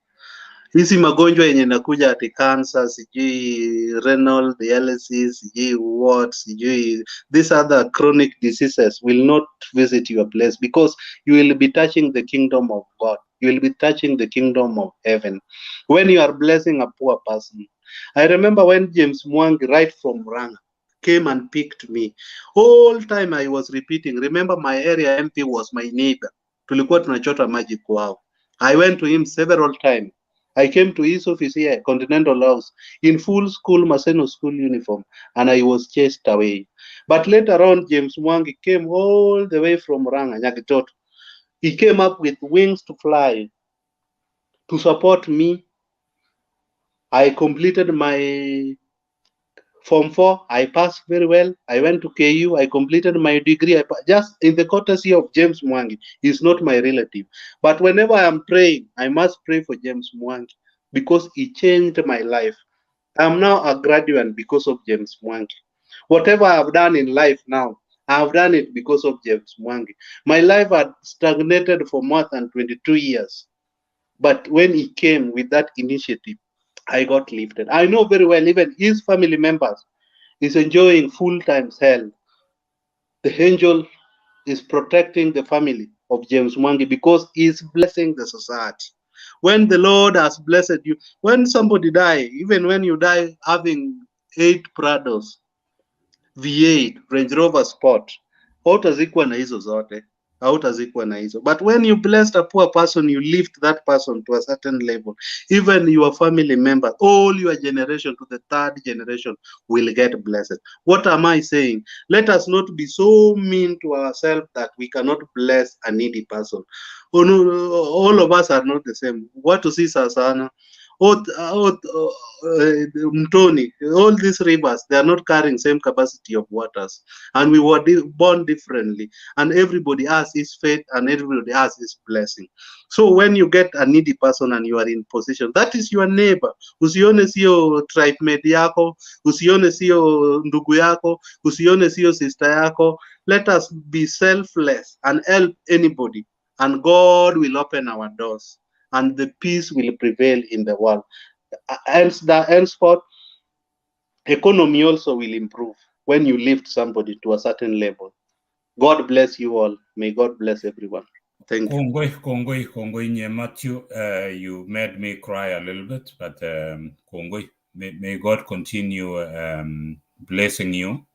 Speaker 3: Hizi magonjwa yenye nakuja ati cancer, sijui renal dialysis, sijui what, sijui these other chronic diseases will not visit your place because you will be touching the kingdom of God. You will be touching the kingdom of heaven when you are blessing a poor person. I remember when James Mwangi, right from Murang'a, came and picked me. All time I was repeating, remember my area MP was my neighbor. Tulikuwa tunachota maji kwao. I went to him several times. I came to his office here, Continental House, in full school, Maseno school uniform, and I was chased away. But later on, James Mwangi came all the way from Murang'a, Nyakitoto. He came up with wings to fly to support me. I completed my Form 4, I passed very well. I went to KU, I completed my degree. Just in the courtesy of James Mwangi. He's not my relative. But whenever I am praying, I must pray for James Mwangi because he changed my life. I'm now a graduate because of James Mwangi. Whatever I've done in life now, I've done it because of James Mwangi. My life had stagnated for more than 22 years. But when he came with that initiative, I got lifted. I know very well, even his family members is enjoying full-time hell. The angel is protecting the family of James Mwangi because he's blessing the society. When the Lord has blessed you, when somebody die, even when you die having 8 Prados, V8, Range Rover Sport, hautazikwa na hizo zote. Hautazikwa na hizo. But when you bless a poor person, you lift that person to a certain level. Even your family member, all your generation to the third generation will get blessed. What am I saying? Let us not be so mean to ourselves that we cannot bless a needy person. Oh, no, all of us are not the same. What to see sasana? Mtoni, all these rivers, they are not carrying same capacity of waters, and we were born differently, and everybody has his faith and everybody has his blessing. So when you get a needy person and you are in position, that is your neighbor. Usione sio tribe mate yako, usione sio ndugu yako, usione sio sister yako. Let us be selfless and help anybody, and God will open our doors, and the peace will prevail in the world. Hence, the henceforth, economy also will improve when you lift somebody to a certain level. God bless you all. May God bless everyone. Thank you.
Speaker 1: Kongoi, kongoi, kongoi, nye Matthew. You made me cry a little bit, but kongoi. May God continue blessing you.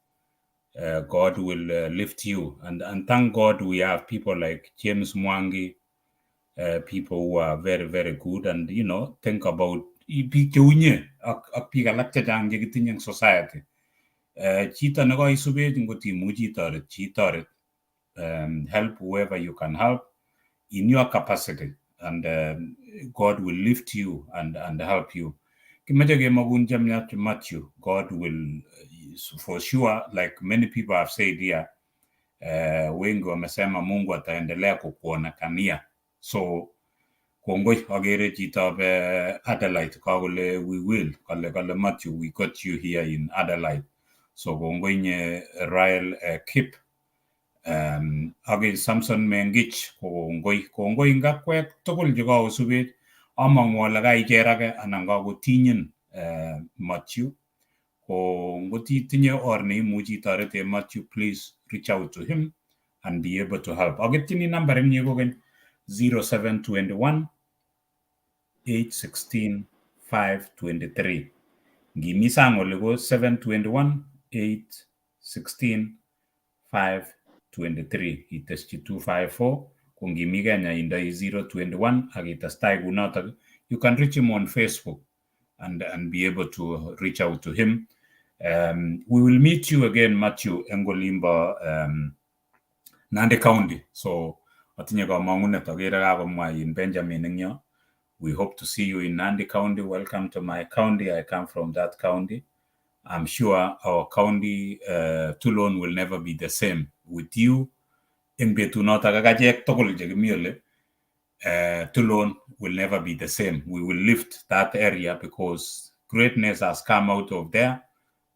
Speaker 1: God will lift you. And thank God we have people like James Mwangi, people who are very, very good. And, you know, think about biik cheunye ak biik alak chechang chekitinye eng society. Chito nekoisubech ngot imuchi itoret chi toret. Help whoever you can help in your capacity, and God will lift you and help you. Kimeche kemogun chemiach Matthew. God will for sure, like many people have said here, wengi wamesema Mungu ataendelea kukuonekania. So kongoi agere chitab Adelaide kakole we will kale Matthew, we got you here in Adelaide. So kongoi nye Rael Kip ake Samson Mengich kongoi kongoi ngakwek tugul chekakosubech among'u ale kaicherake anan kakotinyin Matthew. Ko ngot itinye or neimuchi itoreten Matthew, please reach out to him and be able to help. Aketchini nambarinyi kokeny 0721 816 523. Ngimi sang oli ko 721 816 523 iteschi 254. Ko ngimi Kenya indoi 021 ak itestai kunotok. You can reach him on Facebook and be able to reach out to him. We will meet you again, Matthew, eng olimbo Nandi County. So atinye kamang'unet akere kakomwa in Benjamin eng yo. We hope to see you in Nandi County. Welcome to my county. I come from that county. I'm sure our county, Tulon, will never be the same with you. Eng betunotok ak achek tugul chekimi oli, Tulon will never be the same. We will lift that area because greatness has come out of there,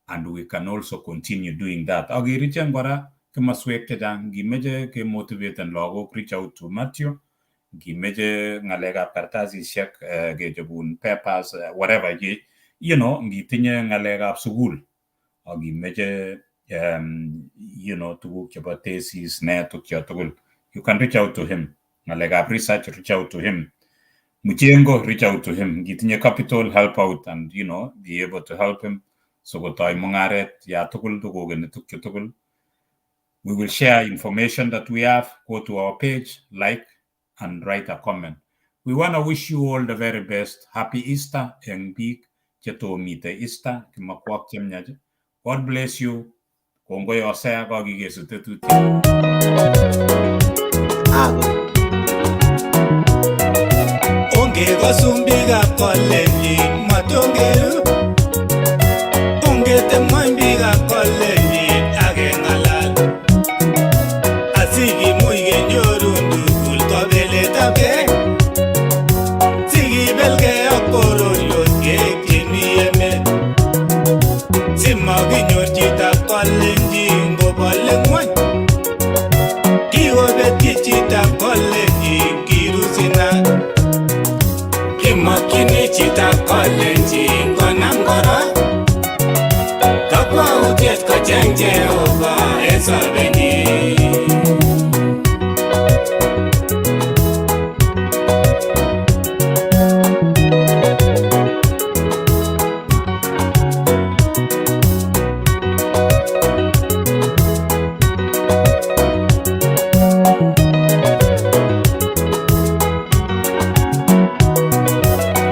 Speaker 1: and we can also continue doing that. Ak kerichen kora kimaswek chechang, ngimeche kemotivaten lagok, reach out to Matthew. Ngimeche ng'alekab kartasisiek, kechobun papers, whatever ngitinye ng'alekab sukul ak imeche tuguk chebo thesis ne tukcho tugul, you can reach out to him. Ng'alekab research, reach out to him. Mchengo, reach out to him. Ngitinye capital, help out and be able to help him so kotoi mung'aret ya tugul tukokeni tukchu tugul. We will share information that we have. Go to our page, like and write a comment. We want to wish you all the very best. Happy Easter eng biik chetomite Easter, kimakwak chemiach. God bless you. Kongoi Hosea kakikesu tetutiet.
Speaker 4: Ongekosun biikab kolenjin matongeru. Ongeteb ng'wony biikab kolenjin ak keng'alal asikimuch kenyorun tugul kabeletabgei sikibelgei ak bororiosiek chemi emet simakinyor chitab kolenjin kobole ng'wony kikobetyi chitab kolenjin kirusinat. Kimokyini chitab kolenjin konam korot kakwautiet kocheng Jehova en sobenyin.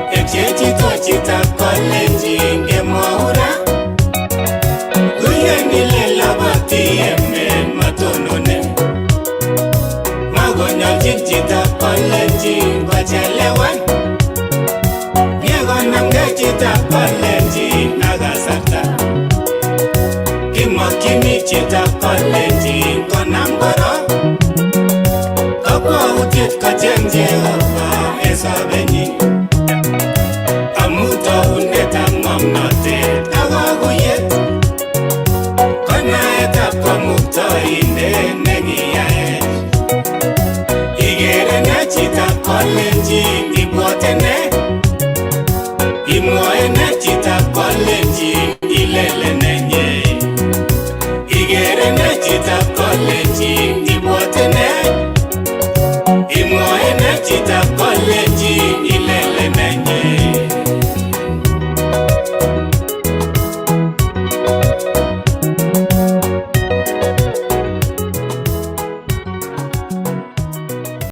Speaker 4: Epchechito chitab kolenjin kemwou ra Guyen ile loboti emet matonone Makonyolchin chitab kolenjin kochelewan Mie konamgei chitab kolenjin ak kasarta Kimokyini chitab kolenjin konam korot Kakwautiet kocheng Jehova en sobenyin amu tounetab ng'omnotet ak kakuyet ko naetab Kamuktaindet nekiyaech. Ikere ne chitab kolenjin ibwote ne?